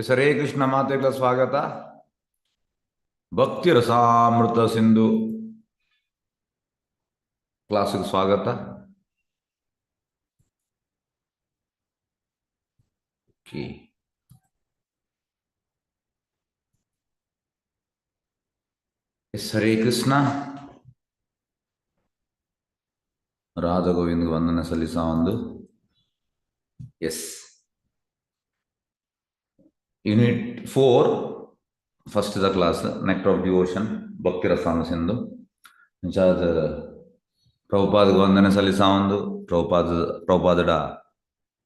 S, Hare Krishna. ಮಾತೆಗಳ ಸ್ವಾಗತ. ಭಕ್ತಿ ರಸಾಮೃತ ಸಿಂಧು ಕ್ಲಾಸ್ಗೆ ಸ್ವಾಗತ. Okay, yes, Hare Krishna. ರಾಧಾ ಗೋವಿಂದ ವಂದನೆ ಸಲ್ಲಿಸ ಒಂದು. Yes, unit 4, first the class, nectar of devotion, ಭಕ್ತಿ ರಸಾನ ಸಿಂಧು. ಅಂಚಾದ ಪ್ರಭುಪಾದಗೆ ವಂದನೆ ಸಲ್ಲಿಸ ಒಂದು. ಪ್ರಭುಪಾದಡ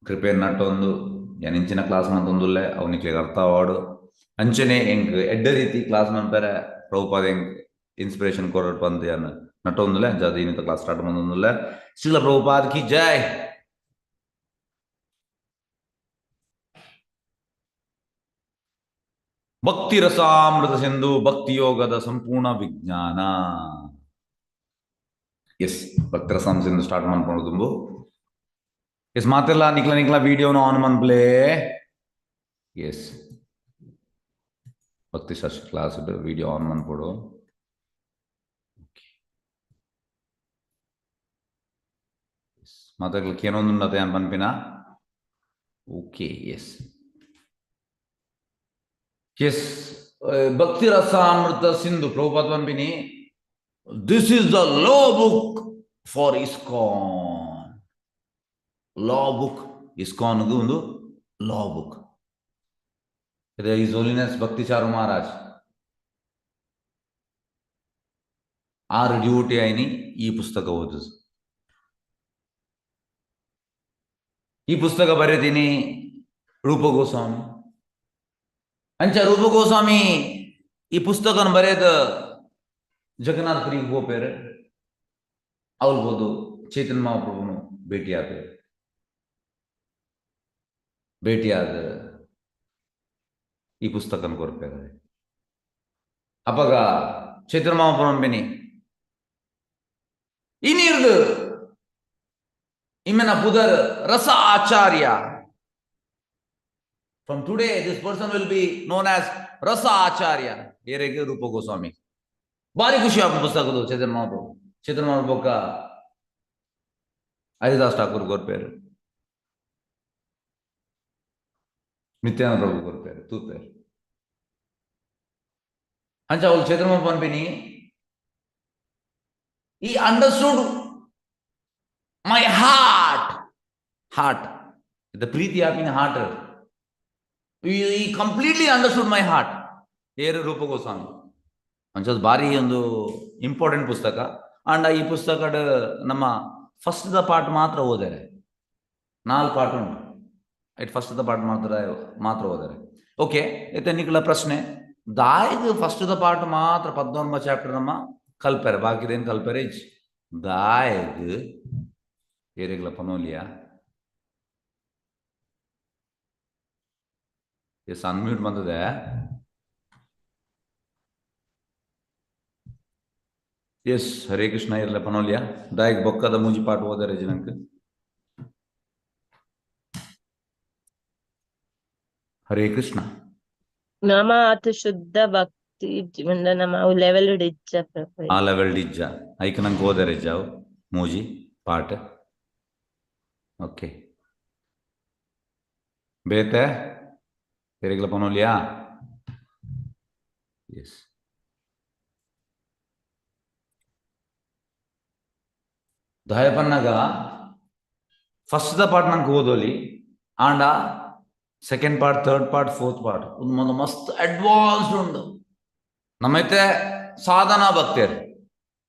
ಕೃಪೆ ನಟ್ಟೊಂದು ಇಂಚಿನ ಕ್ಲಾಸ್ ಮಂತೊಂದುಲ್ಲೆ ಅವನಿಗೆ ಅರ್ಥ ಆವಾಡು. ಅಂಚನೆ ಎಂಕ್ ಎಡ್ಡ ರೀತಿ ಕ್ಲಾಸ್ ಮನ್ಪೆರೆ ಪ್ರಭುಪಾದ ಎಂಕ್ ಇನ್ಸ್ಪಿರೇಷನ್ ಕೊರಡ್ ಪಂದ್ ಯಾನ್ ನಟ್ಟೊಂದುಲ್ಲೆ. ಅಂಚಾದ ಇನ್ನಿತ ಕ್ಲಾಸ್ ಸ್ಟಾರ್ಟ್ ಮಂದೊಂದುಲ್ಲೆ. ಶ್ರೀಲ ಪ್ರಭುಪಾದ ಕಿ ಜೈ. ಭಕ್ತಿ ರಸಾಮೃತ ಸಿಂಧು, ಭಕ್ತಿ ಯೋಗದ ಸಂಪೂರ್ಣ ವಿಜ್ಞಾನ. ಎಸ್, ಭಕ್ತಿ ರಸಾಮೃತ ಸಿಂಧು ಸ್ಟಾರ್ಟ್ ಮಾಡ್ಕೊಂಡು ತುಂಬು. ಎಸ್, ಮಾತೆಲ್ಲ ನಿಕ್ಲ ನಿಕ್ಲ ವಿಡಿಯೋನ ಆನ್ ಮನ್ಪ್ಲೇ. ಎಸ್, ಭಕ್ತಿ ಶಾಸ್ತ್ರ ಕ್ಲಾಸ್ ವಿಡಿಯೋ ಆನ್ ಮನ್ಪೊಡು. ಮಾತಾಗ್ಲಿಕ್ಕೆ ಏನೊಂದು ಅನ್ ಪನ್ಪಿನ. ಓಕೆ, ಎಸ್ ಎಸ್, ಭಕ್ತಿ ರಸಾಮೃತ Sindhu Prabhupada ಪನ್ಪಿನಿ, this is the law book for ISKCON. Law book, ಇಸ್ಕಾನ್ಗೂ ಒಂದು ಲಾ ಬುಕ್ ಇದೆ. His holiness ಭಕ್ತಿಚಾರು ಮಹಾರಾಜ್ ಆರು ಡ್ಯೂಟಿ ಆಯ್ನಿ ಈ ಪುಸ್ತಕ ಓದು. ಈ ಪುಸ್ತಕ ಬರೀತೀನಿ ರೂಪ ಗೋಸ್ವಾಮಿ. ಅಂಚ ರೂಪ ಗೋಸ್ವಾಮಿ ಈ ಪುಸ್ತಕನ ಬರೆಯದ ಜಗನ್ನಾಥಪುರಿಗೆ ಹೋಪೇರು. ಅವಲ್ಬೋದು ಚೈತನ್ಯ ಮಹಾಪ್ರಭುನು ಭೇಟಿಯಾದ ಭೇಟಿಯಾದ ಈ ಪುಸ್ತಕನ ಕೊರ್ಪೇರು. ಅಪ್ಪಗ ಚೈತನ್ಯ ಮಹಾಪ್ರಭು ಅಂಬಿನಿ ಇನಿರ್ದು ಇಮ್ಮೆನ ಪುದರ್ ರಸ ಆಚಾರ್ಯ. From today, this person will be known as Rasa Acharya. ಏರೆಗೆ ರೂಪ ಗೋಸ್ವಾಮಿ. ಭಾರಿ ಖುಷಿ ಆಗ ಪುಸ್ತಕದು ಚೈತನ್ಯ ಮಹಾಪ್ರಭು. ಚೈತನ್ಯ ಮಹಾಪ್ರಭುಕ್ಕ ಹರಿದಾಸ್ ಠಾಕೂರ್ ಕೊರ್ಪೇರು, ನಿತ್ಯಾನಂದ ಪ್ರಭು ಕೊರ್ಪೇರು, ತೂಪೇರು. ಅಂಚ ಅವಳು ಚೈತನ್ಯ ಮಹಾಪ್ರಭು ಅನ್ಪಿನಿ, ಈ understood my heart. Heart the ಪ್ರೀತಿ ಆಪಿನ heart. He completely understood my heart. ಏರು ರೂಪ ಗೋಸ್ವಾಮಿ. ಅಂಚದ ಭಾರಿ ಒಂದು ಇಂಪಾರ್ಟೆಂಟ್ ಪುಸ್ತಕ. ಅಂಡ್ ಈ ಪುಸ್ತಕದ ನಮ್ಮ ಫಸ್ಟ್ the part ಮಾತ್ರ ಓದಾರೆ. ನಾಲ್ಕು ಪಾರ್ಟ್ ಉಂಟು. It first the part ಮಾತ್ರ ಮಾತ್ರ ಓದಾರೆ. ಓಕೆ, ಇತ್ತೆ ನಿಕಲ ಪ್ರಶ್ನೆ, ದಾಯ್ದು ಫಸ್ಟ್ the part ಮಾತ್ರ 19 ಚಾಪ್ಟರ್ ನಮ್ಮ ಕಲ್ಪೆರೆ, ಬಾಕಿದೇನು ಕಲ್ಪೆರೆ ಇಜ್ ದಾಯಗ್ ಏರೆಗ್ಲ ಪನೋಲಿಯಾ. ಎಸ್, ಅನ್ಮ್ಯೂಟ್ ಬಂದದೆ. ಎಸ್, ಹರೇ ಕೃಷ್ಣ. ಇರಲ ಪನೋಲಿಯಾ ದಾಯಗ್ ಬೊಕ್ಕದ ಮೂಜಿ ಪಾಠ ಓದಾರೆ ಜಿನಂಕ್. ಹರೇ ಕೃಷ್ಣ. ನಮ ಆತ ಶುದ್ಧ ಭಕ್ತಿ ನಮ್ಮ ಅವು ಲೆವೆಲ್ ಇಜ್ಜ ಪ್ರಭು. ಆ ಲೆವೆಲ್ ಇಜ್ಜ ಐಕ್ ನಂಗೆ ಓದಾರೆ ಜಾವು ಮೂಜಿ ಪಾಠ. ಓಕೆ, ಬೇತೆ ತೆರೆಗ್ಲ ಪನೋಲಿಯಾ. ಎಸ್, ದಾಯಪನ್ನಾಗ ಫಸ್ಟ್ the part ನಂಗೆ ಓದೋಲಿ. ಆಂಡ second part, third part, fourth part ಒಂದು ಮಸ್ತ್ ಅಡ್ವಾನ್ಸ್ಡ್ ಉಂಡು. ನಮ್ಮೈತೆ ಸಾಧನಾ ಭಕ್ತಿಯರು,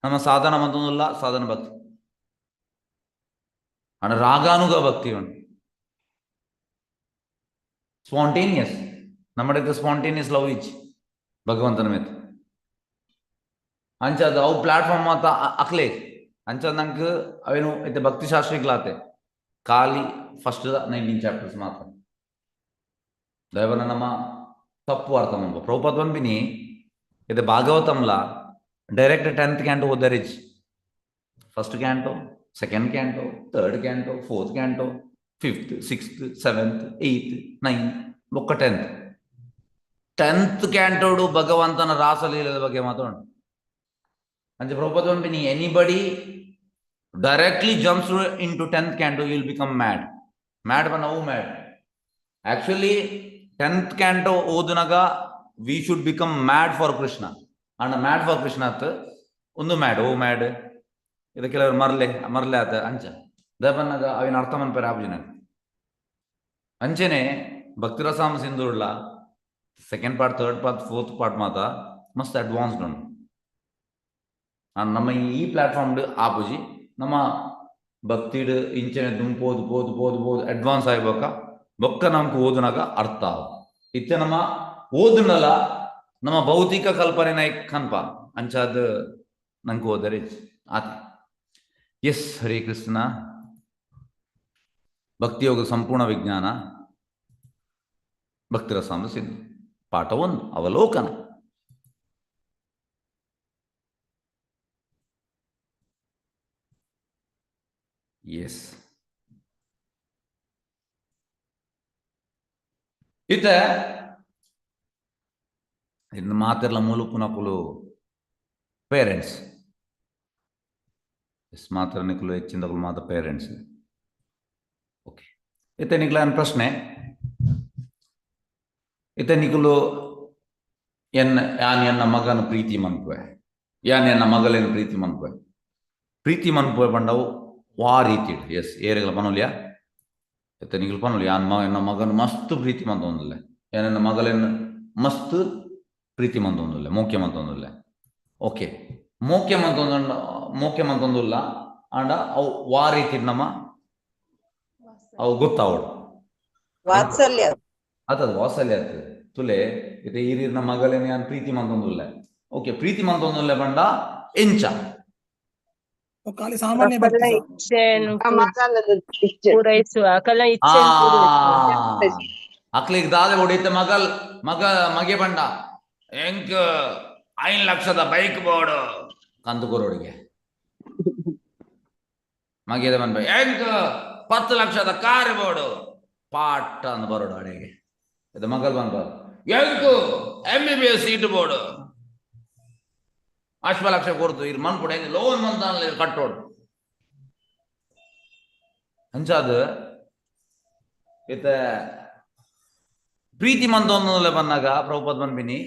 ನಮ್ಮ ಸಾಧನ ಮತ್ತೊಂದಿಲ್ಲ ಸಾಧನ ಭಕ್ತಿ ಅಂಡ ರಾಗಾನುಗ ಭಕ್ತಿ ಉಂಟು. ಸ್ಪಾಂಟೇನಿಯಸ್ ನಮ್ಮಡೆ ಸ್ಪಾಂಟೇನಿಯಸ್ ಲವ್ ಇಚ್ ಭಗವಂತನ ಮಿತ್. ಅಂಚದ ಅವು ಪ್ಲಾಟ್ಫಾರ್ಮ್ ಮಾತ ಅಕ್ಲೇ ಅಂಚ ನಂಗೆ ಅವೇನು ಇತ್ತೆ ಭಕ್ತಿ ಶಾಸ್ತ್ರಿಗ್ಲಾತೆ ಖಾಲಿ ಫಸ್ಟ್ 19 ಚಾಪ್ಟರ್ಸ್ ಮಾತ್ರ. ದಯವನ ನಮ್ಮ ತಪ್ಪು ಅರ್ಥ ಮಂಬ ಪ್ರಭುಪಾದ ಬಂದ್ಬಿನಿ ಇದು ಭಾಗವತಂಲ ಡೈರೆಕ್ಟ್ 10th canto ಓದರಿಜ್. First canto, second canto, third canto, fourth canto, fifth, sixth, seventh, eighth, ninth, ಬೊಕ್ಕ 10th. ಟೆಂತ್ ಕ್ಯಾಂಟೋಡು ಭಗವಂತನ ರಾಸಲೀಲದ ಬಗ್ಗೆ ಮಾತಾಡ ಅಂಚೆ Prabhupada ಪನ್ಪಿನಿ anybody directly jumps into 10th canto will become mad. Mad ಪಂಡ ಅವು mad. Actually 10th canto ಓದುನಗ we should become mad for Krishna. And mad for Krishna ಅತ್ ಒಂದು mad ಓ mad ಇದು ಕೆಲವರು ಮರ್ಲೆ ಮರ್ಲೆ ಆತ ಅಂಚ ದಪನ್ನಗ ಅವಿನ ಅರ್ಥ ಮನ್ಪೆರೆ ಆಪುಜಿನ. ಅಂಚೆನೆ ಭಕ್ತಿರಸಾಮ ಸಿಂಧುರ್ಲ second part, third part, fourth part ಮಾತ ಮಸ್ತ್ ಅಡ್ವಾನ್ಸ್ಡ್ ಉಂಡು. ನಮ್ಮ ಈ ಪ್ಲಾಟ್ಫಾರ್ಮ್ ಆಪುಜಿ. ನಮ್ಮ ಭಕ್ತಿಡ್ ಇಂಚನೆ ದುಂಪೋದು ಪೋದು ಪೋದು ಪೋದು ಅಡ್ವಾನ್ಸ್ ಆಯ್ಬೊಕ್ಕ ಬೊಕ್ಕ ನಮ್ಗೆ ಓದುನಾಗ ಅರ್ಥ ಆವು. ಇತ್ತೆ ನಮ್ಮ ಓದುನಲ ನಮ್ಮ ಭೌತಿಕ ಕಲ್ಪನೆ ಕನ್ಪ ಅಂಚಾದ ನಂಗೆ ಓದರೆ ಆತ. ಎಸ್, ಹರೇ ಕೃಷ್ಣ. ಭಕ್ತಿಯೋಗ ಸಂಪೂರ್ಣ ವಿಜ್ಞಾನ, ಭಕ್ತಿರಸಾಮೃತ ಸಿಂಧು, ಪಾಠ 1, ಅವಲೋಕನ. ಎಸ್, ಇತ್ತ ಇನ್ನು ಮಾತೆರ್ಲ ಮೂಲುಪುನಕುಲು ಪೇರೆಂಟ್ಸ್. ಎಸ್, ಮಾತ್ರ ನಿಕುಲು ಹೆಚ್ಚಿಂದಕುಲು ಮಾತ ಪೇರೆಂಟ್ಸ್. ಓಕೆ, ಇತ್ತೆ ನಿಕ್ಲ ಪ್ರಶ್ನೆ. ಇತ್ತೆ ನಿಕುಲು ಎನ್ನ ಯಾನ್ ಎನ್ನ ಮಗನ ಪ್ರೀತಿ ಮನ್ಪುವೆ, ಯಾನ್ ಎನ್ನ ಮಗಲೇನು ಪ್ರೀತಿ ಮನ್ಪುವೆ, ಪ್ರೀತಿ ಮನ್ಪುವೆ ಪಂಡವು ವಾ ರೀತಿ. ಎಸ್, ಏರೆಗಳ ಪನೊಲಿಯಾ? ಇತ್ತೆ ನಿಕುಲು ಪನೊಲಿ ಯಾನ್ ಎನ್ನ ಮಗನ ಮಸ್ತ್ ಪ್ರೀತಿ ಮಂತೊಂದುಲ್ಲೆ, ಯಾನ್ ಎನ್ನ ಮಗಲೇನು ಮಸ್ತ್ ಪ್ರೀತಿ ಮಂತೊಂದುಲ್ಲೆ, ಮೋಕ್ಯ ಮಂತೊಂದುಲ್ಲೆ. ಓಕೆ, ಮೋಕ್ಯ ಮಂತೊಂದು ಮೋಕ್ಯ ಮಂತೊಂದುಲ್ಲ ಆಂಡ ಅವು ವಾ ರೀತಿ ನಮ್ಮ ಅವು ಗೊತ್ತಾವಡು. ವಾತ್ಸಲ್ಯ ಆತದ ವಾತ್ಸಲ್ಯ ಆಗ್ತದೆ. ತುಲೆ ಇತ್ತೆ ಈರಿನ ಮಗಲೇನೆ ಯಾನ್ ಪ್ರೀತಿ ಮಂತೊಂದುಲ್ಲೆ. ಓಕೆ, ಪ್ರೀತಿ ಮಂತೊಂದುಲ್ಲೆ ಪಂಡ ಎಂಚ ಖಾಲಿ ಸಾಮಾನ್ಯ ಅಕಲ್ನ ಭಕ್ತಿ. ಇಚ್ಛೆಯನ್ನು ಇಚ್ಛೆ ಪೂರೈಸುವ, ಅಕಲ್ನ ಇಚ್ಛೆಯನ್ನು ಪೂರೈಸುವ. ಅಕ್ಲಿಗ್ ದಾದ ಹೊಡಿತ ಮಗಲ್ ಮಗ ಮಗೆ ಬಂಡ ಎಂಕ್ 5 ಲಕ್ಷದ ಬೈಕ್ ಬೋರ್ಡ್ ಕಂದು ಕೊರೋಡಿಗೆ. ಮಗೆದ ಬಂದ ಎಂಕ್ 10 ಲಕ್ಷದ ಕಾರ್ ಬೋರ್ಡ್ ಪಾಟ್ ಅಂದ್ ಬರೋಡು ಅಡೆಗೆ. ಇದು ಮಗಲ್ ಬಂದ ಎಂಕ್ MBBS seat board ಅಶ್ವ ಲಕ್ಷ ಕೊಡ್ತು ಇರ್ ಮನ್ ಕೊಡ ಲೋನ್ ಮಂತ ಕಟ್ಟೋಡು. ಅಂಚಾದ ಇತ್ತ ಪ್ರೀತಿ ಮಂತೊಂದಲೆ ಬಂದಾಗ ಪ್ರಭುಪಾದ ಬಂದ್ಬಿನಿ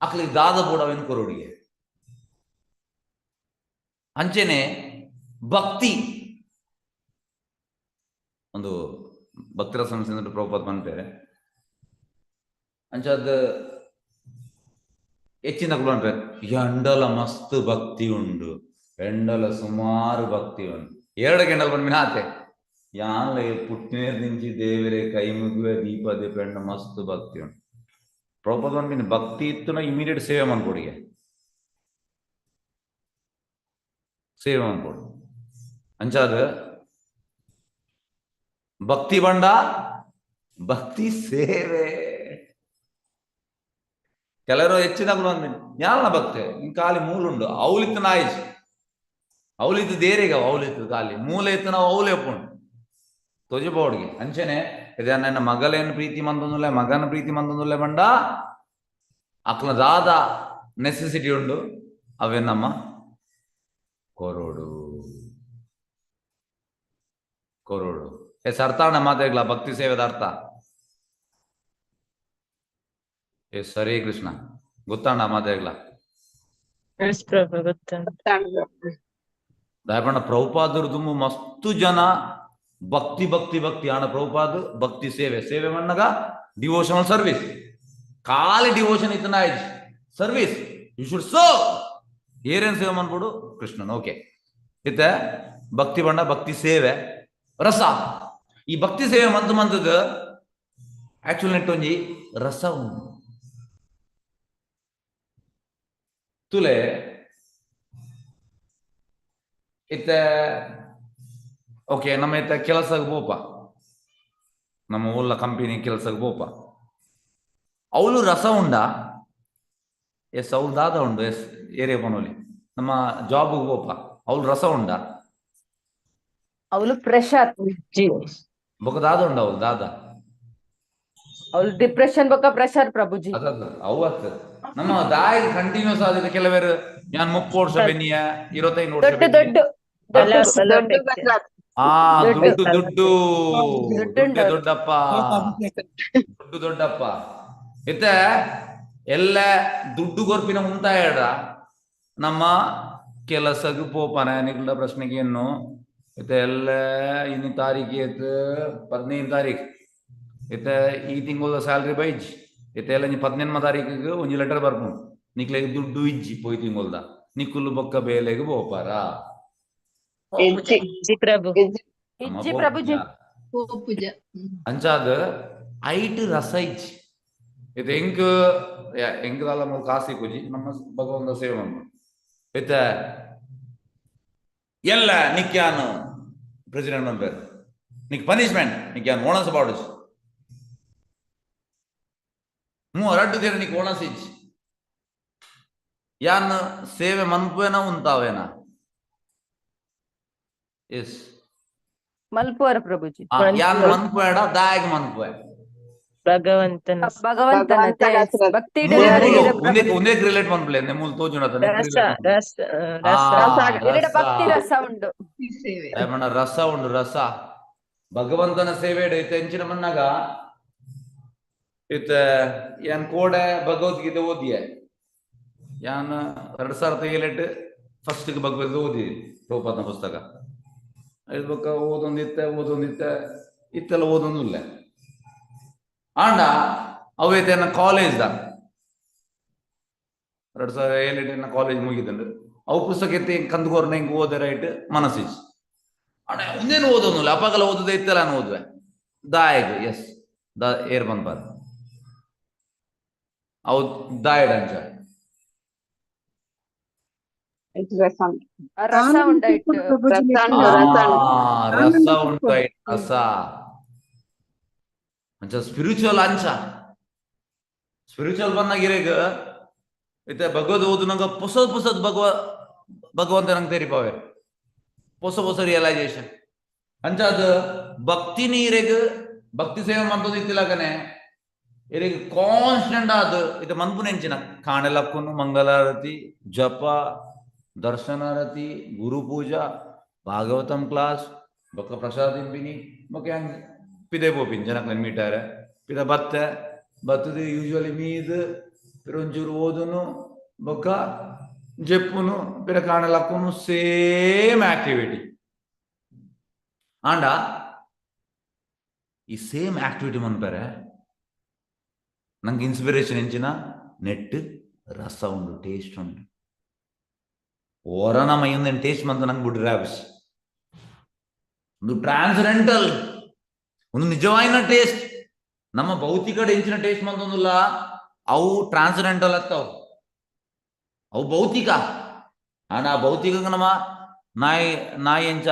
ಅಕ್ಲಿಗೆ ದಾದ ಬೋಡವೇನು ಕೊರೋಡಿಗೆ. ಅಂಚೆನೆ ಭಕ್ತಿ ಒಂದು ಭಕ್ತರ ಸಂಸ್ಥೆ ಪ್ರಭುಪಾದ ಬಂದ್ಪೇರೆ ಅಂಚಾದ ಹೆಚ್ಚಿನ ಬಂದ್ಪೇರೆ ಎಂಡಲ ಮಸ್ತ್ ಭಕ್ತಿ ಉಂಡು, ಎಂಡಲ ಸುಮಾರು ಭಕ್ತಿ ಉಂಡು. 2 ಗಂಟಲ್ ಬಂದ್ಮಿನ ಆತೆ ಯಾನ್ಲ ಪುಟ್ಟಿನೇರ್ ನಿಂಚಿ ದೇವರೇ ಕೈ ಮುಗುವೆ ದೀಪ ದೀಪ ಮಸ್ತ್ ಭಕ್ತಿ ಉಂಟು. ಪ್ರಭುಪಾದ ಬಂದ್ಮಿನ ಭಕ್ತಿ ಇತ್ತು ಇಮಿಡಿಯೇಟ್ ಸೇವೆ ಮನ್ಕೊಡಿಗೆ, ಸೇವೆ ಮನ್ಕೊಡು. ಅಂಚಾದ ಭಕ್ತಿ ಬಂಡ ಭಕ್ತಿ ಸೇವೆ. ಕೆಲವರು ಹೆಚ್ಚಿನಗಳು ಬಂದ್ಮಿನಿ ಯಾನ ಭಕ್ತಿ ಇನ್ ಖಾಲಿ ಮೂಲುಂಡು ಅವಲಿತ್ತು ನಾಯಿಜ್ ಅವಲಿತ್ತು ದೇರೆಗ ಅವಲಿತ್ತು ಖಾಲಿ ಮೂಲ ಇತ್ತು ನಾವು ಅವಲೆ ಒಪ್ಪುಂಡು ತೊಜಬೋಡ್ಗೆ. ಅಂಚೆನೆ ಇದೆ ನನ್ನ ಮಗಲೇನು ಪ್ರೀತಿ ಮಂದೊಂದುಲ್ಲೆ, ಮಗನ ಪ್ರೀತಿ ಮಂದೊಂದುಲ್ಲೆ ಬಂಡ ಅಕ್ಲ ದಾದ ನೆಸೆಸಿಟಿ ಉಂಡು ಅವೇ ನಮ್ಮ ಕೊರೋಡು ಕೊರೋಡು. ಎಸ್, ಅರ್ಥ ಮಾತಾಗ್ಲ ಭಕ್ತಿ ಸೇವೆದ ಅರ್ಥ. ಎಸ್, ಹರೇ ಕೃಷ್ಣ. ಗೊತ್ತಣ್ಣ ಮಾತಾಗ್ಲ? ಎಸ್ ಪ್ರಭು, ಗೊತ್ತುಂಟು. ದಾಯಪಂಡ ಪ್ರಭುಪಾದರದು ಮಸ್ತು ಜನ ಭಕ್ತಿ ಭಕ್ತಿ ಭಕ್ತಿ ಆಣ ಪ್ರಭುಪಾದ ಭಕ್ತಿ ಸೇವೆ ಸೇವೆ ಮಣ್ಣಗ ಡಿವೋಷನಲ್ ಸರ್ವಿಸ್ ಖಾಲಿ ಡಿವೋಷನ್ ಇತ್ತು ನಾಯ್ಜ್ ಸರ್ವಿಸ್ you should serve. ಏರೇನ್ ಸೇವೆ ಮನ್ಬಿಡು ಕೃಷ್ಣನ್. ಓಕೆ, ಇತ್ತೆ ಭಕ್ತಿ ಬಣ್ಣ ಭಕ್ತಿ ಸೇವೆ ರಸ. ಈ ಭಕ್ತಿ ಸೇವೆ ಮಂತ್ ಮಂತದ ಆಕ್ಚುಲ್ ನೆಟ್ ಒಂಜಿ ರಸ ಉಂಡು. ತುಲೆ ಇತ್ತೆ ಓಕೆ ನಮ್ಮ ಇತ್ತ ಕೆಲಸಕ್ಕೆ ಬೋಪ, ನಮ್ಮ ಊರ್ಲ ಕಂಪನಿ ಕೆಲಸಕ್ಕೆ ಬೋಪ, ಅವಳು ರಸ ಉಂಡ. ಎಸ್, ಅವಳು ದಾದ ಉಂಡು. ಎಸ್, ಏರಿಯಾ ಪನೋಲಿ ನಮ್ಮ ಜಾಬ್ಗೆ ಬೋಪ, ಅವಳು ರಸ ಉಂಡ. ಅವಳು ಪ್ರಸಾದ್ ಜಿ ಬೊಕ ದಾದ ಉಂಡ ಅವಳು ದಾದ ಅವ್ಳು ಡಿಪ್ರೆಷನ್ ಬೊಕ್ಕ ಪ್ರೆಷರ್ ಪ್ರಭುಜಿ. ಅದಲ್ಲ ಅವು ಆಗ್ತದೆ ನಮ್ಮ ದಾಯಿ ಕಂಟಿನ್ಯೂಸ್ ಆದಿದೆ. ಕೆಲವರು ಯಾನ್ 30 ವರ್ಷ ಬೆನ್ನಿಯ, 25 ವರ್ಷ. ದೊಡ್ಡ ದೊಡ್ಡ ಬಲ ದೊಡ್ಡ ಬಲ ದೊಡ್ಡ ಬಲ. ಆ ದೊಡ್ಡ. ದುಡ್ಡು ದುಡ್ಡು. ದುಡ್ಡು. ದುಡ್ಡು ದೊಡ್ಡಪ್ಪ, ದುಡ್ಡು ದೊಡ್ಡಪ್ಪ. ಇತ್ತ ಎಲ್ಲ ದುಡ್ಡು ಕೊರ್ಪಿನ ಉಂತಾಯಡ ನಮ್ಮ ಕೆಲಸಗ್ ಪೋಪನ ನಿಕ್ಲ ಪ್ರಶ್ನೆಗೆ ಏನು ಇತ್ತ ಎಲ್ಲ ಇನ್ನು ತಾರೀಖ್ ಏತ್? 15 ತಾರೀಖ್. ಇತ್ತ ಈ ತಿಂಗಳ ಸ್ಯಾಲ್ರಿ ಬೈಜ್. ಇತ್ತ ಎಲ್ಲ ನೀ 18 ತಾರೀಕಿಗೆ ಒಂಜಿ ಲೆಟರ್ ಬರ್ಪುಂಡು, ನಿಕ್ಲೆಗ್ ದುಡ್ಡು ಇಜ್ಜಿ ಪೋಯ್ ತಿಂಗೊಲ್ದ, ನಿಕ್ಕುಲು ಬೊಕ್ಕ ಬೇಲೆಗ್ ಪೋಪಾರ? ಇಜ್ಜಿ. ಇಜ್ಜಿ ಪ್ರಭು. ಇಜ್ಜಿ. ಇಜ್ಜಿ ಪ್ರಭುಜಿ. ಅಂಚಾದ್ ಐಟ್ ರಸ ಇಜ್ಜಿ. ಇದು ಎಂಕ್ ಎಂಕ್ ದಾಲ ಮೂಲು ಕಾಸು ಇಪ್ಪುಜಿ, ನಮ್ಮ ಭಗವಂತ ಸೇವೆ ಮನ್ಪುನು. ಇತ್ತ ಎಲ್ಲ ನಿಕ್ಯಾನ್ ಪ್ರೆಸಿಡೆಂಟ್ ಮನ್ಪೇರ್, ನಿಕ್ ಪನಿಷ್ಮೆಂಟ್, ನಿಕ್ಯಾನ್ ಓಣಸ್ ಪಾಡುಜಿ, ರಡ್ಡು ದಿನ ನಿಕ್ ಓಣಸ್ ಇಜ್ಜಿ. ಯಾನ್ ಸೇವೆ ಮನ್ಪುವೇನ ಉಂತಾವೇನ? ಎಸ್. ಮಲ್ಪುವರ ಪ್ರಭುಜಿ. ಯಾನ್ ಮನ್ಪುವೇಡ, ದಾಯಗ್ ಮನ್ಪುವೆ? ಭಗವಂತನ ಭಗವಂತನ ಭಗವಂತನ ಭಕ್ತಿ. ಒಂದೇ ರಿಲೇಟ್ ಮನ್ಪುಲೆ ಮೂಲ ತೋಜುಂಡ. ರಸ ರಸ ರಸ. ಇರೆಡ ಭಕ್ತಿ ರಸ ಉಂಡು. ಮಣ್ಣ ರಸ ಉಂಡು, ರಸ ಭಗವಂತನ ಸೇವೆ. ಇತ್ತ ಎಂಚಿನ ಮನ್ನಾಗ ಇತ್ತ ಯಾನ್ ಕೋಡೆ ಭಗವದ್ಗೀತೆ ಓದಿಯೆ. ಯಾನ್ 2007 ಫಸ್ಟ್ ಭಗವದ್ಗೀತೆ ಓದಿ, ಪ್ರಭುಪಾದನ ಪುಸ್ತಕ. ಐದು ಬೊಕ್ಕ ಓದೊಂದಿತ್ತೆ ಓದೊಂದಿತ್ತೆ, ಇತ್ತೆಲ್ಲ ಓದೊಂದಿಲ್ಲ. ಆಂಡ ಅವೇತೆ ಕಾಲೇಜ್ the 2007 college ಮುಗಿದಂಡು. ಅವು ಪುಸ್ತಕ ಎತ್ತಿ ಕಂದುಕೋರ್ನ ಹಿಂಗ್ ಓದೆ ರೈಟ್ ಮನಸ್ಸಿಜ್. ಅಣ್ಣ ಒಂದೇನು ಓದೊಂದಿಲ್ಲ, ಅಪ್ಪಗಲ ಓದುದೇ ಇತ್ತಲ್ಲ ಓದುವೆ. ದಾಯಗ್ ಎಸ್ the air ಬಂದ್ಬಾರ ಅವು ದಾಯಡ್ ಅಂಚ. ರಸ. ರಸ ಉಂಡ ಇಟ್ಟು. ರಸ ಉಂಡು, ರಸ ಉಂಡು. ರಸ ಉಂಟು, ರಸ ಅಂಚ ಸ್ಪಿರಿಚುವಲ್ ಅಂಚ. ಸ್ಪಿರಿಚುವಲ್ ಬಂದಾಗ ಇರೇಗ ಇತ್ತೆ ಭಗವದ್ ಓದುನಾಗ ಪೊಸ ಪೊಸದ್ ಭಗವಂತ ನಂಗೆ ತೆರಿಪಾವೆ, ಹೊಸ ಹೊಸ ರಿಯಲೈಸೇಷನ್. ಅಂಚ ಅದು ಭಕ್ತಿ ನೀರೆಗ್ ಭಕ್ತಿ ಸೇವೆ ಮಂತೊಂದು ಇತ್ತಿಲಾಗನೆ ಇರೆಗ್ ಕಾನ್ಸ್ಟೆಂಟ್ ಆದ್ ಇತ್ತೆ ಮನ್ಪುನೆಂಚಿನ ಕಾಣೆಲಕ್ಕುನು ಮಂಗಲಾರತಿ, ಜಪ, ದರ್ಶನಾರತಿ, ಗುರು ಪೂಜಾ, ಭಾಗವತಂ ಕ್ಲಾಸ್, ಬೊಕ್ಕ ಪ್ರಸಾದ ತಿನ್ಪಿನಿ. ಬೊಕ್ಕ ಯಾನ್ ಪಿದೆ ಪೋಪಿನಿ ಜನಕ್ಲೆನ್ ಮೀಟಾರೆ. ಪಿದ ಬತ್ತೆ ಬತ್ತದು ಯೂಶುವಲಿ ಮೀದ್ ಪಿರ ಒಂಚೂರು ಓದುನು, ಬೊಕ್ಕ ಜೆಪ್ಪುನು, ಪಿರ ಕಾಣಲಕ್ಕುನು, ಸೇಮ್ ಆಕ್ಟಿವಿಟಿ. ಆಂಡ ಈ ಸೇಮ್ ಆಕ್ಟಿವಿಟಿ ಮನ್ಪೆರೆ ನಂಗೆ ಇನ್ಸ್ಪಿರೇಷನ್ ಎಂಚಿನ ನೆಟ್ ರಸ ಉಂಡು, ಟೇಸ್ಟ್ ಉಂಡು. ಓರನ ಮೈಯೊಂದೇನು ಟೇಸ್ಟ್ ಮಂತ ನಂಗೆ ಬುಡ್ರಿ ರಾಬಿಸ್. ಒಂದು ಟ್ರಾನ್ಸರೆಂಟಲ್, ಒಂದು ನಿಜವಾಯಿನ ಟೇಸ್ಟ್. ನಮ್ಮ ಭೌತಿಕ ಎಂಚಿನ ಟೇಸ್ಟ್ ಮಂತೊಂದುಲ್ಲ, ಅವು ಟ್ರಾನ್ಸರೆಂಟಲ್ ಅತ್ತವು, ಅವು ಭೌತಿಕ. ಆಂಡ ಆ ಭೌತಿಕ ನಮ್ಮ ನಾಯಿ ನಾಯಿ ಎಂಚ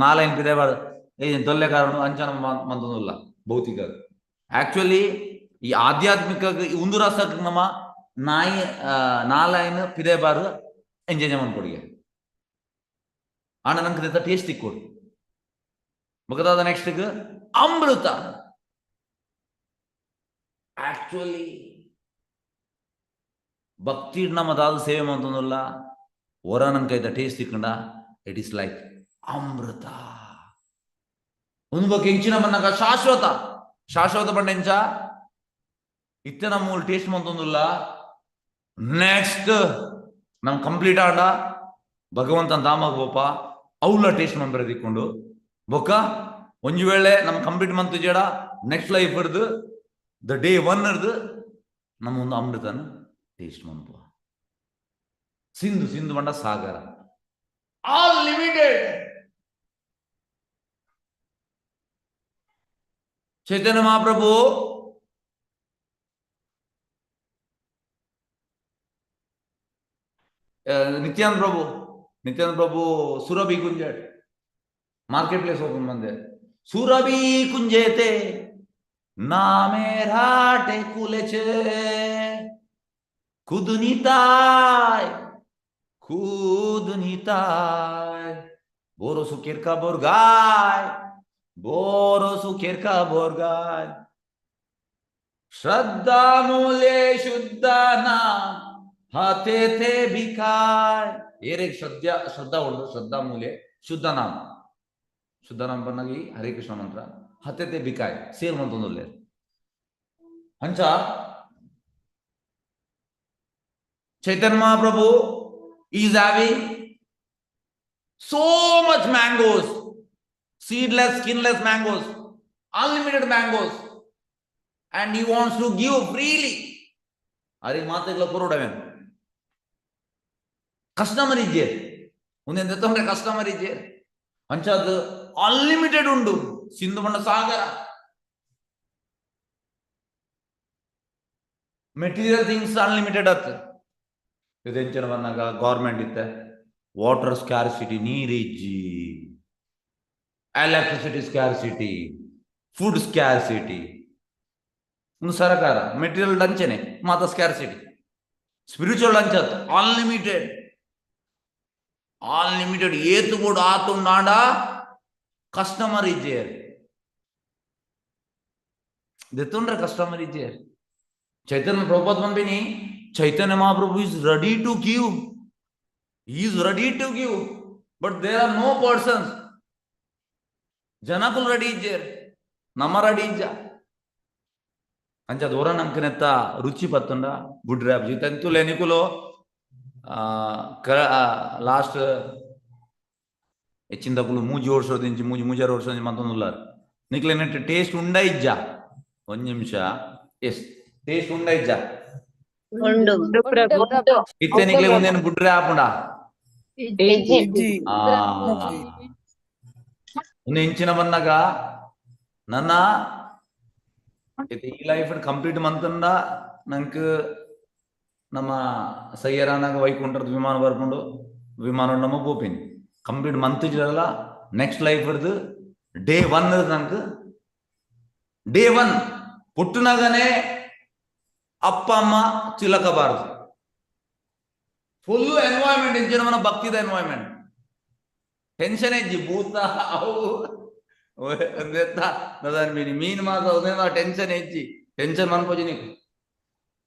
ನಾಲೈನ್ ಪಿದೆ ಏ ದೊಲ್ಲೆ ಕಾರಣ ಅಂಚ ನಮ್ಮ ಮಂತೊಂದುಲ್ಲ ಭೌತಿಕ. ಆಕ್ಚುಲಿ ಈ ಆಧ್ಯಾತ್ಮಿಕ ಉಂದು ರಸಕ್ಕೆ ನಮ್ಮ ನಾಯಿ ನಾಲೈನ್ ಪಿದೆ ಬಾರು ಎಂಜಾಯ್ ಮನ್ಕೊಡಿಗೆ. ಆಂಡ ನಂಗೆ ಟೇಸ್ಟ್ ತಿಕ್ಕೊಡು. ಬೊಕದಾದ ನೆಕ್ಸ್ಟ್ ಅಮೃತ. ಆಕ್ಚುಲಿ ಭಕ್ತಿ ನಮ್ಮ ದಾದ ಸೇವೆ ಮಂತೊಂದುಲ್ಲ, ಹೊರ ನನ್ ಕೈತ ಟೇಸ್ಟ್ ತಿಕ್ಕಂಡ it is like ಅಮೃತ. ಒಂದು ಬೊಕ್ಕ ಎಂಚಿನ ಮನ್ನಗ ಶಾಶ್ವತ. ಶಾಶ್ವತ ಪಂಡ ಎಂಚ? ಇತ್ತೆ ನಮ್ಮ ಮೂಲು ಟೇಸ್ಟ್ ಮಂತೊಂದುಲ್ಲ, ನೆಕ್ಸ್ಟ್ ನಮ್ ಕಂಪ್ಲೀಟ್ ಆಂಡ ಭಗವಂತನ ಧಾಮಗ್ ಪೋಪ, ಅವ್ಲ ಟೇಸ್ಟ್ ಮನ್ಪೆರೆ ತಿಕ್ಕೊಂಡು. ಬೊಕ್ಕ ಒಂಜಿ ವೇಳೆ ನಮ್ ಕಂಪ್ಲೀಟ್ ಮಂತು ಜೇಡ ನೆಕ್ಸ್ಟ್ ಲೈಫ್ ಇರ್ದು the day one ಇರ್ದು ನಮ್ಮ ಒಂದು ಅಮೃತನ ಟೇಸ್ಟ್ ಮನ್ಪುವ. ಸಿಂಧು, ಸಿಂಧು ಪಂಡ ಸಾಗರ, all limited. Chaitanya Mahaprabhu Nityananda Prabhu, Nityananda Prabhu Surabhi Kunja market place open ಬಂದೆ. ಸುರಭಿ ಕುಂಜೇತೆ নামের হাটে কুলেছে খুদুনি তাই, খুদুনি তাই, বড় সুখের খবর গায়, বড় সুখের খবর গায়. ಶ್ರದ್ಧಾ ಮೂಲೆ ಶುದ್ಧ ನಾಮ ಹತೆ ತೇ ಭಿಕಾಯ್. ಏರೆಗ್ ಶ್ರದ್ಧಾ ಶ್ರದ್ಧಾ ಉಂಡು, ಶ್ರದ್ಧಾ ಮೂಲೆ ಶುದ್ಧ ನಾಮ, ಶುದ್ಧ ನಾಮ ಪನ್ನಗ ಈ ಹರೇ ಕೃಷ್ಣ ಮಂತ್ರ, ಹತೆತೆ ಬಿಕಾಯ್ ಸೇಲ್ ಮಂತೊಂದುಲ್ಲೆರ್. ಅಂಚ Chaitanya Mahaprabhu is having so much mangoes, seedless, skinless mangoes, unlimited mangoes, and he wants to give freely. ಅರೆ ಮಾತೆಗ್ಲ ಕೊರೊಡವೇನು ಕಸ್ಟಮರ್ ಇಜ್ಜೇರ್, ಉಂದೆನ್ ದೆತ್ತೊಂಡ್ರೆ ಕಸ್ಟಮರ್ ಇಜ್ಜೇರ್. ಅಂಚಾದ್ ಅನ್ಲಿಮಿಟೆಡ್ ಉಂಡು, ಸಿಂಧು ಬಣ್ಣ ಸಾಗರ. ಮೆಟೀರಿಯಲ್ ಥಿಂಗ್ಸ್ ಅನ್ಲಿಮಿಟೆಡ್ ಅತ್. ಇದೆಂಚಿನ ಬಂದಾಗ ಗೌರ್ಮೆಂಟ್ ಇತ್ತೆ ವಾಟರ್ ಸ್ಕ್ಯಾರ್ಸಿಟಿ, ನೀರಿಜ್ಜಿ, ಎಲೆಕ್ಟ್ರಿಸಿಟಿ ಸ್ಕ್ಯಾರ್ಸಿಟಿ, ಫುಡ್ ಸ್ಕ್ಯಾರ್ಸಿಟಿ. ಒಂದು ಸರಕಾರ ಮೆಟೀರಿಯಲ್ ಡಂಚನೆ ಮಾತ ಸ್ಕ್ಯಾರ್ಸಿಟಿ, ಸ್ಪಿರಿಚುವಲ್ ಅಂಚತ್ ಅನ್ಲಿಮಿಟೆಡ್, ಅನ್ಲಿಮಿಟೆಡ್. ಏತು ಬೋಡು ಆತುಂಡಾಂಡ ಕಸ್ಟಮರ್ ಇಜ್ಜೇರ್, ದೆತ್ತೊಂಡ್ರೆ ಕಸ್ಟಮರ್ ಇಜ್ಜೇರ್. ಚೈತನ್ಯ ಪ್ರಭುಪಾದ ಬಂದಿನಿ, Chaitanya Mahaprabhu is ready to give, is ready to give, but there are no persons. ಜನಕುಲು ready ಇಜ್ಜೇರ್, ನಮ್ಮ ರೆಡಿ ಇಜ್ಜ. ಅಂಚ ದೂರ ನಂಕನೆತ್ತ ರುಚಿ ಪತ್ತುಂಡ ಬುಡ್ರೆ ತಂತುಲೆ ನಿಕುಲು ಲಾಸ್ಟ್ ಹೆಚ್ಚಿಂದಕುಲು ಮೂಜಿ ವರ್ಷದಿಂಚಿ ಮೂಜಿ ಮೂಜಾರು ವರ್ಷದಿಂಚಿ ಮಂತೊಂದುಲ್ಲಾರ್. ನಿಕ್ಲೆನೆಟ್ ಟೇಸ್ಟ್ ಉಂಡ ಇಜ್ಜ? ಒಂಜ್ ನಿಮಿಷ. ಎಸ್, ಟೇಸ್ಟ್ ಉಂಡ ಇಜ್ಜ? ಉಂಡು. ಉಂಡು ಪ್ರಭು. ಇತ್ತೆ ನಿಕ್ಲೆ ಒಂದೇನು ಬುಡ್ರೆ ಆಪುಂಡ? ಇಜ್ಜಿ. ಆ ಒಂದು ಇಂಚಿನ ಬಂದಾಗ ನನ್ನ ಈ ಲೈಫ್ ಕಂಪ್ಲೀಟ್ ಮಂತಂಡ ನಂಕ್ ನಮ್ಮ ಸಯ್ಯರಾನಾಗ ವೈಕುಂಠದ ವಿಮಾನ ಬರ್ಕೊಂಡು ವಿಮಾನ ನಮ್ಮ ಪೋಪಿನಿ ಕಂಪ್ಲೀಟ್ ಮಂತ್ ಇಜ್ಜಲ್ಲ. ನೆಕ್ಸ್ಟ್ ಲೈಫ್ ಇರ್ದು ಡೇ ಒನ್ ನಂಕ್ ಡೇ ಒನ್ ಪುಟ್ಟುನಾಗನೇ ಅಪ್ಪ ಅಮ್ಮ ಚಿಲಕಬಾರದು. ಫುಲ್ ಎನ್ವೈರ್ಮೆಂಟ್ ಇಂಚಿನ ಮನ ಭಕ್ತಿದ ಎನ್ವೈರ್ಮೆಂಟ್, ಟೆನ್ಷನ್ ಇಜ್ಜಿ. ಭೂತ ಅವು ಮೀನು ಮೀನು ಮಾತ್ರ ಟೆನ್ಷನ್ ಇಜ್ಜಿ. ಟೆನ್ಷನ್ ಮನ್ಪೋಜಿ ನೀಕು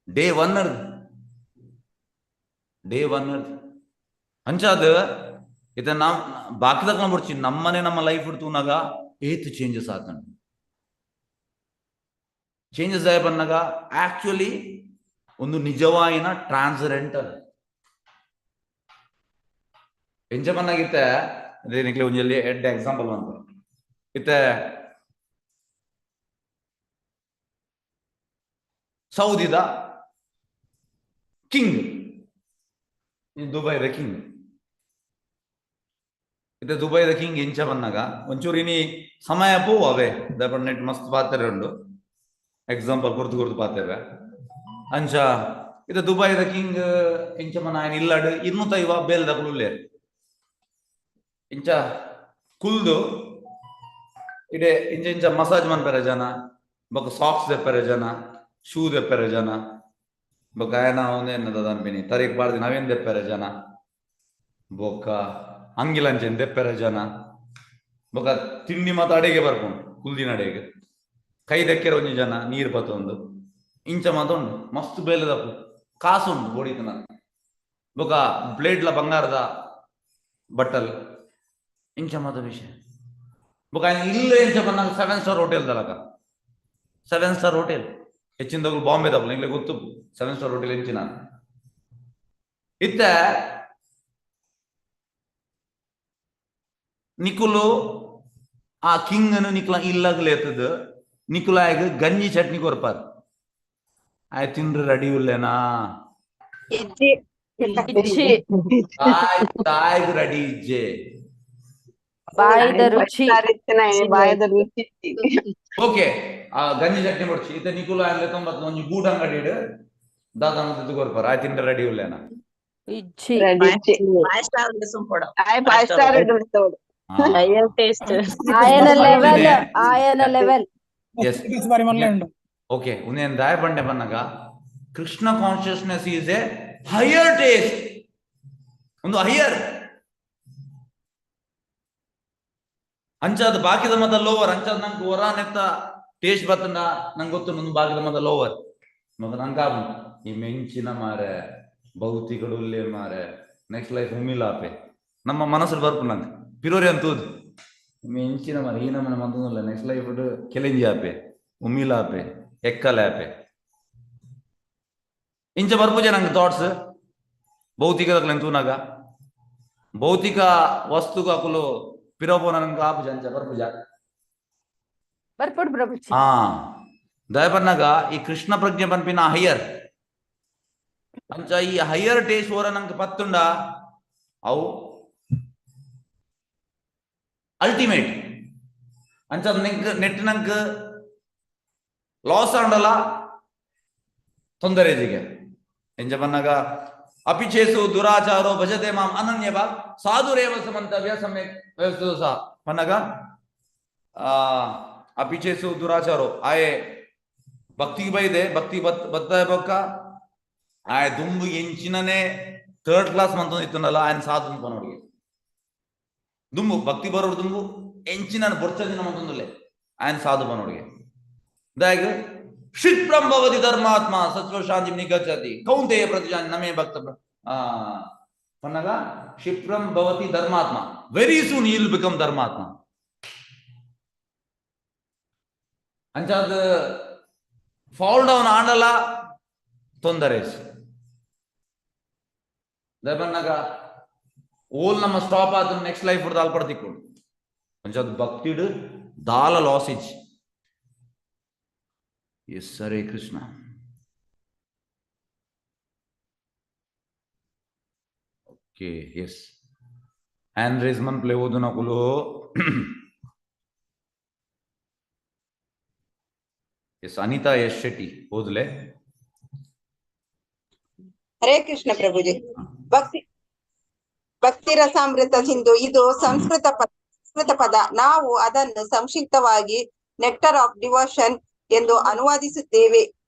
ಡೇ ಒನ್ ಡೇ ಒನ್ ಅಂಚಾದ ಇತ ನಮ್ ಬಾಕಿದಕ್ಲ ಬುಡ್ಚಿ ನಮ್ಮನೆ ನಮ್ಮ ಲೈಫ್ ತೂನಾಗ ಏತ್ ಚೇಂಜಸ್ ಆತಂಡ್. ಚೇಂಜಸ್ ಆಯ ಬನ್ನಾಗ ಆಕ್ಚುಲಿ ಒಂದು ನಿಜವಾಯಿನ ಟ್ರಾನ್ಸರೆಂಟಲ್ ಎಂಚ ಬನ್ನಾಗಿತ್ತೆ ನಿಕ್ಲೆ ಒಂಜಲ್ಲಿ ಎಡ್ಡೆ ಎಕ್ಸಾಂಪಲ್ ಬಂತು. ಇತ್ತೆ ಸೌದಿದ ಕಿಂಗ್, ದುಬೈದ ಕಿಂಗ್, ಇತ್ತೆ ದುಬೈದ ಕಿಂಗ್ ಎಂಚ ಬನ್ನಾಗ ಒಂಚೂರು ಇನಿ ಸಮಯ ಪೋವು ಅವೇ ದಯಪಂಡ ನೆಟ್ ಮಸ್ತ್ ಪಾತೆರೆ ಉಂಡು, ಎಕ್ಸಾಂಪಲ್ ಕೊರ್ತು ಕೊರ್ತು ಪಾತೆರೆ. ಅಂಚ ಇತ್ತೆ ದುಬೈದ ಕಿಂಗ್ ಎಂಚ ಮನ ఆయన ಇಲ್ಲಡ್ ಇನ್ನೂತ ಇವ ಬೇಲ್ದಕುಲು ಉಲ್ಲೇರ್. ಇಂಚ ಕುಲ್ದು ಇಡೆ ಇಂಚ ಇಂಚ ಮಸಾಜ್ ಮನ್ಪೆರೆ ಜನ, ಬೊಕ ಸಾಕ್ಸ್ ದೆಪ್ಪೆರೆ ಜನ, ಶೂ ದೆಪ್ಪೆರೆ ಜನ, ಬೊಕ ಆಯನ ಒಂದೇನದ ಅನ್ಪಿನಿ ತರೀಕ್ ಬಾರ್ದಿ ನವೇನ್ ದೆಪ್ಪೆರೆ ಜನ, ಬೊಕ್ಕ ಅಂಗಿಲಂಚೆನ್ ದೆಪ್ಪೆರೆ ಜನ, ಬೊಕ ತಿಂಡಿ ಮಾತ ಅಡೆಗೆ ಬರ್ಪುಂಡು ಕುಲ್ದಿನ ಅಡೆಗೆ, ಕೈ ದೆಕ್ಕೆರೆ ಒಂಜಿ ಜನ ನೀರ್ ಪತ್ತೊಂದು ಇಂಚ ಮಾತ ಉಂಡು. ಮಸ್ತ್ ಬೇಲೆದಪ್ಪು ಕಾಸು ಉಂಡು ಬೋಡಿತನ. ಬೊಕ ಬ್ಲೇಡ್ಲ ಬಂಗಾರದ ಬಟ್ಟಲ್ ಇಂಚ ಮಾತ ವಿಷಯ. ಬೊಕ ಇಲ್ಲ ಎಂಚ ಬನ್ನಾಗ ಸೆವೆನ್ ಸ್ಟಾರ್ ಹೋಟೆಲ್ ದಲಕ, ಸೆವೆನ್ ಸ್ಟಾರ್ ಹೋಟೆಲ್ ಹೆಚ್ಚಿನದಗಳು ಬಾಂಬೆ ದಪ್ಪು ನಿಂಗೆ ಗೊತ್ತು ಸೆವೆನ್ ಸ್ಟಾರ್ ಹೋಟೆಲ್ ಎಂಚಿನ. ಇತ್ತ ನಿಕುಲು ಆ ಕಿಂಗ್ ಅನ್ನು ನಿಕ್ಲ ಇಲ್ಲಗ್ಲೇತದ ನಿಕುಲಾಯಗ್ ಗಂಜಿ ಚಟ್ನಿ ಕೊರ್ಪಾರ್, ಆಯ್ ತಿಂದ್ರೆ ರೆಡಿ ಉಲ್ಲೇನಾ? ತಾಯ್ಗ್ ರೆಡಿ ಇಜ್ಜೆ. ಬಾಯಿದ ರುಚಿ. ಬಾಯದ ರುಚಿ. ಓಕೆ, ಆ ಗಂಜಿ ಚಟ್ನಿ ಕೊಡ್ಚಿ ಇತ್ತ ನಿಕುಲ ತೊಂಬತ್ತು ಒಂಜಿ ಗೂಡ್ ಅಂಗಡಿ ಇಡು ದಾದ ಅಂತ ಕೊರ್ಪಾರ, ಆಯ್ ತಿಂದ್ರೆ ರೆಡಿ ಉಲ್ಲೇನಾ? ಇಜ್ಜಿ. ಫೈವ್ ಸ್ಟಾರ್ ಆಯ್ ಫೈವ್ ಸ್ಟಾರ್ ಹೈಯರ್ ಟೇಸ್ಟ್. ಆಯನ ಲೆವೆಲ್, ಆಯನ ಲೆವೆಲ್. ಎಸ್. ಬಾರಿ ಮಲ್ಲೆ ಉಂಡು. ಓಕೆ, ಉನೇನ್ ದಾಯ ಬಂಡೆ ಬನ್ನಗ Krishna consciousness is a higher taste, ಒಂದು ಹೈಯರ್ ಅಂಚಾದ ಬಾಕಿದ ಮತ ಲೋವರ್. ಅಂಚಾದ ನಂಗೆ ಹೊರ ನೆತ್ತ ಟೇಸ್ಟ್ ಬತ್ತಂಡ ನಂಗೆ ಗೊತ್ತು ನಂದು ಬಾಗಿದ ಮದ ಲೋವರ್ ಮಗ ನಂಗೆ ಈ ಮೆಂಚಿನ ಮಾರೆ ಭೌತಿಕಡುಲ್ಲೆ ಮಾರೆ ನೆಕ್ಸ್ಟ್ ಲೈಫ್ ಉಮ್ಮಿಲಾಪೆ ನಮ್ಮ ಮನಸ್ಸು ಬರ್ಪು ನಂಗೆ ಪಿರೋರಿ ಅಂತೂದು ಮೆಂಚಿನ ಮಾರೆ ಈ ನಮ್ಮನೆ ಮಂತಲ್ಲ ನೆಕ್ಸ್ಟ್ ಲೈಫ್ ಕೆಲೆಂಜಿ ಆಪೆ ಉಮ್ಮಿಲಾಪೆ ಎಕ್ಕಲೆ ಆಪೆ ಇಂಚ ಬರ್ಪುಜೆ ನಂಗೆ ಥಾಟ್ಸ್ ಭೌತಿಕದಕ್ಲೆ ತೂನಾಗ ಭೌತಿಕ ವಸ್ತುಗೂ ಅಕುಲು ಪಿರೋಪೋ ನಂಗೆ ಆಪುಜ ಅಂಚ ಬರ್ಪುಜ ಬರ್ಪುಡ್ ಪ್ರಭುಜಿ. ಆ ದಯಪನ್ನಾಗ ಈ ಕೃಷ್ಣ ಪ್ರಜ್ಞೆ ಪನ್ಪಿನ ಹೈಯರ್ ಅಂಚ ಈ ಹೈಯರ್ ಟೇಸ್ಟ್ ಓರ ನಂಗೆ ಪತ್ತುಂಡ ಅವು ಅಲ್ಟಿಮೇಟ್ ಅಂಚ ನಿಂಕ್ ನೆಟ್ ನಂಕ್ ಲಾಸ್ ಆಂಡಲ ತೊಂದರೆ ಇದಿಗೆ ಎಂಜ ಬನ್ನಾಗ ಅಪಿಚೇಸು ದುರಾಚಾರೋ ಭಜತೆ ಮಾಂ ಅನನ್ಯ ಬಾ ಸಾಧುರೇವ ಸಮಂತವ್ಯ ಸಮ್ಯಕ್ ವ್ಯವಸ್ಥಿತ ಸಹ ಪನ್ನಗ ಅಪಿಚೇಸು ದುರಾಚಾರೋ ಆಯೆ ಭಕ್ತಿಗೆ ಬೈದೆ ಭಕ್ತಿ ಬತ್ ಬತ್ತ ಬೊಕ್ಕ ಆಯ್ ದುಂಬು ಎಂಚಿನನೇ ಥರ್ಡ್ ಕ್ಲಾಸ್ ಮಂತೊಂದು ಇತ್ತುಂಡಲ್ಲ ఆయన ಸಾಧು ಪನೋಡಿಗೆ ದುಂಬು ಭಕ್ತಿ ಬರೋಡು ದುಂಬು ಎಂಚಿನ ಬೊರ್ಚದಿನ ಮಂತೊಂದುಲ್ಲೆ ఆయన ಸಾಧು ಪನೋಡಿಗೆ ದಾಗ್ ಕ್ಷಿಪ್ರಂ ಭವತಿ ಧರ್ಮಾತ್ಮ ಸತ್ವ ಶಾಂತಿ ನಿಗಚ್ಚತಿ ಕೌಂತೆಯ ಪ್ರತಿಜಾನಿ ನಮೇ ಭಕ್ತ ಆ ಪನ್ನಗ ಕ್ಷಿಪ್ರಂ ಭವತಿ ಧರ್ಮಾತ್ಮ ವೆರಿ ಸೂನ್ ಇಲ್ ಬಿಕಮ್ ಧರ್ಮಾತ್ಮ. ಅಂಚಾದ ಫಾಲ್ ಡೌನ್ ಆಂಡಲ ತೊಂದರೆ ದಯಪನ್ನಾಗ ಓಲ್ ನಮ್ಮ ಸ್ಟಾಪ್ ಆದ ನೆಕ್ಸ್ಟ್ ಲೈಫ್ ದಾಲ್ ಪಡ್ತಿಕ್ಕೊಂಡು ಅಂಚಾದ ಭಕ್ತಿಡು ದಾಲ loss yes Hare Krishna. Okay yes hand raise ಮನ್ ಪ್ಲೇ ಓದು ನಕುಲು. ಎಸ್ ಅನಿತಾ ಎಸ್ ಶೆಟ್ಟಿ ಓದ್ಲೆ. ಹರೇ ಕೃಷ್ಣ ಪ್ರಭುಜಿ. ಭಕ್ತಿ ಭಕ್ತಿ ರಸಾಮೃತ ಸಿಂಧು ಇದು ಸಂಸ್ಕೃತ ಪದ. ನಾವು ಅದನ್ನು ಸಂಕ್ಷಿಪ್ತವಾಗಿ ನೆಕ್ಟರ್ ಆಫ್ ಡಿವೋಷನ್ ಎಂದು ಅನುವಾದಿಸುತ್ತೇವೆ.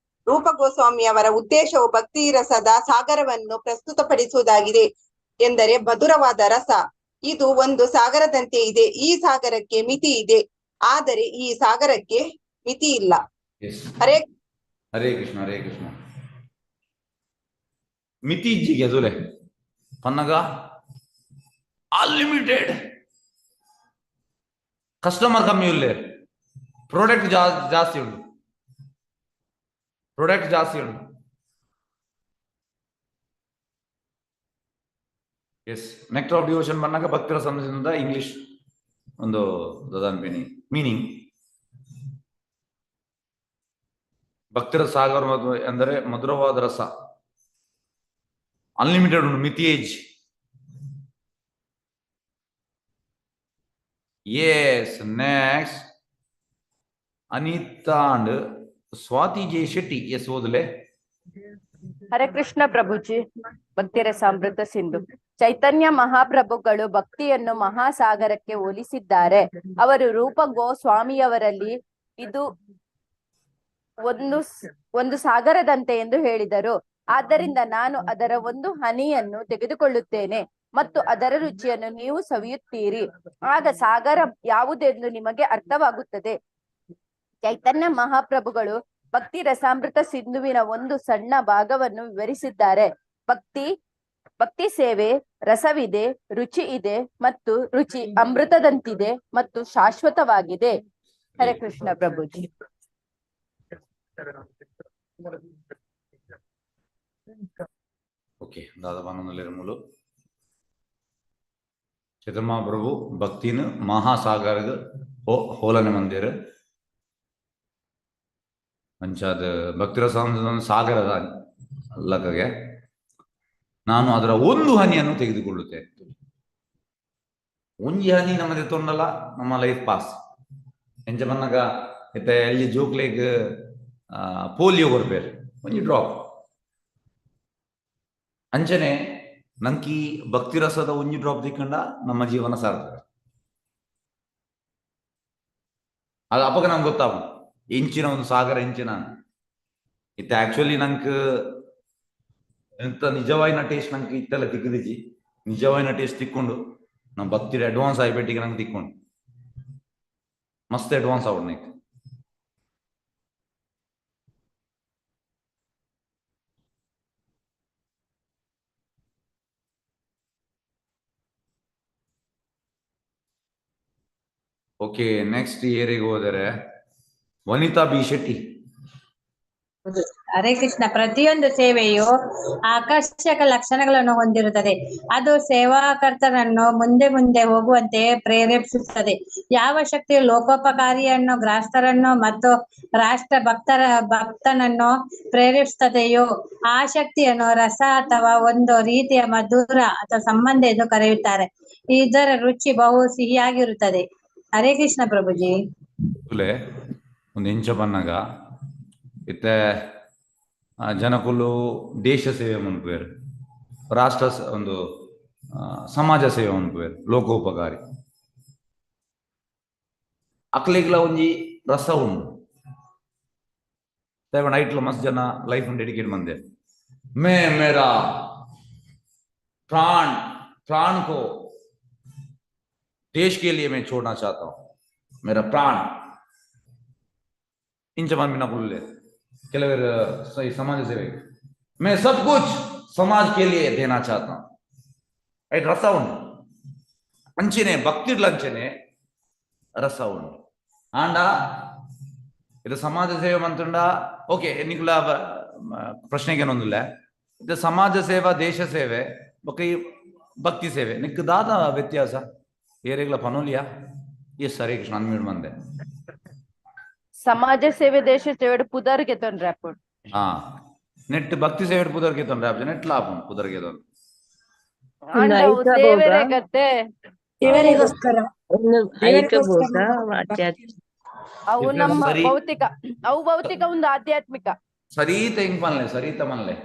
ರೂಪ ಗೋಸ್ವಾಮಿಯವರ ಉದ್ದೇಶವು ಭಕ್ತಿ ರಸದ ಸಾಗರವನ್ನು ಪ್ರಸ್ತುತಪಡಿಸುವುದಾಗಿದೆ. ಎಂದರೆ ಮಧುರವಾದ ರಸ. ಇದು ಒಂದು ಸಾಗರದಂತೆ ಇದೆ. ಈ ಸಾಗರಕ್ಕೆ ಮಿತಿ ಇದೆ, ಆದರೆ ಈ ಸಾಗರಕ್ಕೆ ಮಿತಿ ಇಲ್ಲ. ಹರೇ ಹರೇ ಕೃಷ್ಣ ಹರೇ ಕೃಷ್ಣ. ಮಿತಿ ಇಜ್ಜಿಗೆ ಅದುಲೆ ಪನ್ನಗ ಅನ್ಲಿಮಿಟೆಡ್ ಕಸ್ಟಮರ್ ಕಮ್ಮಿ ಉಲ್ಲೆ ಪ್ರಾಡಕ್ಟ್ ಜಾಸ್ತಿ ಉಂಟು, ಪ್ರಾಡಕ್ಟ್ ಜಾಸ್ತಿ ಉಂಟು. ಎಸ್ ನೆಕ್ಟರ್ ಆಫ್ ಡಿವೋಷನ್ ಬಂದಾಗ ಭಕ್ತರ ಸಂಬಂಧಿಸಿದ ಇಂಗ್ಲಿಷ್ ಒಂದು ದದಾನ್ಪಿನಿ ಮೀನಿಂಗ್. ಭಕ್ತರ ಸಾಗರ ಅಂದರೆ ಮಧುರವಾದ ರಸ, ಅನ್ಲಿಮಿಟೆಡ್ ಉಂಟು, ಮಿತಿ age. Yes next Anita and Swathi J Shetty. Yes ಓದಲೆ. Hare Krishna ಪ್ರಭುಜಿ. ಭಕ್ತಿರಸಾಮೃತ Sindhu. ಚೈತನ್ಯ ಮಹಾಪ್ರಭುಗಳು ಭಕ್ತಿಯನ್ನು ಮಹಾಸಾಗರಕ್ಕೆ ಹೋಲಿಸಿದ್ದಾರೆ. ಅವರು ರೂಪ ಗೋಸ್ವಾಮಿಯವರಲ್ಲಿ ಇದು ಒಂದು ಸಾಗರದಂತೆ ಎಂದು ಹೇಳಿದರು. ಆದ್ದರಿಂದ ನಾನು ಅದರ ಒಂದು ಹನಿಯನ್ನು ತೆಗೆದುಕೊಳ್ಳುತ್ತೇನೆ ಮತ್ತು ಅದರ ರುಚಿಯನ್ನು ನೀವು ಸವಿಯುತ್ತೀರಿ. ಆಗ ಸಾಗರ ಯಾವುದೆಂದು ನಿಮಗೆ ಅರ್ಥವಾಗುತ್ತದೆ. ಚೈತನ್ಯ ಮಹಾಪ್ರಭುಗಳು ಭಕ್ತಿ ರಸಾಮೃತ ಸಿಂಧುವಿನ ಒಂದು ಸಣ್ಣ ಭಾಗವನ್ನು ವಿವರಿಸಿದ್ದಾರೆ. ಭಕ್ತಿ ಸೇವೆ ರಸವಿದೆ, ರುಚಿ ಇದೆ ಮತ್ತು ರುಚಿ ಅಮೃತದಂತಿದೆ ಮತ್ತು ಶಾಶ್ವತವಾಗಿದೆ. ಹರೇ ಕೃಷ್ಣ ಪ್ರಭುಜಿ. ಓಕೆ ದಾದಾ ಮೂಲು ಚೈತನ್ಯ ಮಹಾಪ್ರಭು ಭಕ್ತಿನ ಮಹಾಸಾಗರ ಹೋಲನೆ ಮಂದಿರ ಅಂಚಾದ ಭಕ್ತಿರ ಸಾಗರದ ಲಕ್ಕಗೆ ನಾನು ಅದರ ಒಂದು ಹನಿಯನ್ನು ತೆಗೆದುಕೊಳ್ಳುತ್ತೇನೆ. ಒಂಜಿ ಹನಿ ನಮ್ಮದೆ ತೊಂಡಲ್ಲ ನಮ್ಮ ಲೈಫ್ ಪಾಸ್. ಎಂಚ ಬನ್ನಗ ಇತ್ತೆ ಎಲ್ಲಿ ಜೋಕ್ಲೆಗ್ ಪೋಲಿಯೋ ಕೊರ್ಪೇರು ಒಂಜಿ ಡ್ರಾಪ್. ಅಂಚನೆ ನಂಕಿ ಭಕ್ತಿರಸದ ಒಂಜಿ ಡ್ರಾಪ್ ತಿಕ್ಕಂಡ ನಮ್ಮ ಜೀವನ ಸಾರ್ಥಕ. ಅದು ಅಪ್ಪಗ ನಮ್ಗೆ ಗೊತ್ತಾಗ ಇಂಚಿನ ಒಂದು ಸಾಗರ ಇಂಚಿನ ಇತ್ತ ಆಕ್ಚುಲಿ ನಂಗೆ ಎಂತ ನಿಜವಾಯಿನ ಟೇಸ್ಟ್ ನಂಗೆ ಇತ್ತೆಲ್ಲ ತಿಕ್ಕದಿಜಿ. ನಿಜವಾಯಿನ ಟೇಸ್ಟ್ ತಿಕ್ಕೊಂಡು ನಮ್ಮ ಭಕ್ತಿ ಅಡ್ವಾನ್ಸ್ ಆಗಿ ಪೆಟ್ಟಿಗೆ ನಂಗೆ ತಿಕ್ಕೊಂಡು ಮಸ್ತ್ ಅಡ್ವಾನ್ಸ್ ಆವಡ್ ನಂಗೆ. Okay, next ಇಯರಿಗೆ ಹೋದರೆ ವನಿತಾ ಬಿ ಶೆಟ್ಟಿ. ಹರೇ ಕೃಷ್ಣ. ಪ್ರತಿಯೊಂದು ಸೇವೆಯು ಆಕರ್ಷಕ ಲಕ್ಷಣಗಳನ್ನು ಹೊಂದಿರುತ್ತದೆ. ಅದು ಸೇವಾಕರ್ತನನ್ನು ಮುಂದೆ ಮುಂದೆ ಹೋಗುವಂತೆ ಪ್ರೇರೇಪಿಸುತ್ತದೆ. ಯಾವ ಶಕ್ತಿಯು ಲೋಕೋಪಕಾರಿಯನ್ನು, ಗ್ರಾಸ್ತರನ್ನು ಮತ್ತು ರಾಷ್ಟ್ರ ಭಕ್ತನನ್ನು ಪ್ರೇರೇಪಿಸುತ್ತದೆಯೋ ಆ ಶಕ್ತಿಯನ್ನು ರಸ ಅಥವಾ ಒಂದು ರೀತಿಯ ಮಧುರ ಅಥವಾ ಸಂಬಂಧ ಎಂದು ಕರೆಯುತ್ತಾರೆ. ಇದರ ರುಚಿ ಬಹು ಸಿಹಿಯಾಗಿರುತ್ತದೆ. ಹರೇ ಕೃಷ್ಣ ಪ್ರಭುಜಿ. ಒಂದು ಇಂಚ ಬನ್ನಗ ಇತ್ತೆ ಜನಕುಲು ದೇಶ ಸೇವೆ ಮನ್ಪುವೆರ್, ರಾಷ್ಟ್ರ ಒಂದು ಸಮಾಜ ಸೇವೆ ಮನ್ಪುವೆರ್, ಲೋಕೋಪಕಾರಿ. ಅಕ್ಲೆಗ್ಲ ಒಂಜಿ ರಸ ಉಂಡು. ನೈಟ್ಲ ಮಸ್ತ್ ಜನ ಲೈಫ್ ಡೆಡಿಕೇಟ್ ಮಂದೆ. ಮೇ ಮೇರಾ ಪ್ರಾಣ ಪ್ರಾण ಕೋ देश के लिए मैं छोड़ना चाहता हूं, मेरा प्राण. इंच बिना कुल्ले ಕೆಲವರು ಸಮಾಜ ಸೇವೆ, मैं सब कुछ समाज के लिए देना चाहता हूं. ಐಟ್ ರಸ ಉಂಡು. ಅಂಚೆನೆ ಭಕ್ತಿಡ್ಲ ಅಂಚೆನೆ ರಸ ಉಂಡು. ಆಂಡ ಇದು ಸಮಾಜ ಸೇವೆ ಮಂತುಂಡ ಓಕೆ, ನಿಕ್ಲ ಪ್ರಶ್ನೆಗೆ ಏನೊಂದಿಲ್ಲ. ಇದು ಸಮಾಜ ಸೇವಾ, ದೇಶ ಸೇವೆ ಬೊಕ್ಕ ಈ ಭಕ್ತಿ ಸೇವೆ ನಿಕ್ ದಾದ ವ್ಯತ್ಯಾಸ ಏರೆಗ್ಲ ಪನೋಲಿಯಾ? ಎಸ್, ಹರೇ ಕೃಷ್ಣ. ಅನ್ಮ್ಯೂಟ್ ಮಂದೆ. ಸಮಾಜ ಸೇವೆ ದೇಶ ಸೇವೆ ಪುದರ್ಗೆ ತೊಂದ್ರೆ ಅಪ್ಪುಡು. ಹಾ, ನೆಟ್ ಭಕ್ತಿ ಸೇವೆ ಪುದರ್ಗೆ ತೊಂದ್ರೆ ಆಪುಜಿ, ನೆಟ್ ಲಾಭ ಪುದರ್ಗೆ ತೊಂದ್ರೆ. ಆಂಡ ಅವು ದೇವರೇ ಗತ್ತೆ. ದೇವರಿಗೋಸ್ಕರ. ಅವು ನಮ್ಮ ಭೌತಿಕ, ಅವು ಭೌತಿಕ ಒಂದು ಆಧ್ಯಾತ್ಮಿಕ. ಸರೀತ ಹೆಂಗ್ ಪನ್ಲೆ, ಸರೀತ ಮನ್ಲೆ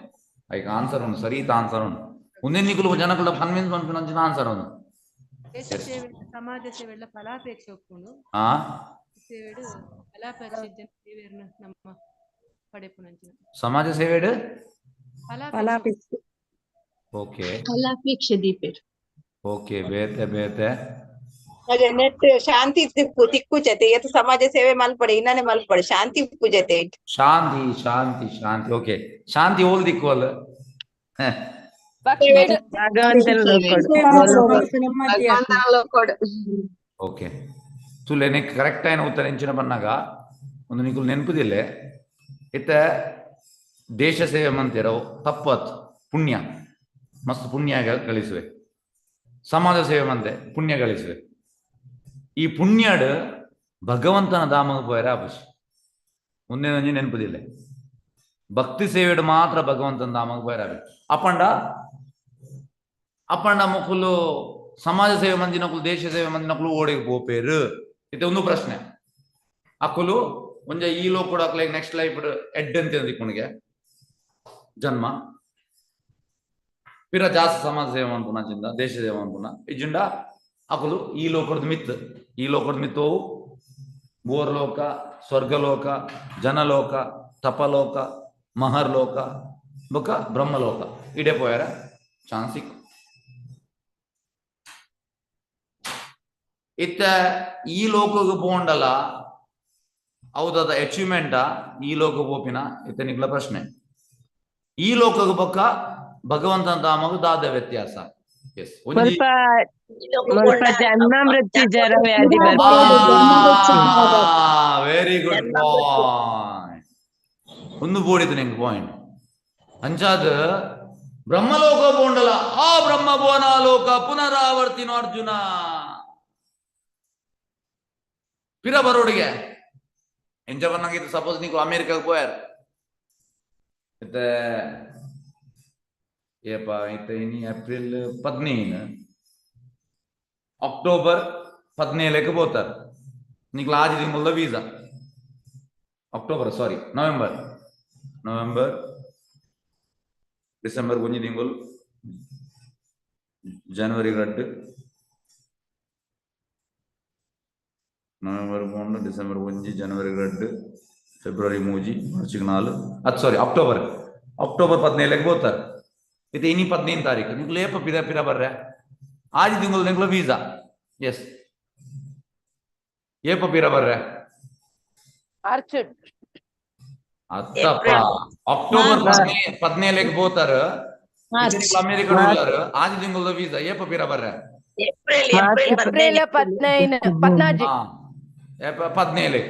ಐಕ್ ಆನ್ಸರ್ ಉಂಡು, ಸರೀತ ಆನ್ಸರ್ ಉಂಡು. ಮುಂದಿನ ನಿಕುಲು ಜನಕುಲ ಕನ್ವಿನ್ಸ್ ಮನ್ಪಿನ ಆನ್ಸರ್ ಉಂಡು. ದೇಶ ಸೇವೆ ಸಮಾಜ ಸೇವೆ ಎಲ್ಲ ಫಲಾಪೇಕ್ಷೆ ಒಪ್ಪುಂಡು. ಸೇವೆಡು ಫಲಾಪೇಕ್ಷೆ ಜನ ಸೇವೆಯನ್ನ ನಮ್ಮ ಪಡೆಪುನಂಚಿನ. ಸಮಾಜ ಸೇವೆಡು ಫಲಾಪೇಕ್ಷೆ. ಓಕೆ, ಫಲಾಪೇಕ್ಷೆ ದೀಪೇರ್. ಓಕೆ, ಬೇತೆ ಬೇತೆ ಅದೇ ನೆಟ್ ಶಾಂತಿ ತಿಕ್ಕು ತಿಕ್ಕು ಜತೆ ಏತ್ ಸಮಾಜ ಸೇವೆ ಮಲ್ಪಡೆ ಇನ್ನನೆ ಮಲ್ಪಡೆ ಶಾಂತಿ ಪೂಜತೆ. ಶಾಂತಿ ಶಾಂತಿ ಶಾಂತಿ. ಓಕೆ, ಶಾಂತಿ ಓಲ್ ದಿಕ್ಕು ಅಲ್ಲ. ಓಕೆ, ತುಲೆ ನೆಕ್ ಕರೆಕ್ಟ್ అయిన ಉತ್ತರ ಎಂಚಿನ ಬನ್ನಾಗ ಒಂದು ನಿಕುಲು ನೆನಪುದಿಲ್ಲೆ. ಇತ್ತ ದೇಶ ಸೇವೆ ಮಂತಿರೋ ತಪ್ಪತ್ ಪುಣ್ಯ, ಮಸ್ತ್ ಪುಣ್ಯ ಗಳಿಸುವೆ. ಸಮಾಜ ಸೇವೆ ಮಂತೆ ಪುಣ್ಯ ಗಳಿಸುವೆ. ಈ ಪುಣ್ಯಡ್ ಭಗವಂತನ ಧಾಮಗ್ ಪೋಯರ ಆಪುಜಿ. ಮುಂದೆ ಒಂಜಿ ನೆನಪುದಿಲ್ಲೆ. ಭಕ್ತಿ ಸೇವೆಡ್ ಮಾತ್ರ ಭಗವಂತನ ಧಾಮಗ್ ಪೋಯರ ಆಪುಜಿ. ಅಪಂಡ ಅಪಂಡ ಮುಕುಲು ಸಮಾಜ ಸೇವೆ ಮಂದಿನಕುಲು ದೇಶ ಸೇವೆ ಮಂದಿನಕುಲು ಓಡಿಗೆ ಪೋಪೇರು ಇದು ಒಂದು ಪ್ರಶ್ನೆ. ಅಕುಲು ಒಂಜ ಈ ಲೋಕಡ್ ಅಕ್ಲೆ next life Ed ಅಂತ ದಿಕ್ಕುನಿಗೆ ಜನ್ಮ ಪಿರ ಜಾಸ್ತಿ ಸಮಾಜ ಸೇವೆ ಮನ್ಪುನ ಚಿಂದ ದೇಶ ಸೇವೆ ಮನ್ಪುನ ಇಜ್ಜಿಂಡ ಅಕುಲು ಈ ಲೋಕದ ಮಿತ್, ಈ ಲೋಕದ ಮಿತ್ತು ಭೂರ್ಲೋಕ, ಸ್ವರ್ಗಲೋಕ, ಜನಲೋಕ, ತಪಲೋಕ, ಮಹರ್ಲೋಕ ಬೊಕ ಬ್ರಹ್ಮಲೋಕ ಇಡೆ ಪೋಯರ ಚಾನ್ಸ್ ಸಿಕ್ಕು. ಇತ್ತ ಈ ಲೋಕಗ್ ಪೋಂಡಲ ಹೌದಾದ ಅಚೀವ್ಮೆಂಟ ಈ ಲೋಕ ಪೋಪಿನ ಇತ್ತ ನಿಕ್ಲ ಪ್ರಶ್ನೆ. ಈ ಲೋಕಗ್ ಬೊಕ್ಕ ಭಗವಂತನ ಧಾಮಗ್ ದಾದ ವ್ಯತ್ಯಾಸ? ಎಸ್, ಜನ್ಮ ಮೃತ್ಯು ಜರ ವ್ಯಾಧಿ. Very good point. ಒಂದು ಬೋಡಿತು ನಿಂಗೆ ಪಾಯಿಂಟ್. ಅಂಚಾದ ಬ್ರಹ್ಮಲೋಕ ಪೋಂಡಲ ಆ ಬ್ರಹ್ಮ ಭುವನ ಲೋಕ ಪುನರಾವರ್ತಿನೋ ಅರ್ಜುನ ಪಿರ ಬರೋಡಿಗೆ ಎಂಚ ಬನ್ನಂಗಿತ್ತು. ಸಪೋಸ್ ನೀವು ಅಮೇರಿಕಾಗ್ ಪೋಯಾರ್ ಇತ್ತೆ ಏಪ ಇತ್ತೆ ಇನಿ ಏಪ್ರಿಲ್ 15, ಅಕ್ಟೋಬರ್ 17ಕ್ಕೆ ಪೋತಾರೆ. ನಿಕ್ಲ ಆಜಿ ತಿಂಗಳ visa. October sorry November, November December ಒಂಜಿ ತಿಂಗಳು, ಜನವರಿ 2, ನವೆಂಬರ್ 3, ಡಿಸೆಂಬರ್ 1, ಜನವರಿ 2, ಫೆಬ್ರವರಿ 3, ಮಾರ್ಚ್ 4, ಅದು ಸಾರಿ ಅಕ್ಟೋಬರ್, ಅಕ್ಟೋಬರ್ 17ಕ್ಕೆ ಪೋತಾರೆ. ಇದು ಇನಿ 15 ತಾರೀಕು ನಿಕ್ಲು ಏಪ ಪಿರ ಪಿರ ಬರ್ರೆ ಆಜಿ ತಿಂಗಳು ನಿಕ್ಲು ವೀಸಾ. ಎಸ್, ಏಪ ಪಿರ ಬರ್ರೆ? ಅತ್ತಪ್ಪ, ಅಕ್ಟೋಬರ್ 17ಕ್ಕೆ ಪೋತಾರ, ಅಮೇರಿಕ ಆಜಿ ತಿಂಗಳ ವೀಸಾ ಏಪ ಪಿರ ಬರ್ರೆ? ಏಪ್ರಿಲ್ 15, 14. 17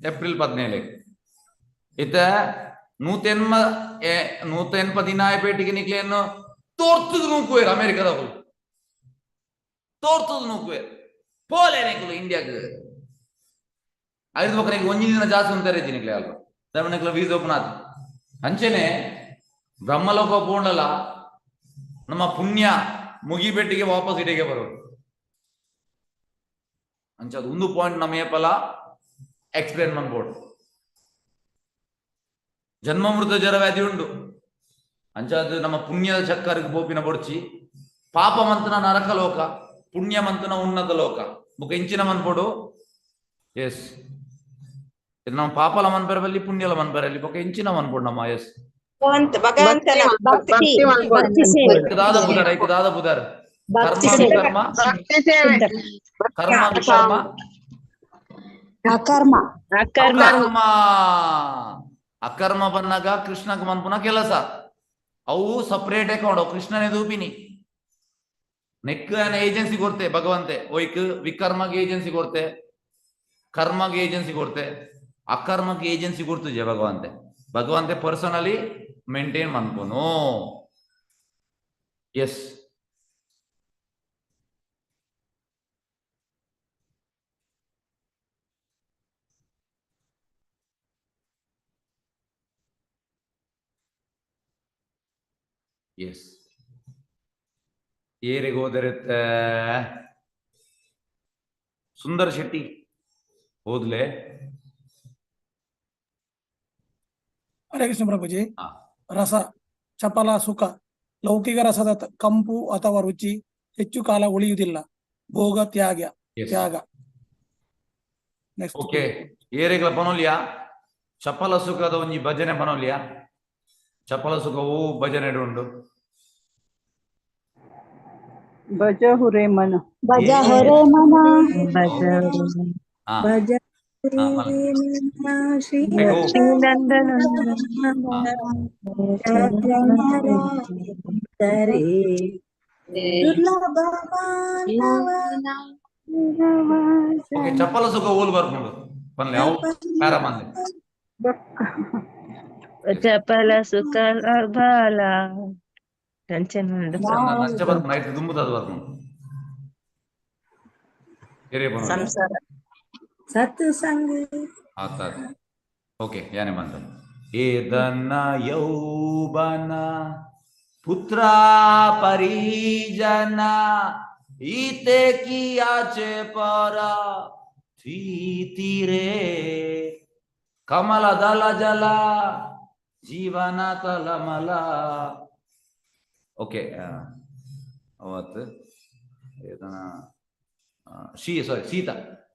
ಏಪ್ರಿಲ್ 17 ಇತ್ತೆ 180 ದಿನ ಪೇಟಿಗೆ ನಿಕ್ಲೇನು ತೋರ್ತದ ನೂಕುವೇರು ಅಮೆರಿಕದವರು ತೋರ್ತದ ನೂಕುವೇರು ಪೋಲೆ ನಿಕ್ಲು ಇಂಡಿಯಾಗ್ ಐದು ಬೊಕ್ಕ ಒಂಜಿ ದಿನ ಜಾಸ್ತಿ ಅಂತಾರೆ ನಿಕ್ಲೆ ಅಲ್ಪ ಧರ್ಮನಿಕ್ಲ ವೀಸಾ ಓಪನ್ ಆತು. ಅಂಚೆನೆ ಬ್ರಹ್ಮಲೋಕ ಪೋಂಡಲ ನಮ್ಮ ಪುಣ್ಯ ಮುಗಿಬೆಟ್ಟಿಗೆ ವಾಪಸ್ ಇಡೆಗೆ ಬರೋದು. ಅಂಚ ಅದು ಒಂದು ಪಾಯಿಂಟ್ ನಮ್ಮ ಏಪಲ ಎಕ್ಸ್ಪ್ಲೇನ್ ಮಾಡ್ಬೋದು. ಜನ್ಮ ಮೃತ ಜರ ವ್ಯಾಧಿ ಉಂಡು. ಅಂಚ ಅದು ನಮ್ಮ ಪುಣ್ಯದ ಚಕ್ಕರಿಗೆ ಬೋಪಿನ ಬೊಡ್ಚಿ ಪಾಪ ಮಂತನ ನರಕ ಲೋಕ, ಪುಣ್ಯ ಮಂತನ ಉನ್ನತ ಲೋಕ. ಬುಕ್ಕ ಇಂಚಿನ ಮನ್ಪೋಡು. ಎಸ್, ಇದು ನಮ್ಮ ಪಾಪಲ ಮನ್ಪೆರಬಲ್ಲಿ ಪುಣ್ಯಲ ಮನ್ಪೆರಲ್ಲಿ ಬೊಕ್ಕ ಇಂಚಿನ ಮನ್ಪೋಡು ನಮ್ಮ. ಎಸ್, ದಾದ ಬುಧಾರ ಐಕ್ ದಾದ ಬುಧಾರ ಕರ್ಮ ಕರ್ಮ ಕರ್ಮ ಅಕರ್ಮ ಅಕರ್ಮ ಅಕರ್ಮ ಬನ್ನಾಗ ಕೃಷ್ಣಗ ಮನ್ಪುನ ಕೆಲಸ ಅವು ಸಪರೇಟ್ ಅಕೌಂಟ್. ಅವು ಕೃಷ್ಣನೇ ದೂಪಿನಿ ನೆಕ್ ಏಜೆನ್ಸಿ ಕೊಡ್ತೆ ಭಗವಂತೆ. ಒಯ್ಕ್ ವಿಕರ್ಮಗೆ ಏಜೆನ್ಸಿ ಕೊಡ್ತೆ, ಕರ್ಮಗೆ ಏಜೆನ್ಸಿ ಕೊಡ್ತೆ, ಅಕರ್ಮಕ್ಕೆ ಏಜೆನ್ಸಿ ಕೊಡ್ತುಜೆ ಭಗವಂತೆ. ಭಗವಂತೆ ಪರ್ಸನಲಿ ಮೇಂಟೈನ್ ಮನ್ಪುನು. ಎಸ್, ಎಸ್, ಏರಿಗೆ ಹೋದರಿತ್ತೆ ಸುಂದರ್ ಶೆಟ್ಟಿ ಹೋದ್ಲೆ. ಹರೇ ಕೃಷ್ಣ ಪ್ರಭುಜಿ. ರಸ ಚಪಲ ಸುಖ ಲೌಕಿಕ ರಸದ ಕಂಪು ಅಥವಾ ರುಚಿ ಹೆಚ್ಚು ಕಾಲ ಉಳಿಯುವುದಿಲ್ಲ. ಭೋಗ ತ್ಯಾಗ ತ್ಯಾಗ. ನೆಕ್ಸ್ಟ್ ಓಕೆ, ಏರಿಗಳ ಪನೋಲಿಯಾ ಚಪಲ ಸುಖದ ಒಂಜಿ ಭಜನೆ ಪನೋಲಿಯಾ. ಚಪಲ ಸುಖವು ಭಜನೆ ಉಂಡು. ಭಜ ಹುರೇ ಮನ, ಭಜ ಹುರೇ ಮನ, ಭಜ ಚಪಲ ಸುಖ ಓಲ್ ಬರ್ಕೊಂಡು ಪನ್ಲೆ ಅವು ಪ್ಯಾರ ಮನ್ಲೆ. ಚಪಲ ಸುಖ ಬಾಲ ನಂಚ ಬರ್ಪುಂಡು ಐಟ್ ದುಂಬುದ ಬರ್ಪುಂಡು. ಸಂಸಾರ ಸತ್ಸಂಗ ಆತ. ಓಕೆ, ಯಾನೆ ಬಂತ ಏದನ್ನ ಯೌವನ ಪುತ್ರ ಪರಿಜನ ಈತೆ ಕಿಯಾಚೆ ಪರ ತೀರೆ ಕಮಲ ದಲ ಜಲ ಜೀವನ ತಲಮಲ. ಓಕೆ, ಅವತ್ತು ಏದನ ಶೀ ಸಾರಿ ಸೀತಾ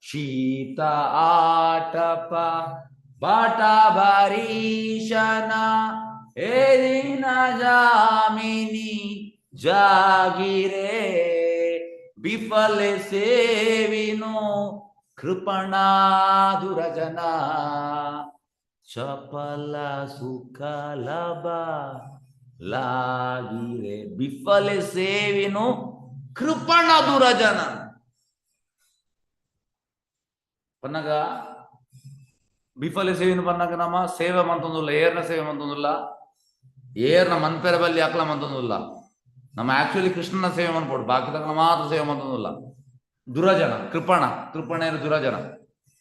ಶೀತ ಆಟಪ ಬಾಟ ಬಾರೀಶನ ಏದಿನ ಜಾಮಿನಿ ಜಾಗಿರೆ ಬಿಫಲೆ ಸೇವಿನೋ ಕೃಪಣಾ ದುರಜನ ಚಪಲ ಸುಖ ಲಭ ಲಾಗಿರೆ ಬಿಫಲೆ ಸೇವಿನೋ ಕೃಪಣ ದುರಜನ. ಪನ್ನಗ ಬಿಫಲೆ ಸೇವಿನ ಪನ್ನಗ ನಮ್ಮ ಸೇವೆ ಮಂತೊಂದುಲ್ಲ, ಏರ್ನ ಸೇವೆ ಮಂತೊಂದುಲ್ಲ, ಏರ್ನ ಮನ್ಪೆರ ಬಲ್ಲಿ ಅಕ್ಲ ಮಂತೊಂದುಲ್ಲ. ನಮ್ಮ ಆಕ್ಚುಲಿ ಕೃಷ್ಣನ ಸೇವೆ ಮನ್ಪೋಡು, ಬಾಕಿದಾಗ ಮಾತ್ರ ಸೇವೆ ಮಂತೊಂದುಲ್ಲ. ದುರಜನ ಕೃಪಣ, ಕೃಪಣ ದುರಜನ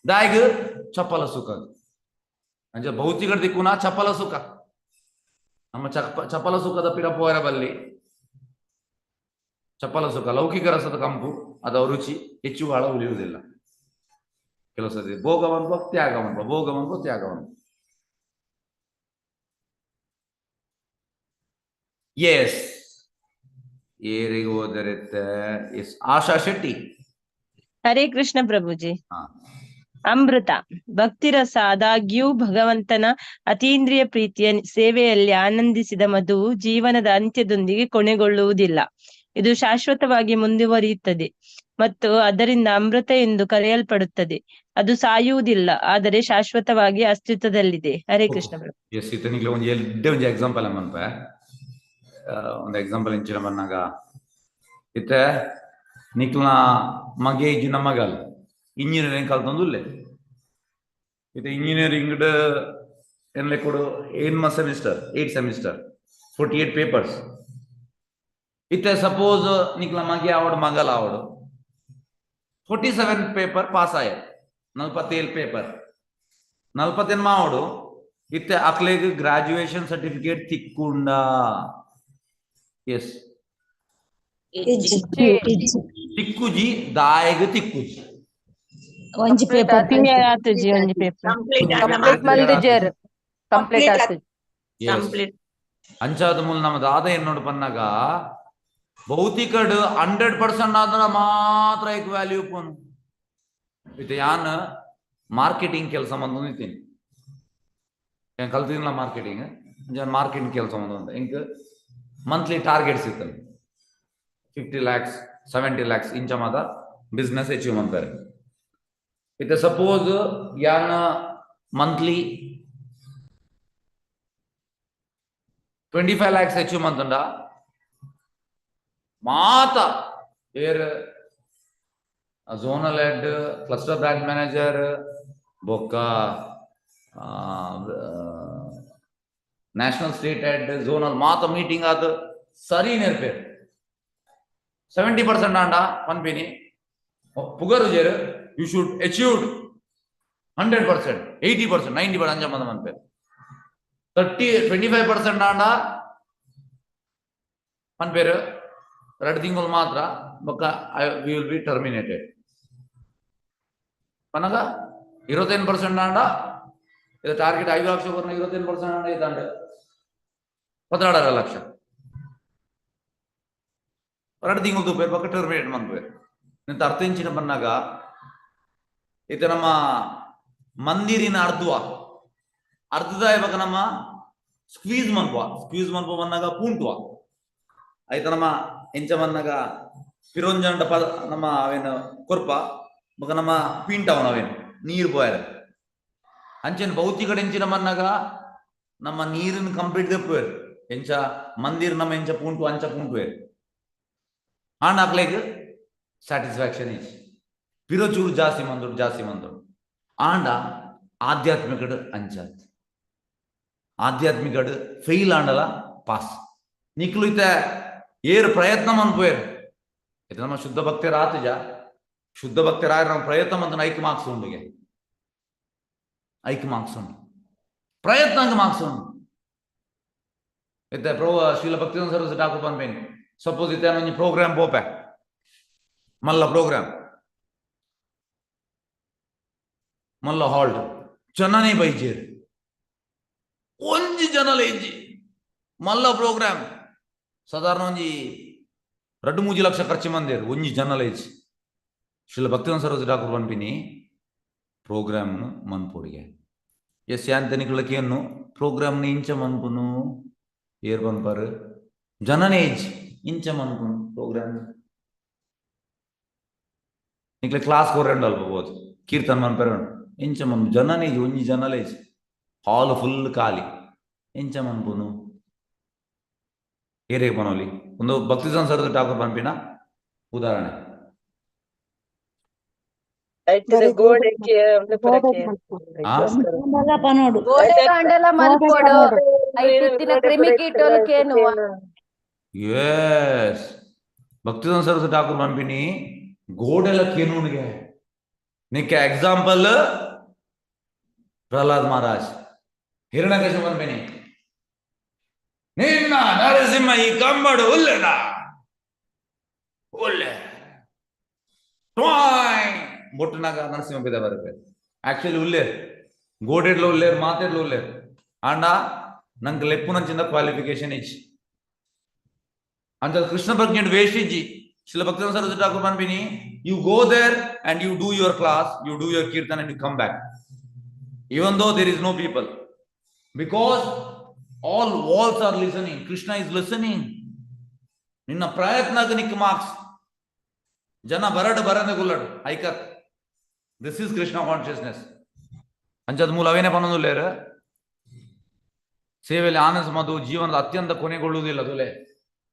ದಾಯಿಗ್ ಚಪಲ ಸುಖ. ಅಂಚ ಭೌತಿಕ ದಿಕ್ಕುನ ಚಪಲ ಸುಖ. ನಮ್ಮ ಚಪಲ ಸುಖದ ಪಿರಪೋರ ಬಲ್ಲಿ ಚಪಲ ಸುಖ ಲೌಕಿಕ ರಸದ ಕಂಪು ಅದರ ರುಚಿ ಹೆಚ್ಚು ಕಾಲ ಉಳಿಯುವುದಿಲ್ಲ. ಕೆಲವು ಸತಿ ಭೋಗ ಮನ್ಪೋ ತ್ಯಾಗ ಮನ್ಪೋ, ಭೋಗ ಮನ್ಪೋ ತ್ಯಾಗ ಮನ್ಪೋ. ಎಸ್, ಏರಿಗೆ ಹೋದರಿತ್ತೆ. ಎಸ್, ಆಶಾ ಶೆಟ್ಟಿ. ಹರೇ ಕೃಷ್ಣ ಪ್ರಭುಜಿ. ಅಮೃತ ಭಕ್ತಿರಸ ಆದಾಗ್ಯೂ ಭಗವಂತನ ಅತೀಂದ್ರಿಯ ಪ್ರೀತಿಯ ಸೇವೆಯಲ್ಲಿ ಆನಂದಿಸಿದ ಮಧುವು ಜೀವನದ ಅಂತ್ಯದೊಂದಿಗೆ ಕೊನೆಗೊಳ್ಳುವುದಿಲ್ಲ. ಇದು ಶಾಶ್ವತವಾಗಿ ಮುಂದುವರಿಯುತ್ತದೆ ಮತ್ತು ಅದರಿಂದ ಅಮೃತ ಎಂದು ಕರೆಯಲ್ಪಡುತ್ತದೆ. ಅದು ಸಾಯುವುದಿಲ್ಲ, ಆದರೆ ಶಾಶ್ವತವಾಗಿ ಅಸ್ತಿತ್ವದಲ್ಲಿದೆ. ಹರೇ ಕೃಷ್ಣ. ಎಸ್, ಇತನಿಗೆ ಒಂಜಿ ಎಡ್ಡೆ ಒಂಜಿ ಎಕ್ಸಾಂಪಲ್ ಮನ್ಪೆ. ಒಂದು ಎಕ್ಸಾಂಪಲ್ ಇಂಚಿನ ಬನ್ನಾಗ ಇತ್ತೆ ನಿಕ್ಲ ಮಗೆ ಇಜ್ಜಿನ ಮಗಲ್ ಇಂಜಿನಿಯರಿಂಗ್ ಕಲ್ತೊಂದುಲ್ಲೆ. ಇದು ಇಂಜಿನಿಯರಿಂಗ್ ಎನ್ಲೆ ಕೊಡು ಏನ್ಮ ಸೆಮಿಸ್ಟರ್, 8 ಸೆಮಿಸ್ಟರ್, 48 ಪೇಪರ್ಸ್. ಇತ್ತೆ ಸಪೋಸ್ ನಿಕ್ಲ ಮಗೆ ಆವಡು, ಮಗಲ ಆವಡು, 47 ಪೇಪರ್ ಪಾಸ್ ಆಯ, 47 ಪೇಪರ್, 48 ಆವಡು. ಇತ್ತೆ ಅಕ್ಲೆಗ್ ಗ್ರಾಜುಯೇಷನ್ ಸರ್ಟಿಫಿಕೇಟ್ ತಿಕ್ಕುಂಡ? ಎಸ್. ತಿಕ್ಕುಜಿ. ದಾಯಗ್ ತಿಕ್ಕುಜಿ? ಒಂಜಿ ಪೇಪರ್. ಕ್ಲಿಯರ್ ಆತುಜಿ ಒಂಜಿ ಪೇಪರ್. ಕಂಪ್ಲೀಟ್ ಮಲ್ದಿಜೆರ್, ಕಂಪ್ಲೀಟ್ ಆತುಜಿ. ಕಂಪ್ಲೀಟ್. ಅಂಚಾದ ಮೂಲ ನಮ್ಮ ದಾದ ಏನ್ ನೋಡು ಪನ್ನಾಗ, ಭೌತಿಕಡ್ 100% ಆದ್ರೆ ಮಾತ್ರ ಐಕ್ ವ್ಯಾಲ್ಯೂ ಪೋನು. ಇದು ಯಾನ್ ಮಾರ್ಕೆಟಿಂಗ್ ಕೆಲಸ ಮಂದೊಂದಿದ್ದೀನಿ. ಏನ್ ಕಲ್ತಿದ್ದಿಲ್ಲ ಮಾರ್ಕೆಟಿಂಗ್, ಮಾರ್ಕೆಟಿಂಗ್ ಕೆಲಸ ಮಂದ. ಇಂಕ್ ಮಂತ್ಲಿ ಟಾರ್ಗೆಟ್ಸ್ ಇತ್ತಲ್ಲ, 50 ಲ್ಯಾಕ್ಸ್, 70 ಲ್ಯಾಕ್ಸ್ ಇಂಚ ಮಾತ ಬಿಸ್ನೆಸ್ ಅಚೀವ್ ಮಾಡ್ತಾರೆ. ಇತ್ತೆ ಸಪೋಸ್ ಯಾನ್ ಮಂತ್ಲಿ 25 ಲ್ಯಾಕ್ಸ್ ಅಚೀವ್ ಮಂತುಂಡ, ಮಾತ ಏರ್ zonal head, cluster branch manager, ಬೊಕ್ಕ ನ್ಯಾಷನಲ್ ಸ್ಟೇಟ್ ಹೆಡ್, ಝೋನಲ್ ಮಾತ ಮೀಟಿಂಗ್ ಆದ್ ಸರಿ ನೆರ್ಪೇರ್. 70% ಆಂಡ ಪನ್ಪಿನಿ ಪುಗರುಜೆರ್. You should achieved 100%, 80%, 90% ಅಂಚ ಮಂದ ಮನ್ಪೇರ್. 30, 25% ಆಂಡ ಪನ್ಪೇರು 2 ತಿಂಗಳು ಮಾತ್ರ, ಬೊಕ್ಕ I will be terminated ಪನಗ. 25% ಆಂಡ, ಇದು ಟಾರ್ಗೆಟ್ 5 ಲಕ್ಷ ಬರ್ನ, 25% ಆಂಡ ಇದಂಡ 12.5 ಲಕ್ಷ. 2 ತಿಂಗಳು ತೂಪೇರು, ಬೊಕ್ಕ ಟರ್ಮಿನೇಟ್ ಮನ್ಪೇರು. ನಿಂತ ಅರ್ಥ ಇಂಚಿನ ಬನ್ನಾಗ, ಇದು ನಮ್ಮ ಮಂದಿರಿನ ಅರ್ಧವ ಅರ್ಧದ ಇವಾಗ ನಮ್ಮ ಸ್ಕ್ವೀಸ್ ಮನ್ಪುವ. ಸ್ಕ್ವೀಸ್ ಮನ್ಪುವ ಬಂದಾಗ ಪೂಂಟುವ ಆಯ್ತ. ನಮ್ಮ ಎಂಚ ಬಂದಾಗ ಪಿರೊಂಜಂಡ ಪದ ನಮ್ಮ ಅವೇನು ಕೊರ್ಪ, ಬೊಕ ನಮ್ಮ ಪೀಂಟವ ನಾವೇನು ನೀರು ಬೋಯರ್. ಅಂಚೆನ ಭೌತಿಕಡೆ ಎಂಚಿನ ಮನ್ನಾಗ ನಮ್ಮ ನೀರಿನ ಕಂಪ್ಲೀಟ್ ದೆಪ್ಪುವೆರ್. ಎಂಚ ಮಂದಿರ್ ನಮ್ಮ ಎಂಚ ಪೂಂಟು ಅಂಚ ಪೂಂಟುವೆರ್. ಆಂಡ ಅಕ್ಲೆಗ್ ಸ್ಯಾಟಿಸ್ಫ್ಯಾಕ್ಷನ್ is ಪಿರೋ ಚೂರು ಜಾಸ್ತಿ ಮಂದುಡು, ಜಾಸ್ತಿ ಮಂದುಡು. ಆಂಡ ಆಧ್ಯಾತ್ಮಿಕಡ್ ಅಂಚಾತ್. ಆಧ್ಯಾತ್ಮಿಕಡ್ ಫೇಲ್ ಆಂಡಲ ಪಾಸ್. ನಿಕ್ಲು ಇತ್ತೆ ಏರ್ ಪ್ರಯತ್ನ ಮನ್ಪುವೇರ್. ಇದು ನಮ್ಮ ಶುದ್ಧ ಭಕ್ತರ ಆತಜ. ಶುದ್ಧ ಭಕ್ತರಾಗ ನಮ್ಮ ಪ್ರಯತ್ನ ಮಂತನ ಐಕ್ ಮಾರ್ಕ್ಸ್ ಉಂಡುಗೆ, ಐಕ್ ಮಾರ್ಕ್ಸ್ ಉಂಡು, ಪ್ರಯತ್ನ ಮಾರ್ಕ್ಸ್ ಉಂಡು. ಇತ್ತೆ ಪ್ರಭು ಶ್ರೀಲ ಭಕ್ತಿ ಸರಸ್ವತಿ ಠಾಕೂರ್ ಪನ್ಪೇನಿ, ಸಪೋಸ್ ಇತ್ತೆ ಒಂಜಿ ಪ್ರೋಗ್ರಾಮ್ ಪೋಪೆ, ಮಲ್ಲ ಪ್ರೋಗ್ರಾಮ್, ಮಲ್ಲ ಹಾಲ್ಟ್, ಜನನೇ ಬೈಜೇರ್, ಒಂಜಿ ಜನಲ ಇಜ್ಜಿ. ಮಲ್ಲ ಪ್ರೋಗ್ರಾಮ್, ಸಾಧಾರಣ ಒಂಜಿ 2-3 ಲಕ್ಷ ಖರ್ಚು ಮಂದೇರು, ಒಂಜಿ ಜನಲ ಇಜ್ಜಿ. ಶ್ರೀಲ ಭಕ್ತಿ ಸರಸ್ವತಿ ಠಾಕೂರ್ ಪನ್ಪಿನಿ, ಪ್ರೋಗ್ರಾಮ್ ಮನ್ಪೊಡಿಗೆ. ಎಸ್, ಯಾಂತನಿಕ್ಲಕೇನು ಪ್ರೋಗ್ರಾಮ್ನ ಇಂಚ ಮನ್ಪುನು? ಏರ್ ಪನ್ಪಾರು? ಜನನೇ ಇಜ್ಜಿ, ಇಂಚ ಮನ್ಪುನು ಪ್ರೋಗ್ರಾಮ್? ನಿಕ್ಲೆ ಕ್ಲಾಸ್ ಕೊರಂಡು ಅಲ್ಪ ಬೋದು, ಕೀರ್ತನ್ ಮನ್ಪೆರ ಇಂಚ ಮನ್? ಜನನೇ ಇಜ್ಜಿ, ಒಂಜಿ ಜನಲೇ ಇಜ್ಜಿ, ಹಾಲ್ ಫುಲ್ ಖಾಲಿ, ಎಂಚ ಮನ್ಪುನು? ಏರೇಗ್ ಪನೋಲಿ? ಒಂದು ಭಕ್ತಿ ಸಂಸಾರದ ಠಾಕೂರ್ ಪನ್ಪಿನ ಉದಾಹರಣೆ. ಐತದ ಗೋಡೆಗೆ. ಆ? ಪನೋಡು. ಗೋಡೆ ಕಾಂಡಲ ಮನ್ಪೊಡು, ಐತಿತ್ತಿನ ಕ್ರಿಮಿಕೀಟೋಲು ಕೇನುವ. ಎಸ್, ಭಕ್ತಿ ಸರಸ್ವತಿ ಠಾಕೂರ್ ಪನ್ಪಿನಿ ಗೋಡೆಲ ಕೇನುನಿಗೆ. ನಿಕ್ಕೆ ಎಕ್ಸಾಂಪಲ್ ಪ್ರಹ್ಲಾದ್ ಮಹಾರಾಜ್. ಹಿರಣ್ಯಕಶಿಪು ಪನ್ಪಿನಿ, ನಿನ್ನ ನರಸಿಂಹ ಈ ಕಂಬಡು ಉಲ್ಲೆನ ಉಲ್ಲೆ ಬೊಟ್ಟುನಾಗ ನರಸಿಂಹ ಬಿದ ಬರಬೇಕು. ಆಕ್ಚುಲಿ ಉಲ್ಲೇರ್, ಗೋಡೆಡ್ಲ ಉಲ್ಲೇರ್, ಮಾತೆಡ್ಲ ಉಲ್ಲೇರ್. ಆಂಡ ನಂಗೆ ಲೆಪ್ಪುನಂಚಿಂದ ಕ್ವಾಲಿಫಿಕೇಶನ್ ಇಜ್ಜಿ ಅಂಚ ಕೃಷ್ಣ ಪ್ರಜ್ಞೆ ವೇಸ್ಟ್ ಇಜ್ಜಿ. ಶ್ರೀಲ ಭಕ್ತಿ Saraswati Thakur ಪನ್ಪಿನಿ, you go there and you do your class, you do your kirtan and you come back, even though there is no people, because all walls are listening. Krishna is listening. ನಿನ್ನ ಪ್ರಯತ್ನಕ್ಕೆ ನಿಕ್ marks. ಜನ ಬರಡು ಬರಂದ ಗುಲ್ಲಡು ಐಕತ್. This is Krishna consciousness. ಅಂಚದ ಮೂಲ ಅವೇನೆ ಪನ್ನೊಂದುಲ್ಲೇರು. ಸೇವೆಯಲ್ಲಿ ಆನಂದ ಮಧು ಜೀವನದ ಅತ್ಯಂತ ಕೊನೆಗೊಳ್ಳುವುದಿಲ್ಲ ತುಲೆ.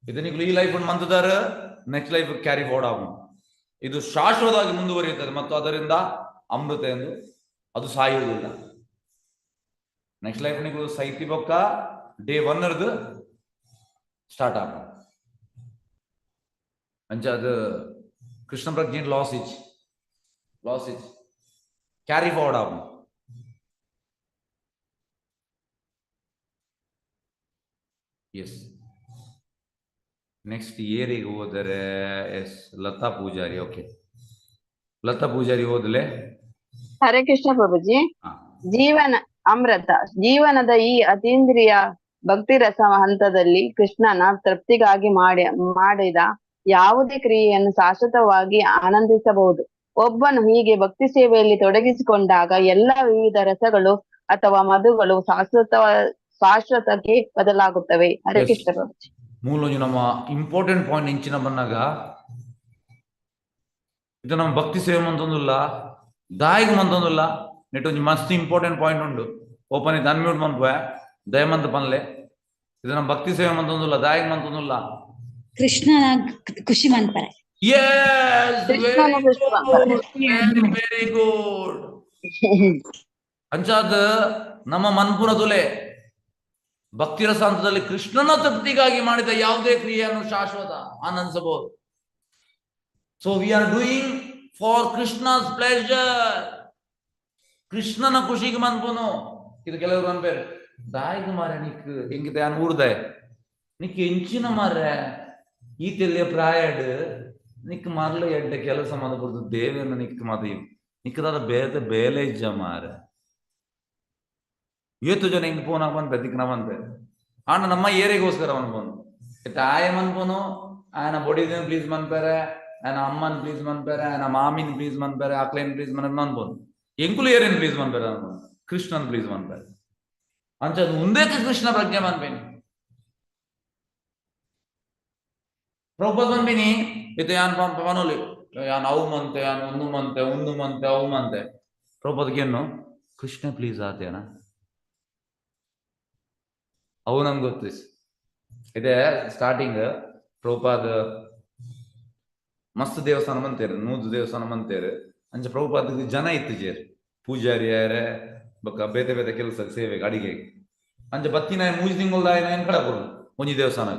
ಇದು ನಿಕ್ಲು ಈ ಲೈಫ್ ಮಂತದಾರ ನೆಕ್ಸ್ಟ್ ಲೈಫ್ ಕ್ಯಾರಿ ಫಾರ್ವರ್ಡ್ ಆಗುದು. ಇದು ಶಾಶ್ವತವಾಗಿ ಮುಂದುವರಿಯುತ್ತದೆ ಮತ್ತು ಅದರಿಂದ ಅಮೃತ ಎಂದು ಅದು ಸಾಯುವುದಿಲ್ಲ. ನೆಕ್ಸ್ಟ್ ಲೈಫ್ ನಿಕುಲು ಸೈತಿ ಬೊಕ್ಕ ಡೇ ಒನ್ ಅರ್ದು ಸ್ಟಾರ್ಟ್ ಆಪ. ಅಂಚ ಅದು ಕೃಷ್ಣ ಪ್ರಜ್ಞೆ ಲಾಸ್ ಇಚ್, ಲಾಸ್ ಇಚ್ ಕ್ಯಾರಿ ಫಾರ್ವರ್ಡ್ ಆಪ. ಎಸ್, ನೆಕ್ಸ್ಟ್ ಏರಿಗೆ ಹೋದರೆ ಎಸ್ ಲತಾ ಪೂಜಾರಿ. ಓಕೆ, ಲತಾ ಪೂಜಾರಿ ಓದಲೆ. ಹರೇ ಕೃಷ್ಣ ಪ್ರಭುಜಿ. ಜೀವನ ಅಮೃತ ಜೀವನದ ಈ ಅತೀಂದ್ರಿಯ ಭಕ್ತಿ ರಸ ಹಂತದಲ್ಲಿ ಕೃಷ್ಣನ ತೃಪ್ತಿಗಾಗಿ ಮಾಡಿದ ಯಾವುದೇ ಕ್ರಿಯೆಯನ್ನು ಶಾಶ್ವತವಾಗಿ ಆನಂದಿಸಬಹುದು. ಒಬ್ಬನು ಹೀಗೆ ಭಕ್ತಿ ಸೇವೆಯಲ್ಲಿ ತೊಡಗಿಸಿಕೊಂಡಾಗ ಎಲ್ಲ ವಿವಿಧ ರಸಗಳು ಅಥವಾ ಮಧುಗಳು ಶಾಶ್ವತಕ್ಕೆ ಬದಲಾಗುತ್ತವೆ. ಹರೇ ಕೃಷ್ಣ ಪ್ರಭುಜಿ. ಮೂಲೊಂಜಿ ನಮ್ಮ ಇಂಪಾರ್ಟೆಂಟ್ ಪಾಯಿಂಟ್ ಇಂಚಿನ ಬಂದಾಗ ಇದು ನಮ್ಮ ಭಕ್ತಿ ಸೇವೆ ಮಂತೊಂದುಲ್ಲ, ದಾಯಿಗೆ ಮಂತೊಂದುಲ್ಲ. ನೆಟ್ ಒಂಜಿ ಮಸ್ತ್ ಇಂಪಾರ್ಟೆಂಟ್ ಪಾಯಿಂಟ್ ಉಂಡು. ಓಪನ್ ಇದು ಅನ್ಮ್ಯೂಟ್ ಮನ್ಪುವೆ ದಯಮಂತ ಪನ್ಲೆ. ಇದು ನಮ್ಮ ಭಕ್ತಿ ಸೇವೆ ಮಂತೊಂದುಲ್ಲ, ದಾಯಿಗೆ ಮಂತೊಂದುಲ್ಲ. ಕೃಷ್ಣನ ಖುಷಿ ಮನ್ಪರೆ. Yes, very very good. ಅಂಚಾದ ನಮ್ಮ ಮನ್ಪುನ ತುಲೆ ಭಕ್ತಿ ರಸಾಂತದಲ್ಲಿ ಕೃಷ್ಣನ ತೃಪ್ತಿಗಾಗಿ ಮಾಡಿದ ಯಾವುದೇ ಕ್ರಿಯೆಯನ್ನು ಶಾಶ್ವತ ಆನಂದಿಸಬಹುದು. So we are doing for Krishna's pleasure. ಕೃಷ್ಣನ ಖುಷಿಗೆ ಮನ್ಪುನು. ಇದು ಕೆಲವರು ಅನ್ಬೇರು ದಾಯಿಗೆ ಮಾರ ನಿಕ್ ಹೆಂಗಿದ ಯಾನ್ ಊರ್ದಾಯ ನಿಕ್ ಎಂಚಿನ ಮಾರ್ರೆ ಈ ತೆಲ್ಲಿಯ ಪ್ರಾಯಡ್ ನಿಕ್ ಮರ್ಲ ಎಡ್ಡೆ ಕೆಲಸ ಮದ ದೇವೇನ ನಿಕ್ ಮಾತ ನಿಕ್ಕದಾದ ಬೇತೆ ಬೇಲೆ ಇಜ್ಜ ಮಾರ. ಏತು ಜನ ಹಿಂಗ್ ಫೋನ್ ಬಂತೆ ದಿಕ್ನ ಬಂತೆ ಅಣ್ಣ ನಮ್ಮ ಏರಿಗೋಸ್ಕರ ಅನ್ಬೋದು. ಆಯ ಮನ್ಪೋನು ಆಯನ ಬೊಡಿದೇನ್ ಪ್ಲೀಸ್ ಮನ್ಪೇರೆ, ಆಯನ ಅಮ್ಮನ್ ಪ್ಲೀಸ್ ಮನ್ಪೇರೆ, ಆಯನ ಮಾಮಿನ್ ಪ್ಲೀಸ್ ಮನ್ಪೇರೆ, ಆಕ್ಲೇನ್ ಪ್ಲೀಸ್ ಮನ್ ಅನ್ಬೋದು. ಎಂಕುಲು ಏರೇನ್ ಪ್ಲೀಸ್ ಮನ್ಪೇರೆ ಅನ್ಬೋದು, ಕೃಷ್ಣನ್ ಪ್ಲೀಸ್ ಮನ್ಪೇರೆ. ಅಂಚ ಮುಂದಕ್ಕೆ ಕೃಷ್ಣ ಪ್ರಜ್ಞೆ ಮನ್ಪೇನಿ. ಪ್ರಭುಪಾದ ಮನ್ಪಿನಿ ಇದು ಯಾನ್ ಪನೋಲಿ ಯಾನ್ ಅವು ಮಂತೆ ಯಾನ್ ಒಂದು ಮಂತೆ ಒಂದು ಮಂತೆ ಅವು ಮಂತೆ. ಪ್ರಭುಪಾದಕ್ಕೆ ಏನು ಕೃಷ್ಣ ಪ್ಲೀಸ್ ಆತೇನ ಅವು ನಂಗೆ ಗೊತ್ತು. ಇದೆ ಸ್ಟಾರ್ಟಿಂಗ್ ಪ್ರಭುಪಾದ ಮಸ್ತ್ ದೇವಸ್ಥಾನ ಮಂತೇರು, ನೂದು ದೇವಸ್ಥಾನ ಮಂತೇರು. ಅಂಚ ಪ್ರಭುಪಾದ ಜನ ಇತ್ತು ಜೇರ್ ಪೂಜಾರಿ ಯಾರೆ ಬೊಕ್ಕ ಬೇತೆ ಬೇತೆ ಕೆಲಸ ಸೇವೆಗೆ ಅಡಿಗೆ. ಅಂಚ ಬತ್ತಿನ ಮೂಜಿ ತಿಂಗಳದ ಏನ್ ಕಡೆ ಕೊಡು ಒಂಜಿ ದೇವಸ್ಥಾನ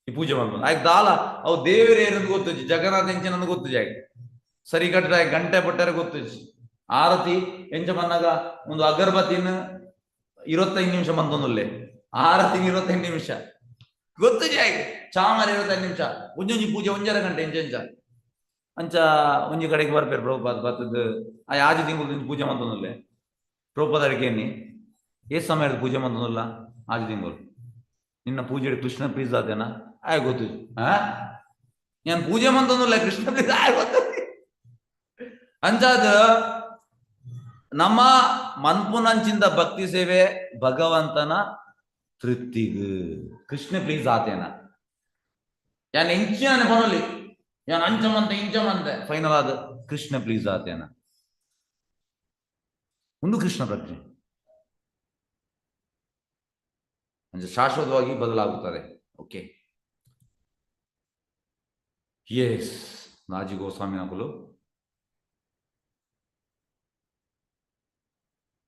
ಈ ಪೂಜೆ ಮಾಡ್ಬೋದು. ಆಯ್ತು ದಾಲ ಅವು ದೇವರೇ ಏನಂದು ಗೊತ್ತು, ಜಗನ್ನಾಥ ಎಂಚಿನಂದು ಗೊತ್ತು ಜಾಗ ಸರಿ ಕಟ್ಟಡ ಗಂಟೆ ಪಟ್ಟಾರೆ ಗೊತ್ತು. ಆರತಿ ಎಂಚ ಬಂದಾಗ ಒಂದು ಅಗರಬತ್ತಿನ 25 ನಿಮಿಷ ಬಂತೊಂದುಲ್ಲೆ, ಆರತಿ 25 ನಿಮಿಷ ಗೊತ್ತು ಜಾಗ, ಚಾಮರ 25 ನಿಮಿಷ, ಒಂಜೊಂಜಿ ಪೂಜೆ ಒಂಜರ ಗಂಟೆ ಎಂಚ ಎಂಚ ಅಂಚ ಒಂಜಿ ಕಡೆಗೆ ಬರ್ಪೇರು ಪ್ರಭುಪಾದ ಬತ್ತದ ಆ ಆಜಿ ತಿಂಗಳು ಪೂಜೆ ಮಂತೊಂದುಲ್ಲೆ. ಪ್ರಭುಪಾದ ಅಡಿಕೆ ಏ ಸಮಯದ ಪೂಜೆ ಮಂತೊಂದುಲ್ಲ ಆಜಿ ತಿಂಗಳು ನಿನ್ನ ಪೂಜೆ ಕೃಷ್ಣ ಪ್ಲೀಸ್ ಆತೇನಾ ಆಯ್ ಗೊತ್ತು. ಆ ನಾನು ಪೂಜೆ ಮಂತೊಂದುಲ್ಲ ಕೃಷ್ಣ ಪ್ಲೀಸ್ ಆಯ್ ಗೊತ್ತು. ಅಂಚಾದ ನಮ್ಮ ಮನ್ಪುನಂಚಿಂದ ಭಕ್ತಿ ಸೇವೆ ಭಗವಂತನ ತೃಪ್ತಿಗ್ ಕೃಷ್ಣ ಪ್ಲೀಸ್ ಆತೇನ. ಯಾನ್ ಎಂಚಿನ ಬನೋಲಿ ಯಾನ್ ಅಂಚಮಂತೆ ಇಂಚಮಂತೆ ಫೈನಲ್ ಆದ ಕೃಷ್ಣ ಪ್ಲೀಸ್ ಆತೇನ. ಒಂದು ಕೃಷ್ಣ ಪ್ರಜ್ಞೆ ಅಂದ್ರೆ ಶಾಶ್ವತವಾಗಿ ಬದಲಾಗುತ್ತದೆ. ಓಕೆ, ಎಸ್ ನಾಜಿ ಗೋಸ್ವಾಮಿ ನಕುಲು.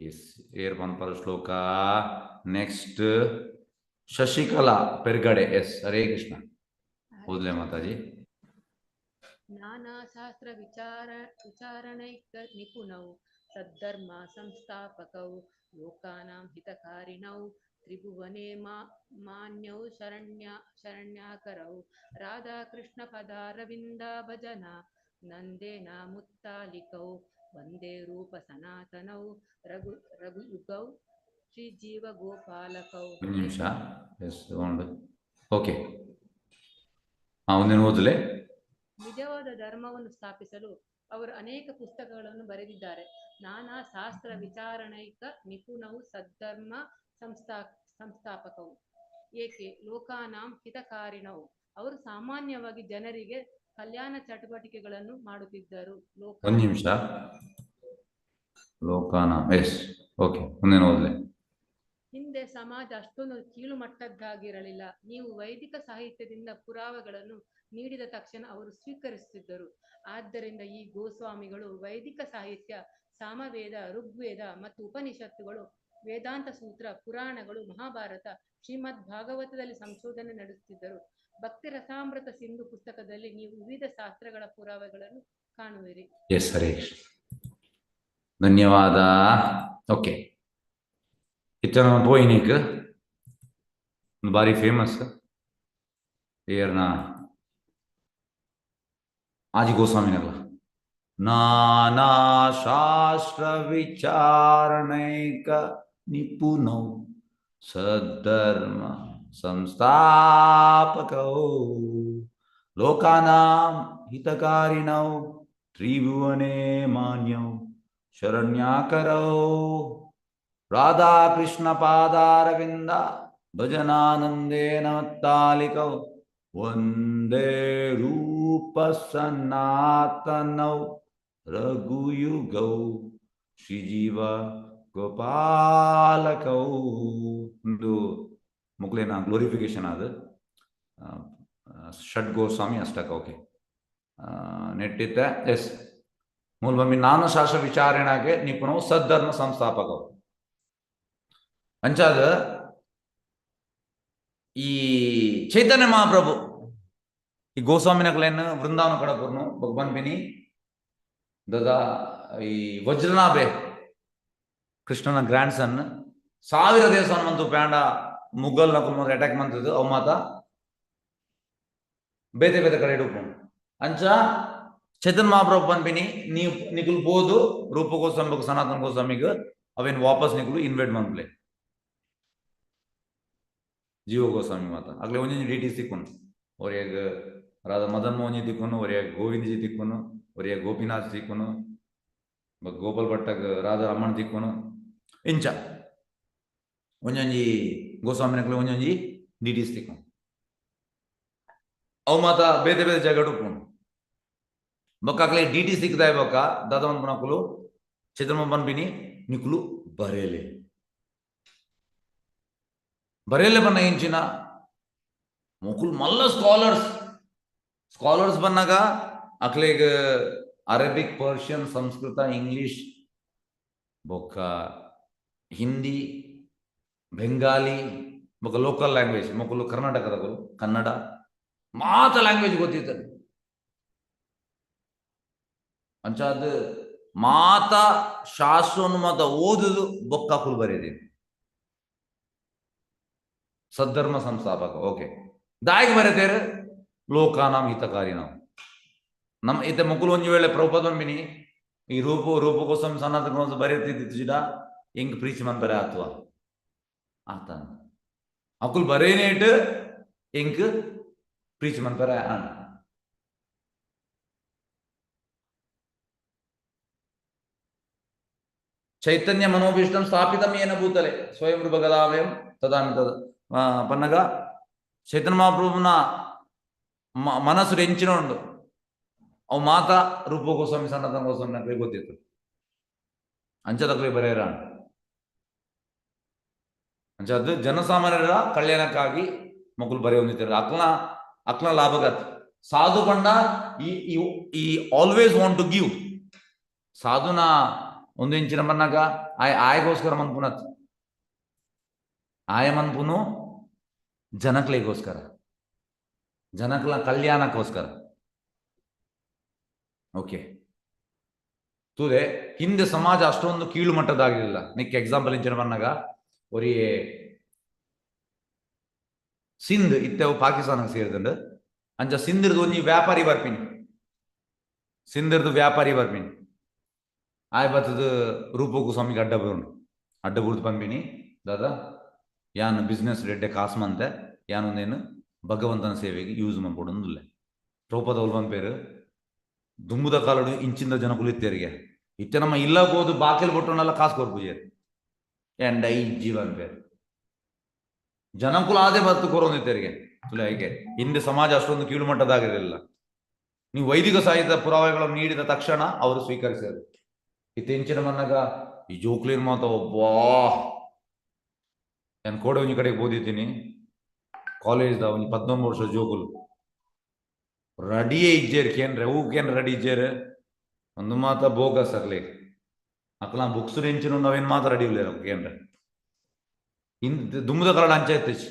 ಎಸ್ ಏರ್ ಪನ್ಪರ ಶ್ಲೋಕ. ನೆಕ್ಸ್ಟ್ ಶಶಿಕಲಾ ಪೆರ್ಗಡೆ. ಎಸ್ ಹರೇ ಕೃಷ್ಣ. ಓದ್ಲೆ ಮಾತಾಜಿ. ನಾನಾ ಶಾಸ್ತ್ರ ವಿಚಾರಣೈಕ ನಿಪುಣೌ ಸದ್ಧರ್ಮ ಸಂಸ್ಥಾಪಕೌ ಲೋಕಾನಾಂ ಹಿತಕಾರಿಣೌ ತ್ರಿಭುವನೆ ಮಾನ್ಯೌ ಶರಣ್ಯಾಕರೌ ರಾಧಾಕೃಷ್ಣ ಪದಾರವಿಂದ ಭಜನ ನಂದೇನ ಮುತ್ತಾಲಿಕೌ ವಂದೇ ರೂಪ ಸನಾತನೌ ರಘುಯುಗೌ ಶ್ರೀ ಜೀವ ಗೋಪಾಲಕೌ. ಒಂದು ನಿಮಿಷ. ಎಸ್ ಓಕೆ, ಒಂದಿನ ಓದಲೆ. ನಿಜವಾದ ಧರ್ಮವನ್ನು ಸ್ಥಾಪಿಸಲು ಅವರು ಅನೇಕ ಪುಸ್ತಕಗಳನ್ನು ಬರೆದಿದ್ದಾರೆ. ನಾನಾ ಶಾಸ್ತ್ರ ವಿಚಾರಣೈಕ ನಿಪುಣವು ಸದ್ಧರ್ಮ ಸಂಸ್ಥಾಪಕವು ಏಕೆ ಲೋಕಾನಾಂ ಹಿತಕಾರಿಣವು. ಅವರು ಸಾಮಾನ್ಯವಾಗಿ ಜನರಿಗೆ ಕಲ್ಯಾಣ ಚಟುವಟಿಕೆಗಳನ್ನು ಮಾಡುತ್ತಿದ್ದರು. ಒಂದು ನಿಮಿಷ. ಲೋಕಾನಾಂ ಎಸ್ ಓಕೆ ಮುಂದಿನ ಓದಲೆ. ಹಿಂದೆ ಸಮಾಜ ಅಷ್ಟೊಂದು ಕೀಳುಮಟ್ಟದ್ದಾಗಿರಲಿಲ್ಲ. ನೀವು ವೈದಿಕ ಸಾಹಿತ್ಯದಿಂದ ಪುರಾವೆಗಳನ್ನು ನೀಡಿದ ತಕ್ಷಣ ಅವರು ಸ್ವೀಕರಿಸುತ್ತಿದ್ದರು. ಆದ್ದರಿಂದ ಈ ಗೋಸ್ವಾಮಿಗಳು ವೈದಿಕ ಸಾಹಿತ್ಯ, ಸಾಮವೇದ, ಋಗ್ವೇದ ಮತ್ತು ಉಪನಿಷತ್ತುಗಳು ವೇದಾಂತ ಸೂತ್ರ, ಪುರಾಣಗಳು, ಮಹಾಭಾರತ, ಶ್ರೀಮದ್ ಭಾಗವತದಲ್ಲಿ ಸಂಶೋಧನೆ ನಡೆಸುತ್ತಿದ್ದರು. ಭಕ್ತಿ ರಸಾಮೃತ ಸಿಂಧು ಪುಸ್ತಕದಲ್ಲಿ ನೀವು ವಿವಿಧ ಶಾಸ್ತ್ರಗಳ ಪುರಾವೆಗಳನ್ನು ಕಾಣುವಿರಿ. ಎಸ್, ಹರೇ ಕೃಷ್ಣ, ಧನ್ಯವಾದ. ಓಕೆ, ಇತ್ತ ಪೋಯಿನಿಕ್ ಬಾರಿ ಫೇಮಸ್ ಏರ್ನ ಆಜಿ ಗೋಸ್ವಾಮಿನಲ್ಲ. ನಾನಾ ಶಾಸ್ತ್ರ ವಿಚಾರಣೈಕ ನಿಪುಣೌ ಸದ್ಧರ್ಮ ಸಂಸ್ಥಾಪಕೌ ಲೋಕಾನಾಂ ಹಿತಕಾರಿಣೌ ತ್ರಿಭುವನೆ ಮಾನ್ಯೌ ಶರಣ್ಯಾಕರೌ ರಾಧಾಕೃಷ್ಣ ಪಾದಾರವಿಂದ ಭಜನಾನಂದೇನ ಮತ್ತಾಲಿಕೌ ವಂದೇ ರೂಪ ಸನಾತನೌ ರಘುಯುಗೌ ಶ್ರೀಜೀವ ಗೋಪಾಲಕೌ. ಒಂದು ಮುಕ್ಲೇನ ಗ್ಲೋರಿಫಿಕೇಶನ್ ಅದು ಷಡ್ ಗೋಸ್ವಾಮಿ ಅಷ್ಟಕ. ಓಕೆ, ನೆಟ್ಟಿತ್ತ ಎಸ್ ಮೂಲಭೂಮಿ ನಾನು ಶಾಸ್ತ್ರ ವಿಚಾರಣೆಗೆ ನಿಪುಣವು ಸದ್ಧರ್ಮ ಸಂಸ್ಥಾಪಕವು ಅಂಚಾದ ಈ ಚೈತನ್ಯ ಮಹಾಪ್ರಭು ಈ ಗೋಸ್ವಾಮಿನಕ್ಲೇನು ವೃಂದಾವನ ಕಡಪುರ್ನು ಭಗವಾನ್ ಬಿನಿ ದದಾ ಈ ವಜ್ರನಾಭೆ ಕೃಷ್ಣನ ಗ್ರ್ಯಾಂಡ್ ಸನ್ ಸಾವಿರ ದೇವಸ್ಥಾನ ಮಂತು ಪ್ಯಾಂಡ ಮುಘಲ್ ನಕುಲ್ ಅಟ್ಯಾಕ್ ಮಂತದ್ದು ಅವು ಮಾತ ಬೇತೆ ಬೇತೆ ಕಡೆ ಇಡುಪುಂಡು. ಅಂಚ ಚೈತನ್ಯ ಮಹಾಪ್ರಭು ಪನ್ಪಿನಿ ನೀವು ನಿಕುಲ್ ಬೋದು ರೂಪ ಗೋಸ್ವಾಮಿ ಸನಾತನ ಗೋಸ್ವಾಮಿಗೆ ಅವೇನು ವಾಪಸ್ ನಿಕುಲು ಇನ್ವೈಟ್ ಮನ್ಪ್ಲೆ ಜೀವ ಗೋಸ್ವಾಮಿ ಮಾತ ಅಗ್ಲೆ ಒಂಜೊಂಜಿ ಡಿ ಟಿ ಸಿಕ್ಕುನು ಒರಿಯಾಗ ರಾಧಾ ಮದನ್ ಮೋಹನ್ ಜಿ ತಿಕ್ಕುನು, ಒರಿಯಾಗ ಗೋವಿಂದ ಜಿ ತಿಕ್ಕುನು, ಒರಿಯಾಗ ಗೋಪಿನಾಥ್ ತಿಕ್ಕುನು, ಗೋಪಾಲ್ ಭಟ್ಟಗ್ ರಾಧಾ ರಮಣ್ ತಿಕ್ಕುನು. ಇಂಚ ಒಂಜೊಂಜಿ ಗೋಸ್ವಾಮಿನಕ್ಲೆ ಒಂಜೊಂಜಿ ಡಿ ಟಿ ತಿಕ್ಕುನು ಅವು ಮಾತ ಬೇತೆ ಬೇತೆ ಜಾಗ ಉಪ್ಪುಂಡು. ಬೊಕ್ಕ ಅಕ್ಲೆ ಡಿ ಟಿ ಸಿಕ್ಕದಾಯ ಬೊಕ್ಕ ದಾದ ಮನ್ಪುನಕುಲು ಚೈತನ್ಯ ಪನ್ಪಿನಿ ನಿಕುಲು ಬರೇಲೆ ಬರೇಲೆ ಬನ್ನ ಇಂಚಿನ ಮೊಕುಲ್ ಮಲ್ಲ ಸ್ಕಾಲರ್ಸ್ ಸ್ಕಾಲರ್ಸ್ ಬನ್ನಾಗ ಅಕ್ಲೆಗ್ ಅರೇಬಿಕ್, ಪರ್ಷಿಯನ್, ಸಂಸ್ಕೃತ, ಇಂಗ್ಲಿಷ್ ಬೊಕ್ಕ ಹಿಂದಿ, ಬೆಂಗಾಲಿ ಬೊಕ್ಕ ಲೋಕಲ್ ಲ್ಯಾಂಗ್ವೇಜ್ ಮೊಕುಲು ಕರ್ನಾಟಕದಕುಲು ಕನ್ನಡ ಮಾತ ಲ್ಯಾಂಗ್ವೇಜ್ ಗೊತ್ತಿತ್ತು. ಅಂಚಾದ ಮಾತ ಶಾಸ್ತ್ರವನ್ನು ಮಾತ ಓದುದು ಬೊಕ್ಕ ಅಕುಲು ಬರೀದಿ ಸದ್ಧರ್ಮ ಸಂಸ್ಥಾಪಕ. ಓಕೆ, ದಾಯಿಗೆ ಬರೀತೇರು ಲೋಕಾನಾಂ ಹಿತಕಾರಿ. ನಾವು ನಮ್ಮ ಇತ್ತೆ ಮುಕುಲು ಒಂಜಿ ವೇಳೆ ಪ್ರಭುಪದ ಈ ರೂಪ ರೂಪ ಗೋಸ್ವಾಮಿ ಸನಾತನ ಗೋಸ್ವಾಮಿ ಬರೀತಿದ್ದಿತ್ತು ಹೆಂಗ್ ಪ್ರೀಚ್ ಮನ್ಪರೆ ಆತ್ವ ಆತ ಅಕುಲ್ ಬರೇನೇಟ್ ಎಂಕ್ ಪ್ರೀಚ್ ಮನ್ಪರೆ ಆಂಡ್. ಚೈತನ್ಯ ಮನೋಭೀಷ್ಟಂ ಸ್ಥಾಪಿತಂ ಏನ ಭೂತಲೆ ಸ್ವಯಂ ರೂಪ ಗದಾವಯಂ ತದಾಮಿ ತದ ಪನ್ನಗ ಚೈತನ್ಯ ಮಹಾಪ್ರಭುನ ಮನಸ್ಸು ಎಂಚಿನ ಉಂಡು ಅವು ಮಾತ ರೂಪ ಗೋಸ್ವಾಮಿ ಸನಾತನ ಗೋಸ್ವಾಮಿ ನಕ್ಲೆ ಗೊತ್ತಿತ್ತು. ಅಂಚದಕ್ಲೆ ಬರೆಯರ ಅಂಚದ್ದು ಜನಸಾಮಾನ್ಯರ ಕಲ್ಯಾಣಕ್ಕಾಗಿ ಮಕ್ಕಳು ಬರೆಯ ಹೊಂದಿದ್ದಾರೆ. ಅಕ್ಲ ಅಕ್ಲ ಲಾಭಗತ್ ಸಾಧು ಪಂಡ ಈ ಈ ಆಲ್ವೇಸ್ ವಾಂಟ್ ಟು ಗಿವ್. ಸಾಧುನ ಒಂದು ಇಂಚಿನ ಬನ್ನಾಗ ಆಯ್ ಆಯಗೋಸ್ಕರ ಮನ್ಪುನತ್ ಆಯ ಮನ್ಪುನು ಜನಕ್ಲೆಗೋಸ್ಕರ, ಜನಕ್ಲ ಕಲ್ಯಾಣಕ್ಕೋಸ್ಕರ. ಓಕೆ, ತೂದೆ ಹಿಂದೆ ಸಮಾಜ ಅಷ್ಟೊಂದು ಕೀಳು ಮಟ್ಟದಾಗಿರಲಿಲ್ಲ. ನಿಕ್ ಎಕ್ಸಾಂಪಲ್ ಇಂಚಿನ ಬನ್ನಾಗ ಒರಿ ಸಿಂಧ್ ಇತ್ತೆವು ಪಾಕಿಸ್ತಾನಕ್ಕೆ ಸೇರಿದಂಡು ಅಂಚ ಸಿಂಧಿರ್ದು ಒಂಜಿ ವ್ಯಾಪಾರಿ ಬರ್ಪಿನಿ, ಸಿಂಧಿರ್ದು ವ್ಯಾಪಾರಿ ಬರ್ಪಿನಿ ಆಯ್ ಬತ್ತದ ರೂಪ ಗೋಸ್ವಾಮಿಗೆ ಅಡ್ಡ ಬರೋಣ ಅಡ್ಡ ಬುರ್ದು ಪಂಪಿನಿ ದಾದಾ ಯಾನ್ ಬಿಸ್ನೆಸ್ ರೆಡ್ಡೆ ಕಾಸು ಮಂತೆ ಯಾನೊಂದೇನು ಭಗವಂತನ ಸೇವೆಗೆ ಯೂಸ್ ಮಾಡ್ಕೊಡೊಂದುಲ್ಲೆ. ಪ್ರಭುಪಾದ ಪನ್ಪೇರು ದುಂಬುದ ಕಾಲಡು ಇಂಚಿಂದ ಜನಕುಲು ಇತ್ತೇರಿಗೆ ಇತ್ತೆ ನಮ್ಮ ಇಲ್ಲ ಹೋದು ಬಾಕಿಲ್ ಕೊಟ್ಟೋನೆಲ್ಲ ಕಾಸು ಕೊರ್ಪುಜೇರು ಎಂಡ ಈ ಜೀವನ್ ಪೇರು ಜನಕುಲ ಆದೇ ಬತ್ತು ಕೊರೋಂದಿತ್ತೇರಿಗೆ ತುಲೆ. ಹೇಗೆ ಹಿಂದೆ ಸಮಾಜ ಅಷ್ಟೊಂದು ಕೀಳುಮಟ್ಟದಾಗಿರಲಿಲ್ಲ. ನೀವು ವೈದಿಕ ಸಾಹಿತ್ಯ ಪುರಾವೆಗಳನ್ನು ನೀಡಿದ ತಕ್ಷಣ ಅವರು ಸ್ವೀಕರಿಸಿದರು. ಇತ್ತೆ ಇಂಚಿನ ಮನ್ನಾಗ ಈ ಜೋಕ್ಲಿನ್ ಮಾತ ಒಬ್ಬಾ ನಾನು ಕೋಡೆ ಒಂಜಿ ಕಡೆಗೆ ಓದಿದ್ದೀನಿ ಕಾಲೇಜ್ದ ಒಂಜಿ 19 ವರ್ಷ ಜೋಕುಲು ರೆಡಿಯೇ ಇಜ್ಜೇರು ಕೇನ್ರೆ ಹೂ ಕೇನ್ ರೆಡಿ ಇಜ್ಜೇರು ಒಂದು ಮಾತ ಬೋಗಸ್ ಆಗ್ಲಿ ಅಕ್ಲ ಬುಕ್ಸ್ ಎಂಚಿನ ನಾವೇನು ಮಾತ್ರ ರೆಡಿ ಇಲ್ಲ ಕೇನ್ರೆ. ಇನ್ ದುಮ್ಮದ ಕರಡ ಅಂಚ ಇತ್ತಿಚ್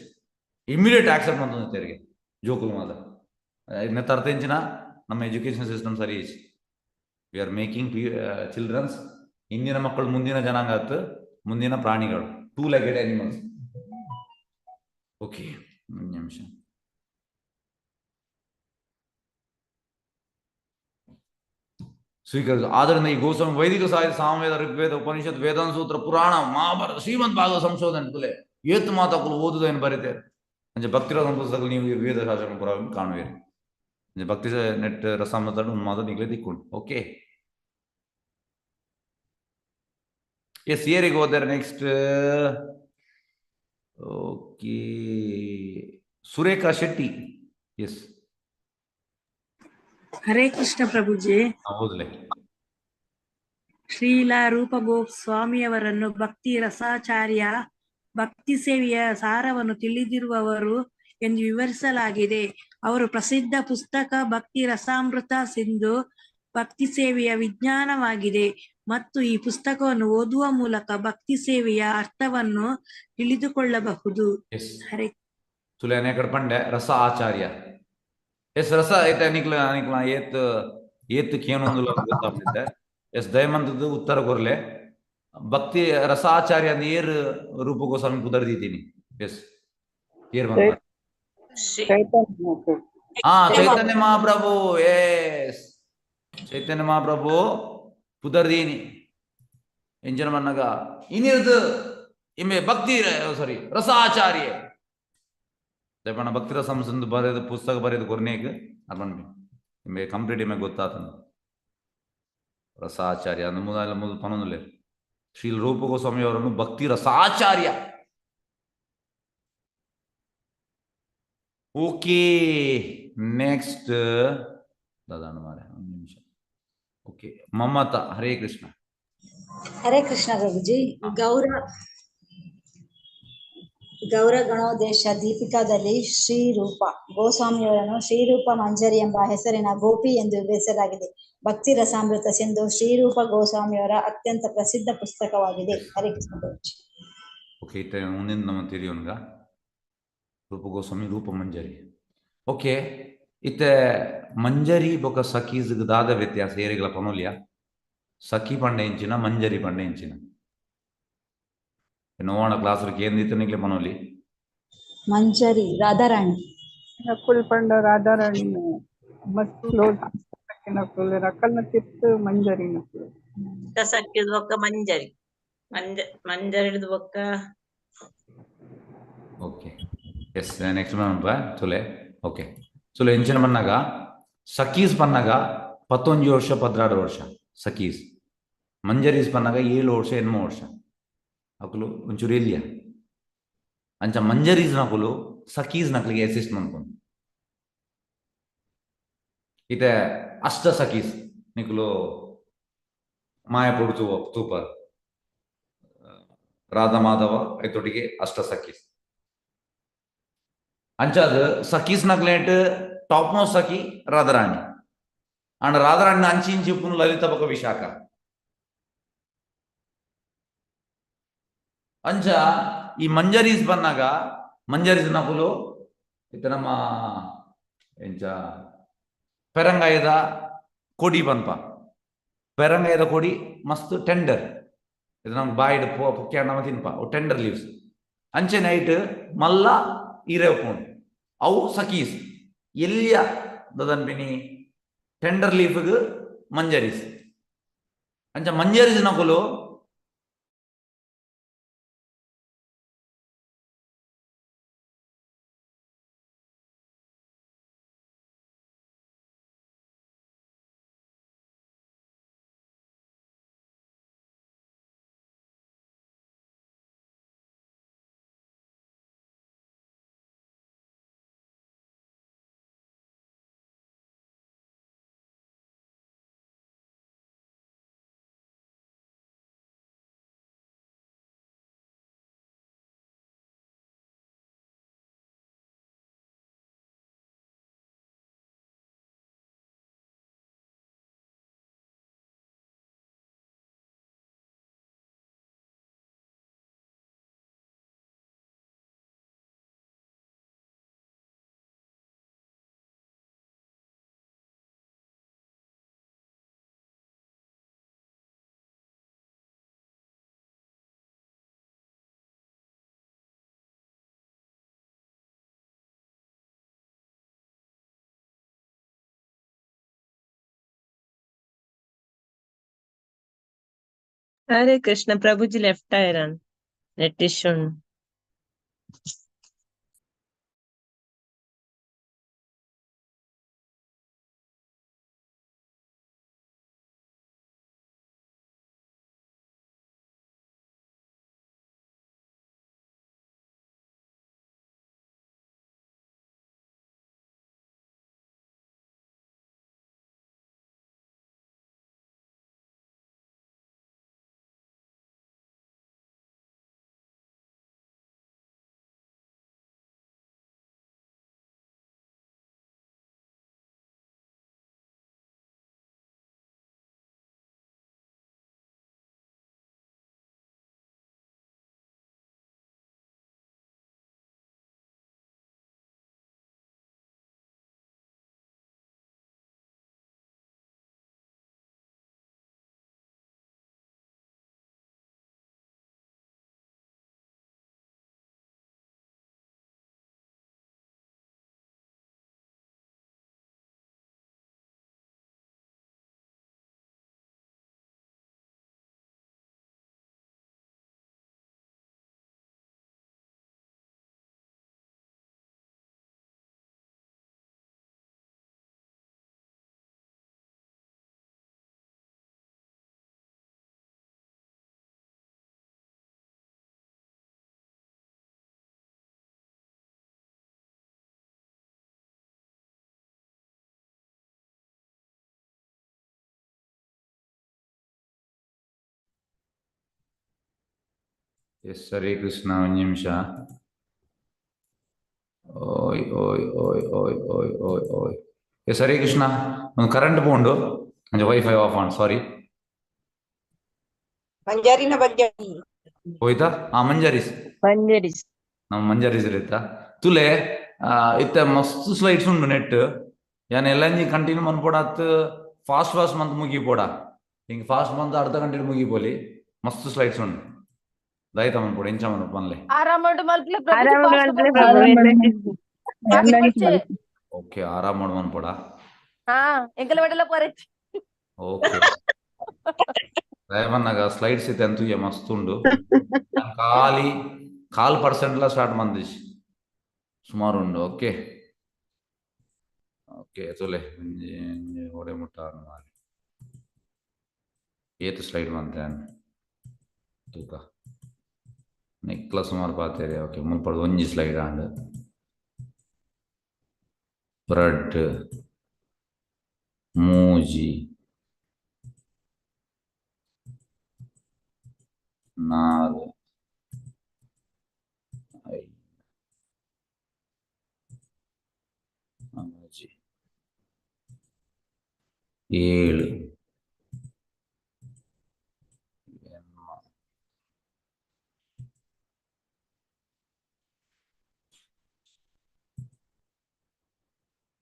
ಇಮಿಡಿಯೇಟ್ ಆಕ್ಸೆಪ್ಟ್ ಮಂತೊಂದು ತೆರಿಗೆ ಜೋಕುಲು ಮಾತ. ನೆತ್ತ ಅರ್ಥ ಎಂಚಿನ? ನಮ್ಮ ಎಜುಕೇಶನ್ ಸಿಸ್ಟಮ್ ಸರಿ ಇಜ್ಜಿ. We are making children's, ಇಂದಿನ ಮಕ್ಕಳು ಮುಂದಿನ ಜನಾಂಗ ಆತು, ಮುಂದಿನ ಪ್ರಾಣಿಗಳು, ಟೂ ಲೆಗೆಡ್ ಅನಿಮಲ್ಸ್. ಓಕೆ, ಒಂದು ನಿಮಿಷ. ಸ್ವೀಕರಿಸ. ಆದ್ದರಿಂದ ಈ ಗೋಸ್ವಾಮಿ ವೈದಿಕ ಸಾಹಿತ್ಯ, ಸಾಮವೇದ, ಋಗ್ವೇದ, ಉಪನಿಷತ್, ವೇದಾಂತ ಸೂತ್ರ, ಪುರಾಣ, ಮಹಾಭಾರತ, ಶ್ರೀಮದ್ ಭಾಗವತ ಸಂಶೋಧನೆ ತುಲೆ ಏತು ಮಾತಾಕುಲು ಓದುದೇನು ಬರೀತಾರೆ. ಅಂಚೆ ಭಕ್ತಿರ ಪುಸ್ತಕ ನೀವು ವೇದ ಶಾಸ್ತ್ರ ಪುರಾಣ ಕಾಣುವಿರಿ. ಅಂಚೆ ಭಕ್ತಿ ನೆಟ್ ರಸಾಮೃತ ಒಂದು ಮಾತು ನಿಗ್ಲೆ ದಿಕ್ಕೊಂಡು. ಓಕೆ, ಎಸ್, ಏರಿಗೆ ಹೋದರೆ next. Okay, Surekha Shetty. Yes. Hare Krishna Prabhuji. ಹೌದಲೇ. Shreela ರೂಪ ಗೋಸ್ವಾಮಿಯವರನ್ನು ಭಕ್ತಿ ರಸಾಚಾರ್ಯ, ಭಕ್ತಿ ಸೇವೆಯ ಸಾರವನ್ನು ತಿಳಿದಿರುವವರು ಎಂದು ವಿವರಿಸಲಾಗಿದೆ. ಅವರು ಪ್ರಸಿದ್ಧ ಪುಸ್ತಕ ಭಕ್ತಿ ರಸಾಮೃತ ಸಿಂಧು ಭಕ್ತಿ ಸೇವೆಯ ವಿಜ್ಞಾನವಾಗಿದೆ ಮತ್ತು ಈ ಪುಸ್ತಕವನ್ನು ಓದುವ ಮೂಲಕ ಭಕ್ತಿ ಸೇವೆಯ ಅರ್ಥವನ್ನು ತಿಳಿದುಕೊಳ್ಳಬಹುದು. ಎಸ್. ಹರೇ. ತುಲೆ ಅನೇಕಡ್ ಪಂಡೆ ರಸ ಆಚಾರ್ಯ. ಎಸ್, ರಸ ಐತೆ ನಿಕ್ಲ ನಿಕ್ಲ ಏತ್ ಏತ್ ಕೇನೊಂದುಲ ಗೊತ್ತಾಗ್ತಿದ್ದೆ. ಎಸ್, ದಯಮಂತದ್ದು ಉತ್ತರ ಕೊರ್ಲೆ. ಭಕ್ತಿ ರಸಾಚಾರ್ಯ ಅಂದ್ ಏರ್ ರೂಪ ಗೋಸ್ವಾಮಿ ಪುದರ್ ದೀತೀನಿ. ಎಸ್, ಏರ್ ಬಂದ? ಹಾ, ಚೈತನ್ಯ ಮಹಾಪ್ರಭು. ಎಸ್, ಚೈತನ್ಯ ಮಹಾಪ್ರಭು ಪುದರ್ ದೀನಿ. ಎಂಜನ ಮನ್ನಗ ಇನಿರ್ದು ಇಮ್ಮೆ ಭಕ್ತಿ ಸಾರಿ ರಸಾಚಾರ್ಯ ದಯಪಣ್ಣ ಭಕ್ತಿ ರಸಂಸಂದು ಬರೆದು ಪುಸ್ತಕ ಬರೆದು ಕೊರ್ನೇಗ್ ಅರ್ಪಣೆ ನಿಮಗೆ ಕಂಪ್ಲೀಟ್ ಇಮ್ಮೆ ಗೊತ್ತಾತನ ರಸಾಚಾರ್ಯ ಅಂದ್ ಮೊದಲ ಮೊದಲು ಪನೊಂದುಲ್ಲೆ. ಶ್ರೀ ರೂಪ ಗೋಸ್ವಾಮಿ ಅವರನ್ನು ಭಕ್ತಿ ರಸಾಚಾರ್ಯ. ಓಕೆ, ನೆಕ್ಸ್ಟ್ ದಾದಾಣ ಮಾರೆ ಒಂದು ನಿಮಿಷ. ಓಕೆ, ಮಮತಾ. ಹರೇ ಕೃಷ್ಣ. ಹರೇ ಕೃಷ್ಣ ಪ್ರಭುಜಿ. ಗೌರ ಗೌರ ಗಣೋದೇಶ ದೀಪಿಕಾದಲ್ಲಿ ಶ್ರೀರೂಪ ಗೋಸ್ವಾಮಿಯವರನ್ನು ಶ್ರೀರೂಪ ಮಂಜರಿ ಎಂಬ ಹೆಸರಿನ ಗೋಪಿ ಎಂದು ವಿವರಿಸಲಾಗಿದೆ. ಭಕ್ತಿ ರಸಾಮೃತ ಸಿಂಧು ಶ್ರೀರೂಪ ಗೋಸ್ವಾಮಿಯವರ ಅತ್ಯಂತ ಪ್ರಸಿದ್ಧ ಪುಸ್ತಕವಾಗಿದೆ. ಹರೇ ಕೃಷ್ಣ ಪ್ರಭುಜಿ. ಓಕೆ, ಇತ್ತ ಮುಂದಿನ ನಮ್ಮ ತಿಳಿಯೋನ್ಗ ರೂಪ ಗೋಸ್ವಾಮಿ ರೂಪ ಮಂಜರಿ. ಓಕೆ, ಇತ್ತೆ ಮಂಜರಿ ಬೊಕ ಸಖೀಸ್ ದಾದ ವ್ಯತ್ಯಾಸ ಏರಿಗಳ ಪನೋಲಿಯ? ಸಖಿ ಪಂಡೆ ಇಂಚಿನ, ಮಂಜರಿ ಪಂಡೆ ಇಂಚಿನ ನೋವಣ ಕ್ಲಾಸ್ ಕೇಂದ್ರಿತ ನಿಕ್ಲೆ ಪನೋಲಿ. ಮಂಜರಿ ರಾಧಾರಾಣಿ. ನಕುಲ್ ಪಂಡ ರಾಧಾರಾಣಿ ಮಸ್ತ್ ಕ್ಲೋಸ್ ನಕುಲ್ ರಕಲ್ನ ತಿತ್ತು ಮಂಜರಿ ನಕುಲ್. ಸಕ್ಕಿದ ಬೊಕ್ಕ ಮಂಜರಿ ಮಂಜ ಮಂಜರಿದ ಬೊಕ್ಕ. ಓಕೆ, ಎಸ್, ನೆಕ್ಸ್ಟ್ ಮನ್ಪ ತುಲೆ. ಓಕೆ, ತುಲೆ ಎಂಚಿನ ಪನ್ನಾಗ ಸಖೀಸ್ ಪನ್ನಾಗ 11 ವರ್ಷ 12 ವರ್ಷ ಸಖೀಸ್, ಮಂಜರೀಸ್ ಪನ್ನಾಗ 7 ವರ್ಷ 8 ವರ್ಷ ಅಕುಲು ಒಂಚೂರು ಎಲ್ಲಿಯ ಅಂಚ ಮಂಜರೀಸ್ ನಕುಲು ಸಖೀಸ್ ನಕಲಿಗೆ ಅಸಿಸ್ಟ್ ಮನ್ಕೊಂಡು. ಇತ್ತೆ ಅಷ್ಟ ಸಖೀಸ್ ನಿಕುಲು ಮಾಯಪುಡು ತೂಪ ರಾಧಾ ಮಾಧವ ಐತೊಟ್ಟಿಗೆ ಅಷ್ಟ ಸಖೀಸ್ ಅಂಚಾದ ಸಖೀಸ್ ನಕ್ಲೇಟ್ ಟಾಪ್ ಮೋಸ್ಟ್ ಸಖಿ ರಾಧಾರಾಣಿ. ಅಂಡ್ ರಾಧಾರಾಣಿ ಅಂಚಿ ಇಂಚಿ ಉಪ್ಪುನು ಲಲಿತ ಬೊಕ ವಿಶಾಖ. ಅಂಚ ಈ ಮಂಜರೀಸ್ ಬಂದಾಗ ಮಂಜರೀಸ್ ನಕುಲು ಇತ್ತ ನಮ್ಮ ಎಂಚ ಪೆರಂಗಾಯದ ಕೊಡಿ ಪನ್ಪ. ಪೆರಂಗಾಯದ ಕೊಡಿ ಮಸ್ತ್ ಟೆಂಡರ್, ಇದು ನಮ್ಗೆ ಬಾಯಿಡ್ ಪೊಕ್ಕೆ ನಮ್ಮ ತಿನ್ಪ ಅವು ಟೆಂಡರ್ ಲೀವ್ಸ್. ಅಂಚೆ ನೈಟ್ ಮಲ್ಲ ಇರೆ ಉಪ್ಪುಂಡು ಅವು ಸಖೀಸ್ ಎಲ್ಲಿಯ ದದನ್ಪಿನಿ ಟೆಂಡರ್ ಲೀಫ್ಗ್ ಮಂಜರೀಸ್. ಅಂಚ ಮಂಜರೀಸ್ ನಕುಲು Hare Krishna Prabhuji left iron. Net issue. Yes, Hare Krishna, ಒಂದು ನಿಮಿಷ. ಓಯ್ ಓಯ್ ಓಯ್ ಓಯ್ ಓಯ್ ಓಯ್ ಓಯ್. ಎಸ್ ಹರೇ ಕೃಷ್ಣ, ಒಂದು ಕರೆಂಟ್ ಪೋಂಡು ಒಂಜಿ ವೈಫೈ ಆಫ್ ಆನ್, ಸಾರಿ. ಮಂಜರಿನ ಬಗ್ಗೆ ಹೋಯ್ತಾ? ಆ ಮಂಜರೀಸ್, ಮಂಜರೀಸ್ ನಮ್ಮ ಮಂಜರೀಸ್ ಇರುತ್ತಾ ತುಲೆ. ಇತ್ತೆ ಮಸ್ತ್ ಸ್ಲೈಡ್ಸ್ ಉಂಡು ನೆಟ್. ಯಾನ್ ಎಲ್ಲಂಜಿ ಕಂಟಿನ್ಯೂ ಮನ್ಪೋಡಾತ್ ಫಾಸ್ಟ್ ಫಾಸ್ಟ್ ಮಂತ್ ಮುಗಿಪೋಡ. ಹಿಂಗ್ ಫಾಸ್ಟ್ ಮಂತ್ ಅರ್ಧ ಗಂಟೆ ಮುಗಿಪೋಲಿ. ಮಸ್ತ್ ಸ್ಲೈಡ್ಸ್ ಉಂಡು. ದಯತ ಮನ್ಪೋಡ ಇಂಚ ಮನ್ಪ ಪನ್ಲೆ. ಆರಾಮಡು ಮಲ್ಪಲೆ ಪ್ರಭುಜಿ, ಆರಾಮಡು ಫಾಸ್ಟ್ ಮಲ್ಪಲೆ ಮಲ್ಪಲೆ. ಪ್ರಭು. ಓಕೆ, ಆರಾಮ್ ಮಾಡು ಮನ್ಪೋಡ. ಹಾ, ಎಂಕಲ ಬಡಲ ಪೊರೆಚ್. ಓಕೆ, ದಯಮನ್ನಾಗ ಸ್ಲೈಡ್ಸ್ ಇತ್ತೆ ಅಂತೂ ಮಸ್ತ್ ಉಂಡು. ಖಾಲಿ ಕಾಲ್ ಪರ್ಸೆಂಟ್ ಲ ಸ್ಟಾರ್ಟ್ ಮಂದಿಶ್ ಸುಮಾರು ಉಂಡು. ಓಕೆ ಓಕೆ, ತುಲೆ ಒಂಜಿ ಒಂಜಿ ಓಡೆ ಮುಟ್ಟ ಮಾರೆ. ಏತ್ ಸ್ಲೈಡ್ ಮಂತೆ ತೂಕ ನೆಕ್ಲ ಸುಮಾರು ಪಾತೇರಿ. ಓಕೆ, ಮುಲ್ಪಡ್ ಒಂಜಿ ಸ್ಲೈಡ್ ಆಂಡ್ ಬ್ರೆಡ್ ಮೂಜಿ ನಾಲ್ ಐದು ಅಂಜಿ ಏಳು ಎನ್ಮ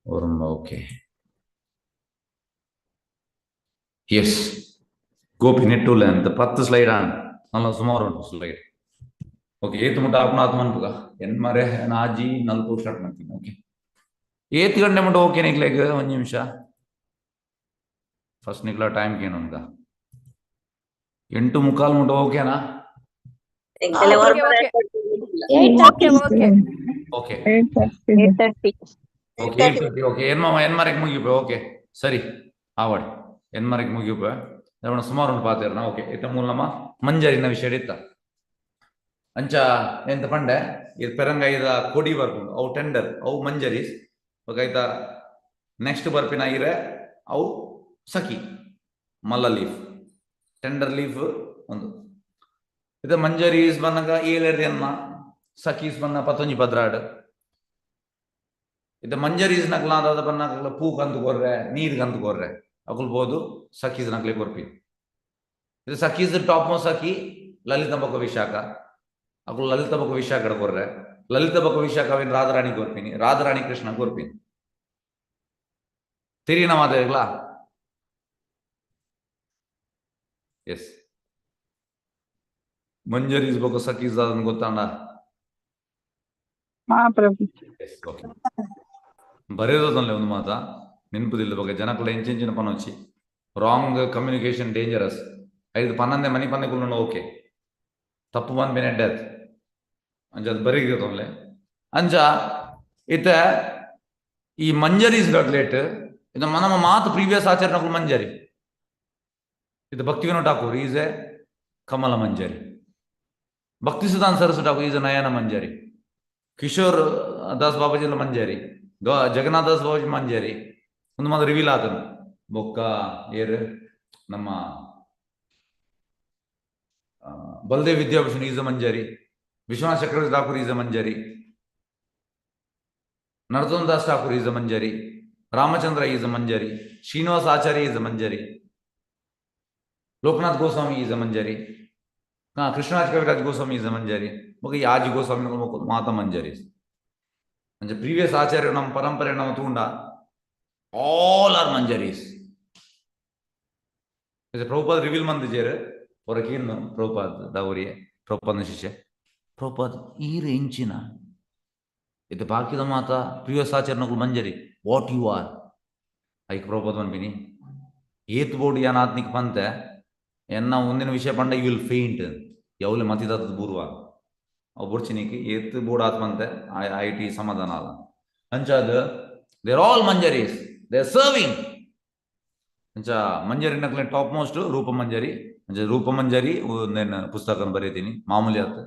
ಒರ್ಮ. ಓಕೆ, ಎಸ್ ಗೋಪಿ ನೆಟ್ಟುಲ್ಲ ಅಂತ 10 ಸ್ಲೈಡ್ ಆನ್ ನಲ್ಲ ಸುಮಾರು ಉಂಟು ಸ್ಲೈಡ್. ಓಕೆ, ಏತ್ ಮುಟ್ಟ ಆಪುನ ಆತ್ ಮನ್ಪುಗ ಎನ್ಮರೆ ಆಜಿ ನಲ್ಪು ಸ್ಟಾರ್ಟ್ ಮಾಡ್ತೀನಿ. ಓಕೆ, ಏತ್ ಗಂಟೆ ಮುಟ್ಟ ಓಕೆ ನಿಕ್ಲೆಗ್ ಒಂಜಿ ನಿಮಿಷ. ಫಸ್ಟ್ ನಿಕ್ಲ ಟೈಮ್ ಕೇನುಂಗ 8:45 ಮುಟ್ಟ ಓಕೆನಾ? Okay okay okay okay 8:30. Okay, 8:30. Okay, ಎನ್ಮರೆಗ್ ಮುಗಿಪೆ. Okay ಸರಿ, ಆವಡ್ ಎನ್ಮರೆಗ್ ಮುಗಿಪೆ. ಸುಮಾರು ಉಂಟು ಪಾತೇರ್ನ. ಓಕೆ, ಇತ್ತ ಮೂಲ ನಮ್ಮ ಮಂಜರಿನ ವಿಷಯ ಇತ್ತ ಅಂಚ ಎಂತ ಪಂಡೆ ಇದು ಪೆರಂಗಾಯಿದ ಕೊಡಿ ಬರ್ಪುಂಡು ಅವು ಟೆಂಡರ್ ಅವು ಮಂಜರೀಸ್. ಓಕೆ ಆಯ್ತಾ. ನೆಕ್ಸ್ಟ್ ಬರ್ಪಿನ ಇರೆ ಅವು ಸಖಿ ಮಲ್ಲ ಲೀಫ್ ಟೆಂಡರ್ ಲೀಫ್ ಒಂದು. ಇದು ಮಂಜರೀಸ್ ಬಂದಾಗ ಏಳೆರಡು ಎನ್ನ ಸಖೀಸ್ ಬಂದ ಪತ್ತೊಂಜಿ ಪದ್ರಾಡ್. ಇದು ಮಂಜರೀಸ್ ನಕ್ಲ ಅದಾದ ಬನ್ನಾಕಲ ಪೂ ಕಂದು ಕೊರ್ರೆ ನೀರ್ ಕಂದು ಕೊರ್ರೆ ಅಕುಲ್ ಬೋದು ಸಖೀಸ್ ನಕ್ಲೆ ಕೊರ್ಪಿ. ಇದು ಸಖೀಸ್ ಟಾಪ್ ಮೋ ಸಖಿ ಲಲಿತ ಬೊಕ ವಿಶಾಖ ಅಕುಲ್ ಲಲಿತ ಬೊಕ ವಿಶಾಖ ಕೊರ್ರೆ. ಲಲಿತ ಬೊಕ ವಿಶಾಖ ಅವೇನ್ ರಾಧಾರಾಣಿ ಕೊರ್ಪಿನಿ, ರಾಧಾರಾಣಿ ಕೃಷ್ಣ ಕೊರ್ಪಿನಿ. ತಿರಿನ ಮಾತಾಡಿಗ್ಲಾ? ಎಸ್, ಮಂಜರೀಸ್ ಬೊಕ ಸಖೀಸ್ ಅದನ್ನ ಗೊತ್ತಾಂಡ? ಹಾ ಪ್ರಭು. S, okay. ಬರೆಯೋದಲ್ಲ ಒಂದು ಮಾತಾ ನೆನಪುದಿಲ್ಲ ಬಗ್ಗೆ ಜನಕುಲ ಎಂಚೆಂಚಿನ ಪನೊಚ್ಚಿ ರಾಂಗ್ ಕಮ್ಯುನಿಕೇಶನ್ ಡೇಂಜರಸ್. ಐದು ಪನ್ನೊಂದೇ ಮನಿ ಪಂದೆ ಕುಲ್ಲುಂಡ ಓಕೆ ತಪ್ಪು ಬಂದ್ಬೇನೆ ಡೆತ್ ಅಂಚ ಅದು ಬರೀ ತೊಂದ್ರೆ ಅಂಚ ಇತ್ತ ಈ ಮಂಜರೀಸ್ ಲೇಟ್ ಇದು ನಮ್ಮ ಮಾತು ಪ್ರೀವಿಯಸ್ ಆಚರಣೆ ಮಂಜರಿ. ಇದು Bhakti Vinod Thakur is a Kamala Manjari. Bhakti Siddhanta Saraswati Thakur is a Nayana Manjari. Kishore Das Babaji Manjari. Jagannath Das Babaji Manjari. ಒಂದು ಮಾತು ರಿವೀಲ್ ಆತನು ಬೊಕ್ಕ ಏರ್ ನಮ್ಮ Baladev Vidyabhushan is a Manjari. Vishwanath Chakravarti Thakur is a Manjari. Narottam Das Thakur is a Manjari. Ramachandra is a Manjari. Srinivas Acharya is a Manjari. Lokanath Goswami is a Manjari. Krishnaraj Kaviraj Goswami is a Manjari. ಬೊಕ್ಕ ಈ ಆಜಿ ಗೋಸ್ವಾಮಿ ಮಾತಾ ಮಂಜರಿ. ಅಂಚ previous ಆಚಾರ್ಯ ನಮ್ಮ ಪರಂಪರೆ ನಮ್ಮ ತೂಂಡ all are ಮಂಜರೀಸ್. ಪ್ರಭುಪಾದ್ ರಿವೀಲ್ ಮಂದಿಜೇರು ಹೊರಕೀರ್ನು ಪ್ರಭುಪಾದ್ ದೌರಿಯೆ ಪ್ರಭುಪಾದನ ಶಿಷ್ಯ ಪ್ರಭುಪಾದ್ ಈರು ಇಂಚಿನ ಇದು ಬಾಕಿದ ಮಾತಾ ಪ್ರೀವಿಯಸ್ ಆಚಾರ್ಯನಗಳು ಮಂಜರಿ what you are ಐಕ್ ಪ್ರಭುಪಾದ್ ಮನ್ಪಿನಿ ಏತ್ ಬೋರ್ಡ್ ಯಾನ್ ಆತ್ನಿಕ್ ಪಂತೆ ಎನ್ನ ಒಂದಿನ ವಿಷಯ ಪಂಡ you will faint ಯಾವಲೆ ಮತಿದಾತದ ಪೂರ್ವ ಅವು ಬೊಡ್ಚಿನಿಕ್ ಏತ್ ಬೋರ್ಡ್ ಆತ್ಮಂತೆ I T ಸಮಾಧಾನ ಅಲ್ಲ ಅಂಚಾದ there all manjaris they are serving. ಅಂಚ ಮಂಜರಿ ನಕ್ಲೆ ಟಾಪ್ ಮೋಸ್ಟ್ ರೂಪ ಮಂಜರಿ. ಅಂಚ ರೂಪ ಮಂಜರಿ నేను ಪುಸ್ತಕ ಬರೀತೀನಿ ಮಾಮೂಲಿ ಆತ.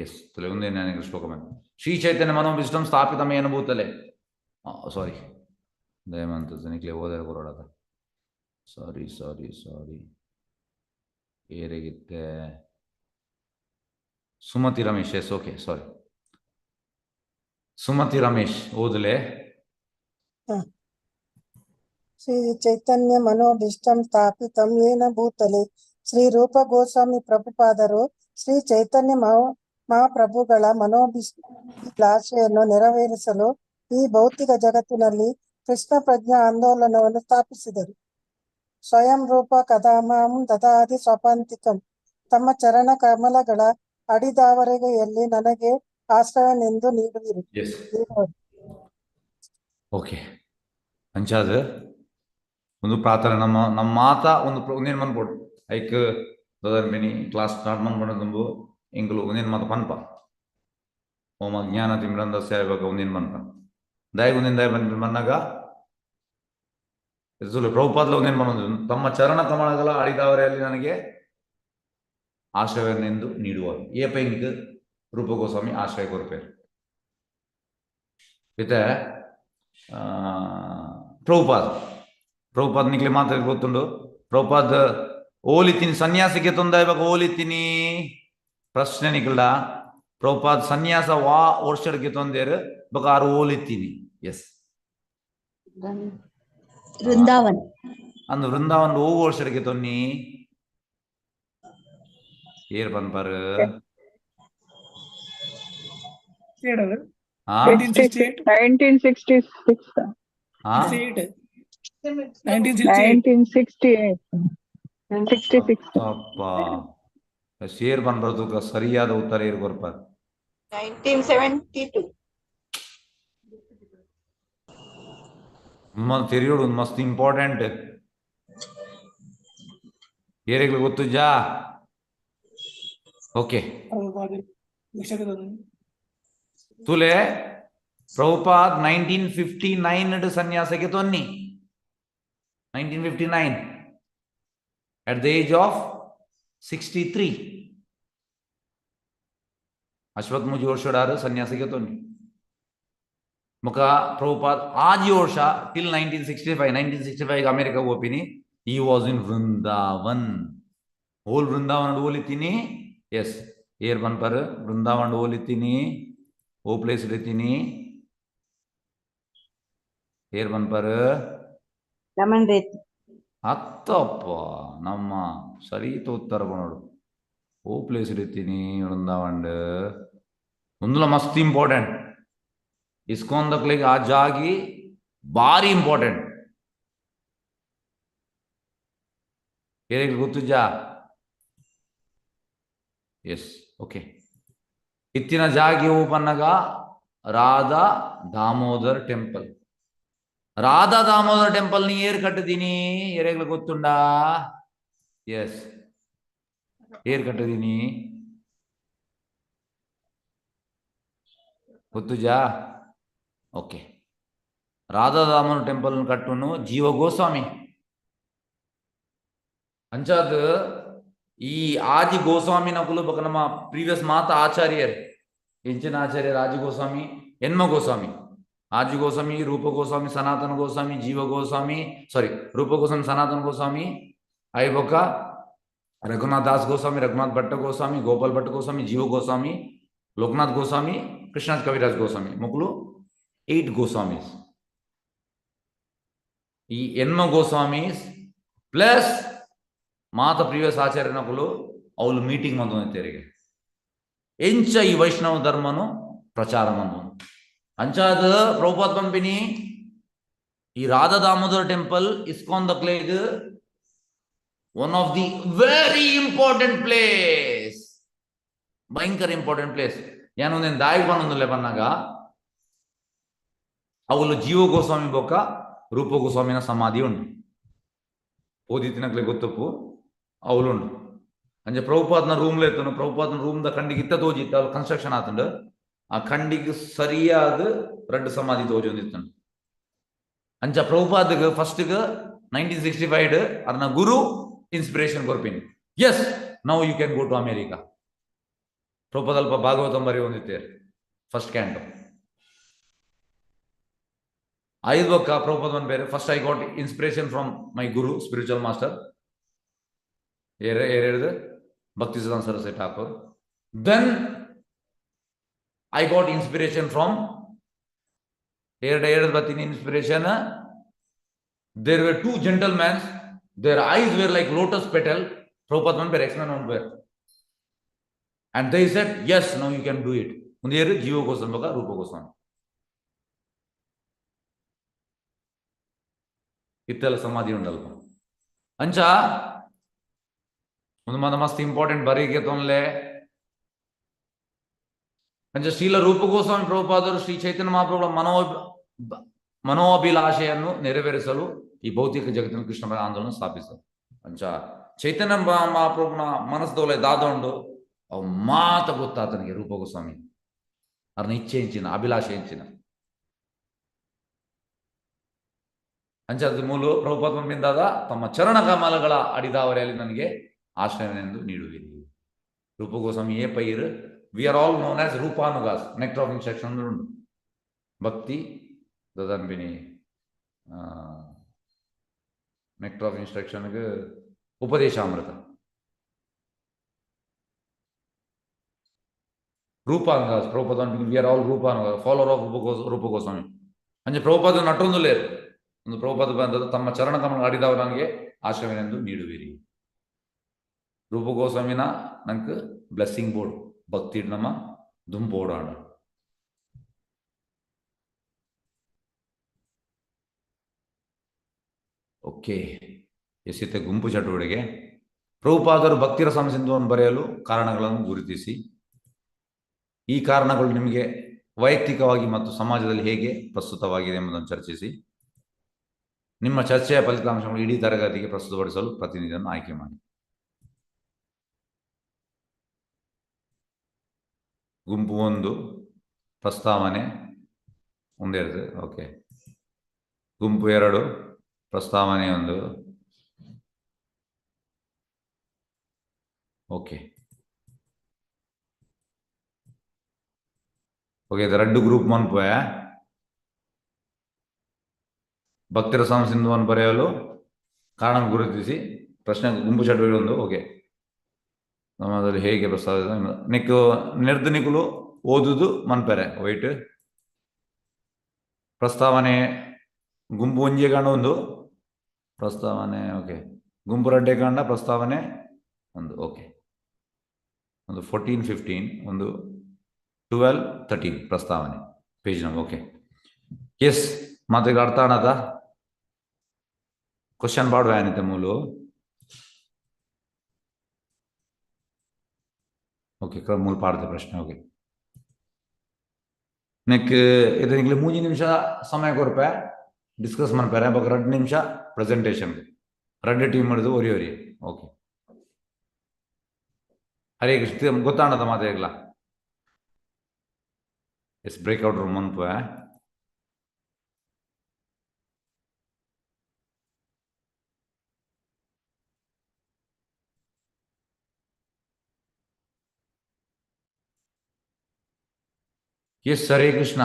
ಎಸ್ ತುಲೆ ಒಂದೇ ನಾನು ಶ್ಲೋಕ ಶ್ರೀ ಚೈತನ್ಯ ಮನೋಭಿಷ್ಟಂ ಸ್ಥಾಪಿತಮೇನ ಭೂತಲೆ. ಸಾರಿ ದಯಮಂತ ನಿಕ್ಲೆ ಓದರ ಕೊರೋಡದ ಸಾರಿ ಸಾರಿ ಸಾರಿ ಏರೆಗಿತ್ತೆ Sumathi Ramesh. Yes okay sorry Sumathi Ramesh ಓದಲೆ. Shri ಚೈತನ್ಯ ಮನೋಭೀಷ್ಟಂ ಸ್ಥಾಪಿತಂ ಯೇನ ಭೂತಲೆ. ಶ್ರೀ ರೂಪ ಗೋಸ್ವಾಮಿ ಪ್ರಭುಪಾದರು ಶ್ರೀ ಚೈತನ್ಯ ಮಹಾಪ್ರಭುಗಳ ಮನೋಭಿಲಾಷೆಯನ್ನು ನೆರವೇರಿಸಲು ಈ ಭೌತಿಕ ಜಗತ್ತಿನಲ್ಲಿ ಕೃಷ್ಣ ಪ್ರಜ್ಞಾ ಆಂದೋಲನವನ್ನು ಸ್ಥಾಪಿಸಿದರು. ಸ್ವಯಂ ರೂಪ ಕದಾಮಾಂ ದದಾದಿ ಸ್ವಪಾಂತಿಕಂ. ತಮ್ಮ ಚರಣ ಕಮಲಗಳ ಅಡಿದಾವರೆಗೆಯಲ್ಲಿ ನನಗೆ ಆಶ್ರಯನೆಂದು ನೀಡುವಿರಿ. ಓಕೆ ಅಂಚಾದ ಒಂದು ಪ್ರಾರ್ಥನೆ ನಮ್ಮ ನಮ್ಮ ಮಾತ ಒಂದು ಒಂದೇನು ಮನ್ಪೊಡು ಐಕ್ ಮಿನಿ ಕ್ಲಾಸ್ ಸ್ಟಾರ್ಟ್ ಮನ್ಪೊಂಡು ತುಂಬು ಎಂಕುಲು ಒಂದೇನು ಮಾತ ಪನ್ಪ ಓಮ ಜ್ಞಾನ ತಿಮ್ರಂದಸ್ಯ ಇವಾಗ ಒಂದೇನು ಮನ್ಪ ದಯಗೆ ಒಂದೇನು ದಯ ಬಂದ ಮನ್ನಾಗ ಪ್ರಭುಪಾದ್ಲ ಒಂದೇನು ಮನೊಂದು ತಮ್ಮ ಚರಣ ಕಮಲಗಳ ಅಡಿದಾವರೆಯಲ್ಲಿ ನನಗೆ ಆಶ್ರಯವನ್ನೆಂದು ನೀಡುವರು. ಏಪ ಇಂಕ್ ರೂಪ ಗೋಸ್ವಾಮಿ ಆಶ್ರಯ ಕೊರ್ಪೇರು. ಇತ್ತೆ ಪ್ರಭುಪಾದ್ ಪ್ರಭುಪಾದ್ ನಿಕ್ಲೆ ಮಾತ್ರ ಗೊತ್ತುಂಡು. ಪ್ರಭುಪಾದ್ ಓಲಿತೀನಿ ಸನ್ಯಾಸಕ್ಕೆ ತೊಂದ ಇವಾಗ ಓಲಿತೀನಿ ಪ್ರಶ್ನೆ ನಿಕ್ಲ ಪ್ರಭುಪಾದ್ ಸನ್ಯಾಸ ವಾ ವರ್ಷಕ್ಕೆ ತೊಂದೇರು ಬಕ ಆರು ಓಲಿತೀನಿ. ಎಸ್ ವೃಂದಾವನ್ ಅಂದ್ ವೃಂದಾವನ್ ಓ ವರ್ಷಕ್ಕೆ ತೊನ್ನಿ ಏರ್ ಪನ್ಪಾರು ಶೇರ್ ಪನ್ಪರ್ ಸರಿಯಾದ ಉತ್ತರ ಏರ್ ಕೊರ್ಪಾರ್. 1972 ತೆರಿಯೋಡು ಒಂದು ಮಸ್ತ್ ಇಂಪಾರ್ಟೆಂಟ್ ಏರೆಗ್ಲು ಗೊತ್ತುಜಾ? ಓಕೆ ತುಲೆ ಪ್ರಭುಪಾದ್ 1959 ಸನ್ಯಾಸಕ್ಕೆ ತೊನ್ನಿ. 1959 at the age of 63 Ashwath ಮುಜಿ ವರ್ಷಡಾರು ಸನ್ಯಾಸಕ್ಕೆ ತೊನ್ನಿ. ಮುಖ ಪ್ರಭುಪಾದ್ ಆಜಿ ವರ್ಷ ಟಿಲ್ 1965 1965 ಅಮೆರಿಕ ಹೋಪಿನಿ. ಈ was in Vrindavan. Hole Vrindavan ಓಲಿತೀನಿ. S air ಪನ್ಪರ್ ವೃಂದಾವನ್ ಓಲಿತೀನಿ ಓ ಪ್ಲೇಸ್ ಇರ್ತೀನಿ ಏರ್ ಪನ್ಪರ್ ರಮಣ್ ರೇತ್ ಅತ್ತಪ್ಪ ನಮ್ಮ ಸರಿ ಉತ್ತರ ನೋಡು. ಓ ಪ್ಲೇಸ್ ಇರ್ತೀನಿ ವೃಂದಾವನ್ ಒಂದುಲ ಮಸ್ತ್ ಇಂಪಾರ್ಟೆಂಟ್ ಇಸ್ಕಾನ್ ದಕ್ಲಿಗೆ ಆ ಜಾಗಿ ಭಾರಿ ಇಂಪಾರ್ಟೆಂಟ್. ಏರಿಗೆ ಗೊತ್ತುಜಾ? ಎಸ್ ಓಕೆ ಇತ್ತಿನ ಜಾಗಿ ಓಪನ್ನಾಗ ರಾಧಾ ದಾಮೋದರ್ ಟೆಂಪಲ್. ರಾಧಾ ದಾಮೋದರ ಟೆಂಪಲ್ ನಿ ಏರ್ ಕಟ್ಟದೀನಿ ಏರೆಗ್ಲ ಗೊತ್ತುಂಡಾ? ಎಸ್, ಏರ್ ಕಟ್ಟದೀನಿ ಗೊತ್ತುಜಾ? ಓಕೆ, ರಾಧಾ ದಾಮೋದರ ಟೆಂಪಲ್ ಕಟ್ಟುನು ಜೀವ ಗೋಸ್ವಾಮಿ. ಅಂಚಾದ್ ಈ ಆದಿ ಗೋಸ್ವಾಮಿ ನಕುಲು ಬೊಕ ನಮ್ಮ ಪ್ರೀವಿಯಸ್ ಮಾತ ಆಚಾರ್ಯರ್, ಎಂಚಿನ ಆಚಾರ್ಯರ್ ಆದಿ ಗೋಸ್ವಾಮಿ, ಎನ್ಮ ಗೋಸ್ವಾಮಿ, ಆದಿ ಗೋಸ್ವಾಮಿ, ರೂಪ ಗೋಸ್ವಾಮಿ, ಸನಾತನ ಗೋಸ್ವಾಮಿ, ಜೀವ ಗೋಸ್ವಾಮಿ, ಸಾರಿ ರೂಪ ಗೋಸ್ವಾಮಿ, ಸನಾತನ ಗೋಸ್ವಾಮಿ, ಐಬೊಕ ರಘುನಾಥ್ ದಾಸ್ ಗೋಸ್ವಾಮಿ, ರಘುನಾಥ್ ಭಟ್ಟ ಗೋಸ್ವಾಮಿ, ಗೋಪಾಲ್ ಭಟ್ಟ ಗೋಸ್ವಾಮಿ, ಜೀವ ಗೋಸ್ವಾಮಿ, ಲೋಕನಾಥ್ ಗೋಸ್ವಾಮಿ, ಕೃಷ್ಣನಾಥ್ ಕವಿರಾಜ್ ಗೋಸ್ವಾಮಿ, ಮೊಕಲು 8 ಗೋಸ್ವಾಮೀಸ್. ಈ ಎನ್ಮ ಗೋಸ್ವಾಮೀಸ್ ಪ್ಲಸ್ ಮಾತ ಪ್ರೀವಿಯಸ್ ಆಚಾರ್ಯನಕುಲು ಅವಳು ಮೀಟಿಂಗ್ ಮಂದೊಂದಿತ್ತೇರಿಗೆ ಎಂಚ ಈ ವೈಷ್ಣವ ಧರ್ಮನು ಪ್ರಚಾರ ಮಂದು. ಅಂಚಾದ ಪ್ರಭುಪಾದ್ ಕಂಪನಿ ಈ ರಾಧಾ ದಾಮೋದರ ಟೆಂಪಲ್ ಇಸ್ಕಾನ್ ದಕ್ಲೇಗ್ one of the very important place, ಭಯಂಕರ ಇಂಪಾರ್ಟೆಂಟ್ ಪ್ಲೇಸ್. ಏನೊಂದೇನು ದಾಯಿಗೆ ಬಂದೊಂದಿಲ್ಲ ಬಂದಾಗ ಅವಳು ಜೀವ ಗೋಸ್ವಾಮಿ ಬೊಕ್ಕ ರೂಪ ಗೋಸ್ವಾಮಿನ ಸಮಾಧಿ ಉಂಟು. ಓದಿತ್ತಿನಕ್ಲೆ ಗೊತ್ತಪ್ಪು ಅವಳುಂಡು. ಅಂಚೆ ಪ್ರಭುಪಾದ್ನ ರೂಮ್ಲ ಇತ್ತನು, ಪ್ರಭುಪಾದ್ನ ರೂಮ್ the ಕಂಡಿಗೆ ಇತ್ತ ತೋಜಿತ್ತ ಅವಳು ಕನ್ಸ್ಟ್ರಕ್ಷನ್ ಆತಂಡು ಆ ಕಂಡಿಗೆ ಸರಿಯಾದ ರಡ್ಡು ಸಮಾಧಿ ತೋಜೊಂದಿತ್ತನು. ಅಂಚ ಪ್ರಭುಪಾದ್ಗೆ ಫಸ್ಟ್ಗೆ 1965 ಅದನ್ನ ಗುರು inspiration ಕೊರ್ಪಿನಿ, yes now you can go to America. Prabhupada ಅಲ್ಪ ಭಾಗವತಂ ಬರಿ ಹೊಂದಿತ್ತೇರು ಫಸ್ಟ್ ಕ್ಯಾಂಟೋ. ಐದು ಬೊಕ್ಕ ಪ್ರಭುಪಾದ ಒಂದ್ ಬೇರೆ first I got inspiration from my guru spiritual master ಏರ್ Bhakti Siddhanta Saraswati Thakur. Then I got inspiration from ಎರಡು ಬರ್ತೀನಿ inspiration. There were 2 gentlemans, their eyes were like lotus petal. Prabhupada one ಬೇರೆ explain one ಬೇರೆ, and they said yes now you can do it. ಒಂದು ಏರು ಜೀವ ಗೋಸ್ವಾಮಿ ಬೊಕ್ಕ ರೂಪ ಗೋಸ್ವಾಮಿ ಇತ್ತೆಲ್ಲ ಸಮಾಧಿ ಉಂಡಲ್ಪ. ಅಂಚ ಒಂದು ಮದ ಮಸ್ತ್ ಇಂಪಾರ್ಟೆಂಟ್ ಬರೀಗೆ ತೊಂದ್ಲೆ. ಅಂಚ ಶ್ರೀಲ ರೂಪ ಗೋಸ್ವಾಮಿ ಪ್ರಭುಪಾದರು ಶ್ರೀ ಚೈತನ್ಯ ಮಹಾಪ್ರಭುಗಳ ಮನೋಅಭಿಲಾಷೆಯನ್ನು ನೆರವೇರಿಸಲು ಈ ಭೌತಿಕ ಜಗತ್ತಿನ ಕೃಷ್ಣ ಆಂದೋಲನ ಸ್ಥಾಪಿಸಿದರು. ಅಂಚ ಚೈತನ್ಯ ಮಹಾಪ್ರಭುನ ಮನಸ್ಸದೊಲೆ ದಾದೊಂಡು ಅವು ಮಾತ ಗೊತ್ತಾತನಿಗೆ ರೂಪ ಗೋಸ್ವಾಮಿ ಅದನ್ನ ಇಚ್ಛೆ ಹೆಂಚಿನ ಅಭಿಲಾಷೆ ಹೆಂಚಿನ. ಅಂಚಾದ ಮೂಲ ಪ್ರಭುಪಾದ ತಮ್ಮ ಚರಣ ಕಮಲಗಳ ಅಡಿದಾವರೆಯಲ್ಲಿ ನನಗೆ ಆಶ್ರಯವೆಂದು ನೀಡುವಿರಿ. ರೂಪ ಗೋಸ್ವಾಮಿ ಏ ಪೈರ್, we are all known as Rupanugas, nectar of instruction ಉಂಟು. ಭಕ್ತಿ ದದನ್ಬಿನಿ ನೆಕ್ಟರ್ ಆಫ್ ಇನ್ಸ್ಟ್ರಕ್ಷನ್ಗೆ Upadeshamrita. Rupanugas Prabhupada we are all Rupanugas, follower of Rupa Goswami. ಅಂಚೆ ಪ್ರಭುಪಾದ ನಟೊಂದು ಲೇರು ಒಂದು ಪ್ರಭುಪಾದ ಬಂದದ್ದು ತಮ್ಮ ಚರಣ ಕಮಲ ಅಡಿದವರು ನನಗೆ ಆಶ್ರಯವೆಂದು ನೀಡುವಿರಿ. ರೂಪ ಗೋಸ್ವಾಮಿನ ನಂಗೆ ಬ್ಲೆಸ್ಸಿಂಗ್ ಬೋರ್ಡ್ ಭಕ್ತಿ ನಮ್ಮ ದುಂಬೋಡಾಣ. ಓಕೆ, ಎಸಿತ ಗುಂಪು ಚಟುವಟಿಕೆ. ಪ್ರಭುಪಾದರು ಭಕ್ತಿರ ಸಿಂಧುವನ್ನು ಬರೆಯಲು ಕಾರಣಗಳನ್ನು ಗುರುತಿಸಿ. ಈ ಕಾರಣಗಳು ನಿಮಗೆ ವೈಯಕ್ತಿಕವಾಗಿ ಮತ್ತು ಸಮಾಜದಲ್ಲಿ ಹೇಗೆ ಪ್ರಸ್ತುತವಾಗಿದೆ ಎಂಬುದನ್ನು ಚರ್ಚಿಸಿ. ನಿಮ್ಮ ಚರ್ಚೆಯ ಫಲಿತಾಂಶಗಳು ಇಡೀ ತರಗತಿಗೆ ಪ್ರಸ್ತುತಪಡಿಸಲು ಪ್ರತಿನಿಧಿಯನ್ನು ಆಯ್ಕೆ ಮಾಡಿ. ಗುಂಪು 1 ಪ್ರಸ್ತಾವನೆ ಒಂದೆರಡು, ಓಕೆ. ಗುಂಪು 2 ಪ್ರಸ್ತಾವನೆ 1, ಓಕೆ. ಓಕೆ, ಇದು ರಡ್ಡು ಗ್ರೂಪ್ ಮನ್ಪುವೆ. ಭಕ್ತರ ಸಿಂಧುವನ್ನು ಬರೆಯಲು ಕಾರಣ ಗುರುತಿಸಿ ಪ್ರಶ್ನೆ ಗುಂಪು ಚಟುವಟಿಕೆ 1, ಓಕೆ. ನಮ್ಮದಲ್ಲಿ ಹೇಗೆ ಪ್ರಸ್ತಾವ ನಿಕ್ಕು ನಿರ್ಧನಿಕಲು ಓದುದು ಮನ್ಪೆರೆ ವೈಟ್ ಪ್ರಸ್ತಾವನೆ ಗುಂಪು ಒಂಜೆ ಕಾಂಡ 1 ಪ್ರಸ್ತಾವನೆ, ಓಕೆ. ಗುಂಪು ರಡ್ಡೆ ಕಾಂಡ ಪ್ರಸ್ತಾವನೆ 1, ಓಕೆ. ಒಂದು 14 15 ಒಂದು 12 13 ಪ್ರಸ್ತಾವನೆ ಪೇಜ್ ನಂಬರ್, ಓಕೆ. ಎಸ್, ಮಾತಿಗೆ ಅರ್ಥ ಆಣದ ಕ್ವಶನ್ ಪಾಡುವ ಏನಿದೆ ಮೂಲು. ಓಕೆ, ಮೂಲ ಪಾಡ್ದೆ ಪ್ರಶ್ನೆ, ಓಕೆ. ನೆಕ್ ಇದು ನಿಂಗೆ 3 ನಿಮಿಷ ಸಮಯ ಕೊರ್ಪೆ. ಡಿಸ್ಕಸ್ ಮನ್ಪೆರೆ ಬೊಕ 2 ನಿಮಿಷ ಪ್ರೆಸೆಂಟೇಷನ್. ರಡ್ಡ್ ಟೀಮ್ ಹಿಡಿದು ಒರಿ ಒರಿ. ಓಕೆ, ಹರೇ ಕೃಷ್ಣ. ಗೊತ್ತಾಣದ ಮಾತೆಗ್ಲ? ಎಸ್, ಬ್ರೇಕ್ಔಟ್ ರೂಮ್ ಮನ್ಪುವೆ. Yes, Hare Krishna.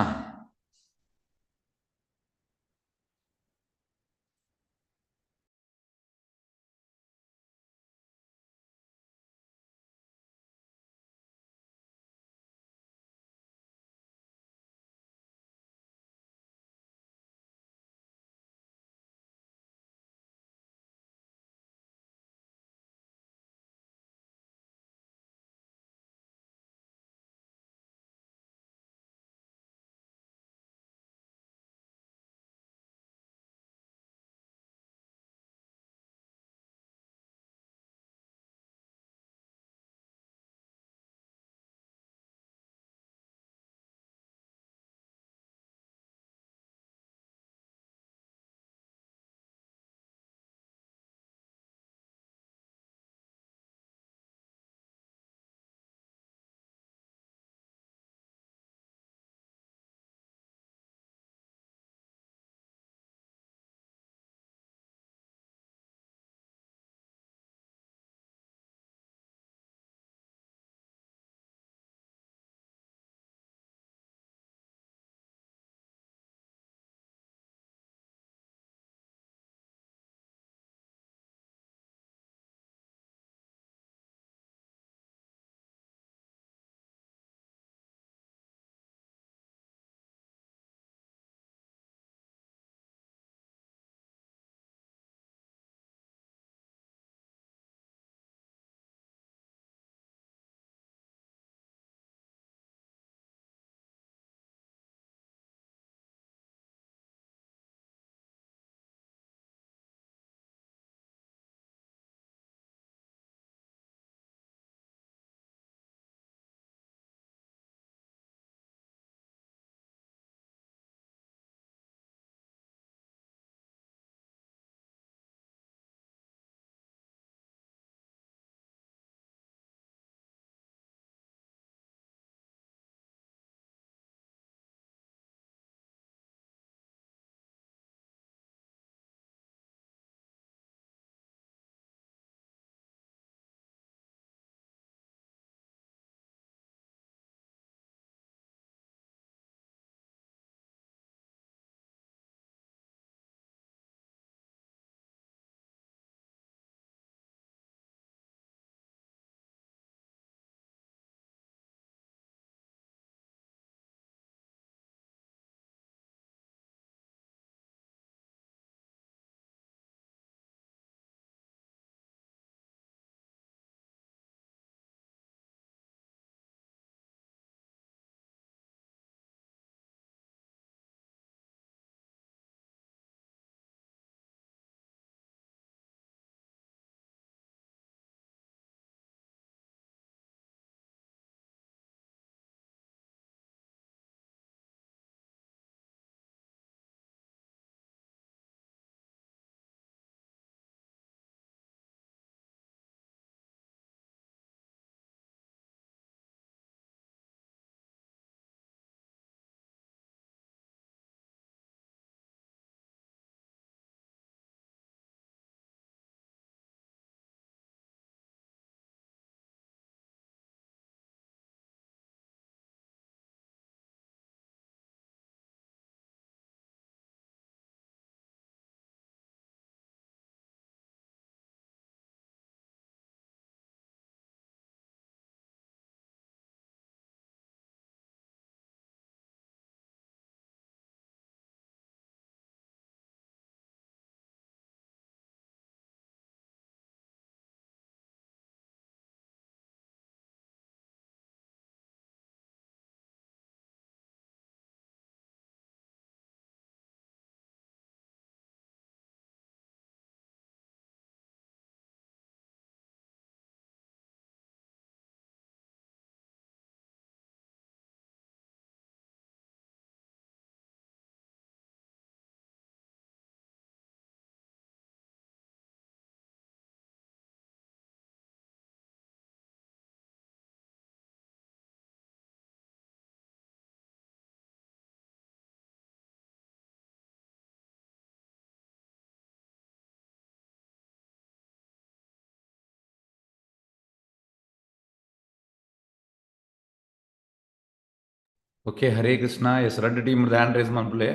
Okay, Hare Krishna. Yes, red team hand raise ಮನ್ಪುಲೆ.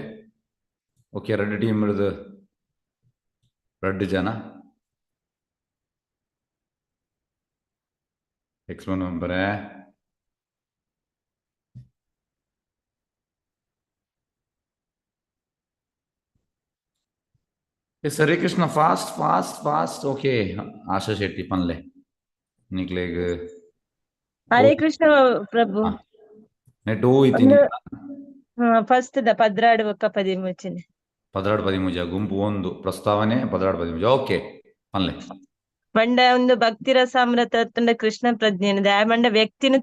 Okay, red team red ಜನ. ಎಕ್ಸ್ಮನ್ ನಂಬರೇ. Yes, Hare Krishna, fast, fast, fast. Okay, Asha Shetty ಪನ್ಲೆ ನಿಕ್ಲೆಗ್. ಹರೇ ಕೃಷ್ಣ ಪ್ರಭು. ನೆಟ್ ಓ ಇತ್ತೀನಿ. ಫಸ್ಟ್ ದ 12 ಬೊಕ್ಕ 13. 12 13 ಗುಂಪು 1 ಪ್ರಸ್ತಾವನೆ 12 13. ಓಕೆ ಪನ್ಲೆ. ಮಂಡ ಒಂದು ಭಕ್ತಿ ರಸಾಮೃತ ತುಂಡ ಕೃಷ್ಣ ಪ್ರಜ್ಞೆ ಮಂಡ ವ್ಯಕ್ತಿನ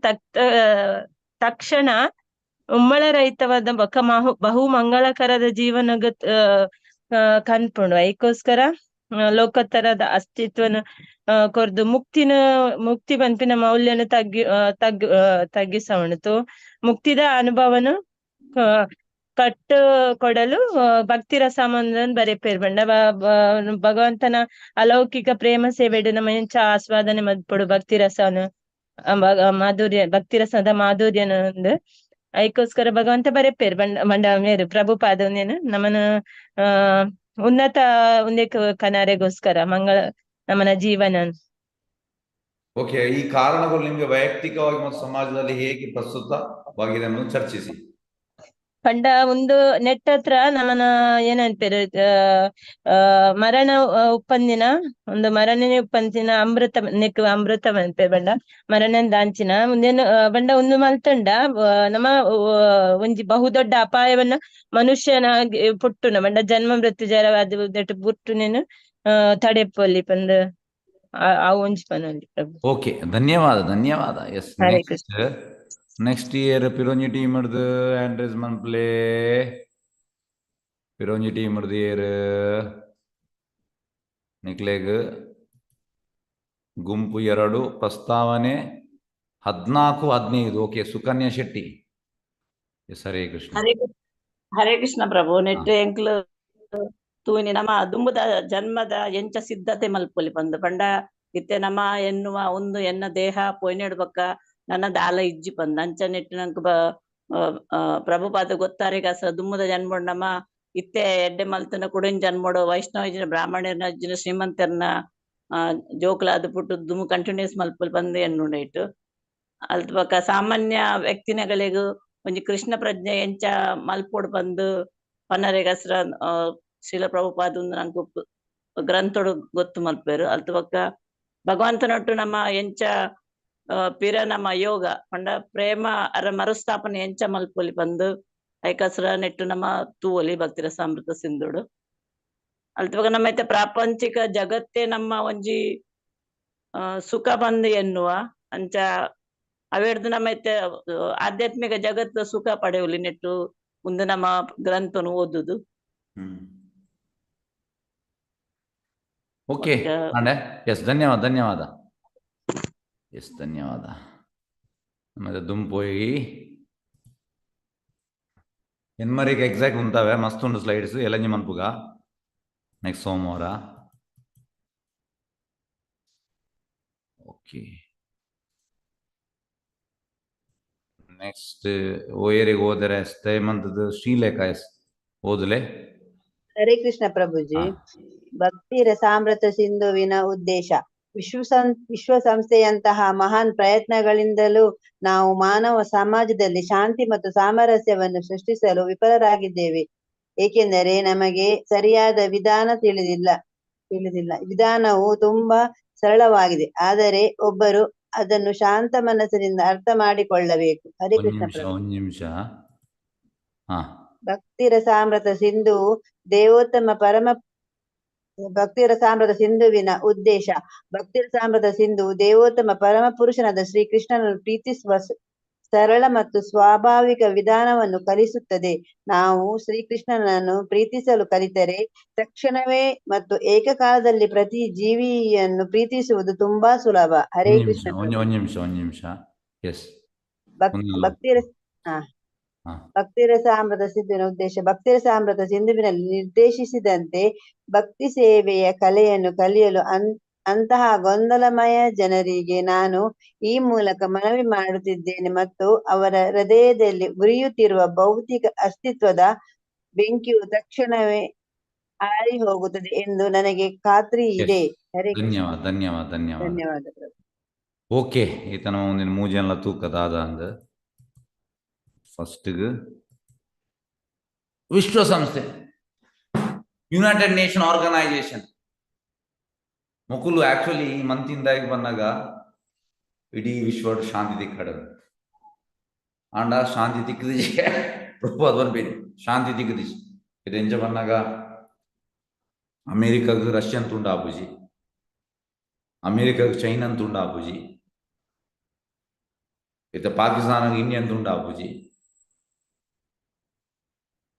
ತಕ್ಷಣ ಉಮ್ಮಳ ರಹಿತವಾದ ಬೊಕ್ಕ ಬಹು ಮಂಗಳಕರದ ಜೀವನಗ ಕನ್ಪುಂಡು. ಐಕೋಸ್ಕರ ಲೋಕೋತ್ತರದ ಅಸ್ತಿತ್ವನ ಕೊರ್ದು ಮುಕ್ತಿ ಪನ್ಪಿನ ಮೌಲ್ಯನ ತಗ್ಗಿಸವಣತು ಮುಕ್ತಿದ ಅನುಭವನು ಕಟ್ಟು ಕೊಡಲು ಭಕ್ತಿ ರಸಾಮೃತನ್ ಬರೆಪೇರ್. ಬಂಡ ಭಗವಂತನ ಅಲೌಕಿಕ ಪ್ರೇಮ ಸೇವೆಡು ನಮ್ಮ ಎಂಚ ಆಸ್ವಾದನೆ ಮದ್ಪೊಡು ಭಕ್ತಿ ರಸನು ಮಾಧುರ್ಯ ಭಕ್ತಿ ರಸದ ಮಾಧುರ್ಯನ ಒಂದು ಐಕೋಸ್ಕರ ಭಗವಂತ ಬರೆಪೇರ್. ಬಂಡ ಮಂಡ ಮೇರು ಪ್ರಭುಪಾದನೇನು ನಮ್ಮನ ಉನ್ನತ ಒಂದೇ ಕನಾರೆಗೋಸ್ಕರ ಮಂಗಳ ನಮ್ಮನ ಜೀವನ. ಓಕೆ, ಈ ಕಾರಣಗಳು ನಿಮಗೆ ವೈಯಕ್ತಿಕವಾಗಿ ಮತ್ತು ಸಮಾಜದಲ್ಲಿ ಹೇಗೆ ಪ್ರಸ್ತುತವಾಗಿದೆ ಅನ್ನೋದನ್ನು ಚರ್ಚಿಸಿ. ಪಂಡ ಒಂದು ನೆಟ್ ಹತ್ರ ನಮ್ಮನ ಏನನ್ಪೇರು ಮರಣ ಉಪ್ಪಂದಿನ ಒಂದು ಮರಣನೆ ಉಪ್ಪಂದಿನ ಅಮೃತ ನೆಕ್ ಅಮೃತ ಮನ್ಪೇರು ಬಂಡ ಮರಣ ದಾಂಚಿನ ಮುಂದೇನು ಬಂಡ ಒಂದು ಮಲ್ತಂಡ ನಮ್ಮ ಒಂಜಿ ಬಹುದೊಡ್ಡ ಅಪಾಯವನ್ನ ಮನುಷ್ಯನಾಗಿ ಪುಟ್ಟುನ ಬಂಡ ಜನ್ಮ ಮೃತ್ಯು ಜರವಾದ ಪುಟ್ಟುನೇನು ತಡೆಪೊಲಿ ಪಂದ್ ಆ ಒಂಜಿ ಪನೊಲಿ ಪ್ರಭು. ಓಕೆ, ಧನ್ಯವಾದ ಧನ್ಯವಾದ. Yes, Hare Krishna. Next year ಪಿರೋಂಜಿ ಟೀಮ್ ಹಿಡ್ದು ಆಂಡ್ರೇಸ್ ಮನ್ಪ್ಲೆ. ಪಿರೋಂಜಿ ಟೀಮ್ ಹಿಡ್ದು ಇಯರ್ ನಿಕ್ಲೆಗ್ ಗುಂಪು 2 ಪ್ರಸ್ತಾವನೆ 14 15. ಓಕೆ, ಸುಕನ್ಯಾ ಶೆಟ್ಟಿ. ಎಸ್, ಹರೇ ಕೃಷ್ಣ. ಹರೇ ಕೃಷ್ಣ ಪ್ರಭು. ನೆಟ್ ಎಂಕ್ಲು ತೂನಿ ನಮ್ಮ ದುಂಬುದ ಜನ್ಮದ ಎಂಚ ಸಿದ್ಧತೆ ಮಲ್ಪೊಲಿ ಪಂದು ಪಂಡ ಇತ್ತೆ ನಮ್ಮ ಎನ್ನುವ ಒಂದು ಎನ್ನ ದೇಹ ಪೊಯ್ನೆಡ್ಬಕ್ಕ ನನ್ನ ದಾಲ ಇಜ್ಜಿ ಪಂದ್ ಅಂಚ ನೆಟ್ಟು ನಂಕ್ ಪ್ರಭುಪಾದ ಗೊತ್ತಾರಿಗಾಸ ದುಮ್ಮದ ಜನ್ಮೋಡ್ ನಮ್ಮ ಇತ್ತೆ ಎಡ್ಡೆ ಮಲ್ತನ ಕುಡಿನ ಜನ್ಮೋಡು ವೈಷ್ಣವ ಇಜ್ಜಿನ ಬ್ರಾಹ್ಮಣರ್ನ ಇಜ್ಜಿನ ಶ್ರೀಮಂತರ್ನ ಜೋಕುಲಾದ ಪುಟ್ಟು ದುಮ್ಮು ಕಂಟಿನ್ಯೂಸ್ ಮಲ್ಪಲ್ ಬಂದು ಎನ್ನುಂಡ ಇಟ್ಟು ಅಲ್ತ ಬೊಕ್ಕ ಸಾಮಾನ್ಯ ವ್ಯಕ್ತಿನಗಳಿಗೂ ಒಂಜಿ ಕೃಷ್ಣ ಪ್ರಜ್ಞೆ ಎಂಚ ಮಲ್ಪೋಡು ಬಂದು ಪನ್ನರೆಗಸ್ರ ಶ್ರೀಲ ಪ್ರಭುಪಾದ ಒಂದು ನಂಗೆ ಗ್ರಂಥೋಡು ಗೊತ್ತು ಮಲ್ಪೇರು. ಅಲ್ತ ಬೊಕ್ಕ ಭಗವಂತನೊಟ್ಟು ನಮ್ಮ ಎಂಚ ಪಿರ ನಮ್ಮ ಯೋಗ ಪಂಡ ಪ್ರೇಮ ಅರ ಮರುಸ್ಥಾಪನೆ ಎಂಚ ಮಲ್ಪೊಲಿ ಬಂದು ಐಕಸ್ರ ನೆಟ್ಟು ನಮ್ಮ ತೂವೊಲಿ ಭಕ್ತಿ ರಸಾಮೃತ ಸಿಂಧುಡು. ಅಲ್ತ ಬೊಕ್ಕ ನಮ್ಮ ಐತೆ ಪ್ರಾಪಂಚಿಕ ಜಗತ್ತೇ ನಮ್ಮ ಒಂಜಿ ಸುಖ ಬಂದು ಎನ್ನುವ ಅಂಚ ಅವೆಡ್ದು ನಮ್ಮ ಐತೆ ಆಧ್ಯಾತ್ಮಿಕ ಜಗತ್ತು ಸುಖ ಪಡೆಯುಲಿ ನೆಟ್ಟು ಒಂದು ನಮ್ಮ ಗ್ರಂಥನು ಓದುದು. ಓಕೆ, ಎಸ್, ಧನ್ಯವಾದ ಧನ್ಯವಾದ. ಎಸ್, ಧನ್ಯವಾದ. ಆಮೇಲೆ ದುಂಪೋಯಿ ಎನ್ಮರಿಗೆ ಎಕ್ಸಾಕ್ಟ್ ಉಂತಾವೆ ಮಸ್ತ್ ಉಂಡು ಸ್ಲೈಡ್ಸ್ ಎಲಂಜಿ ಮನ್ಪುಗ ನೆಕ್ಸ್ಟ್ ಸೋಮವಾರ. ಓಕೆ, ನೆಕ್ಸ್ಟ್ ಓಯರಿಗೆ ಹೋದರೆ ಮಂತದ್ದು ಶ್ರೀಲೇಖಾ. ಎಸ್, ಓದಲೆ. ಹರೇ ಕೃಷ್ಣ ಪ್ರಭುಜಿ. ಭಕ್ತಿ ರಸಾಮೃತ ಸಿಂಧುವಿನ ಉದ್ದೇಶ ವಿಶ್ವಸಂಸ್ಥೆಯಂತಹ ಮಹಾನ್ ಪ್ರಯತ್ನಗಳಿಂದಲೂ ನಾವು ಮಾನವ ಸಮಾಜದಲ್ಲಿ ಶಾಂತಿ ಮತ್ತು ಸಾಮರಸ್ಯವನ್ನು ಸೃಷ್ಟಿಸಲು ವಿಫಲರಾಗಿದ್ದೇವೆ. ಏಕೆಂದರೆ ನಮಗೆ ಸರಿಯಾದ ವಿಧಾನ ತಿಳಿದಿಲ್ಲ. ವಿಧಾನವು ತುಂಬಾ ಸರಳವಾಗಿದೆ, ಆದರೆ ಒಬ್ಬರು ಅದನ್ನು ಶಾಂತ ಮನಸ್ಸಿನಿಂದ ಅರ್ಥ ಮಾಡಿಕೊಳ್ಳಬೇಕು. ಹರೇ ಕೃಷ್ಣ ಪ್ರಭು. ಭಕ್ತಿ ರಸಾಮೃತ ಸಿಂಧು ದೇವೋತ್ತಮ ಪರಮ ಭಕ್ತಿ ರಸಾಮೃತ ಸಿಂಧುವಿನ ಉದ್ದೇಶ ಭಕ್ತಿ ರಸಾಮೃತ ಸಿಂಧು ದೇವೋತ್ತಮ ಪರಮ ಪುರುಷನಾದ ಶ್ರೀಕೃಷ್ಣನನ್ನು ಪ್ರೀತಿಸುವ ಸರಳ ಮತ್ತು ಸ್ವಾಭಾವಿಕ ವಿಧಾನವನ್ನು ಕಲಿಸುತ್ತದೆ. ನಾವು ಶ್ರೀಕೃಷ್ಣನನ್ನು ಪ್ರೀತಿಸಲು ಕಲಿತರೆ ತಕ್ಷಣವೇ ಮತ್ತು ಏಕಕಾಲದಲ್ಲಿ ಪ್ರತಿ ಜೀವಿಯನ್ನು ಪ್ರೀತಿಸುವುದು ತುಂಬಾ ಸುಲಭ. ಹರೇ ಕೃಷ್ಣ. ಭಕ್ತಿರಸಾಮೃತ ಸಿಂಧುವಿನ ಉದ್ದೇಶ ಭಕ್ತಿರಸಾಮೃತ ಸಿಂಧುವಿನಲ್ಲಿ ನಿರ್ದೇಶಿಸಿದಂತೆ ಭಕ್ತಿ ಸೇವೆಯ ಕಲೆಯನ್ನು ಕಲಿಯಲು ಅಂತಹ ಗೊಂದಲಮಯ ಜನರಿಗೆ ನಾನು ಈ ಮೂಲಕ ಮನವಿ ಮಾಡುತ್ತಿದ್ದೇನೆ ಮತ್ತು ಅವರ ಹೃದಯದಲ್ಲಿ ಉರಿಯುತ್ತಿರುವ ಭೌತಿಕ ಅಸ್ತಿತ್ವದ ಬೆಂಕಿಯು ತಕ್ಷಣವೇ ಆರಿ ಹೋಗುತ್ತದೆ ಎಂದು ನನಗೆ ಖಾತ್ರಿ ಇದೆ. ಹರೇ ಕೃಷ್ಣ. ಧನ್ಯವಾದ ಧನ್ಯವಾದ ಧನ್ಯವಾದ. ಧನ್ಯವಾದ ಪ್ರಭು. ಓಕೆ, ಈತನ ಒಂದಿನ ಮೂಜೆಲ್ಲ ತೂಕ ದಾದ ಅಂದ ಫಸ್ಟ್ಗೆ ವಿಶ್ವಸಂಸ್ಥೆ ಯುನೈಟೆಡ್ ನೇಷನ್ ಆರ್ಗನೈಸೇಷನ್ ಮೊಕುಲು ಆಕ್ಚುಲಿ ಈ ಮಂತಿಂದಾಗಿ ಬಂದಾಗ ಇಡೀ ವಿಶ್ವ ಶಾಂತಿ ತಿಕ್ಕಡದು ಆಂಡ ಶಾಂತಿ ತಿಕ್ಕದಿಜೆ ಪ್ರಭುಪಾದ ಬರ್ಬೇಡಿ ಶಾಂತಿ ತಿಕ್ಕದಿಜಿ ಇದು ಎಂಜ ಬಂದಾಗ ಅಮೇರಿಕಾಗ ರಷ್ಯನ್ ತುಂಡ ಆಪುಜಿ, ಅಮೇರಿಕಾಗ ಚೈನನ್ ತುಂಡ ಆಪುಜಿ, ಇತ್ತ ಪಾಕಿಸ್ತಾನ ಇಂಡಿಯನ್ ತುಂಡ ಆಪುಜಿ,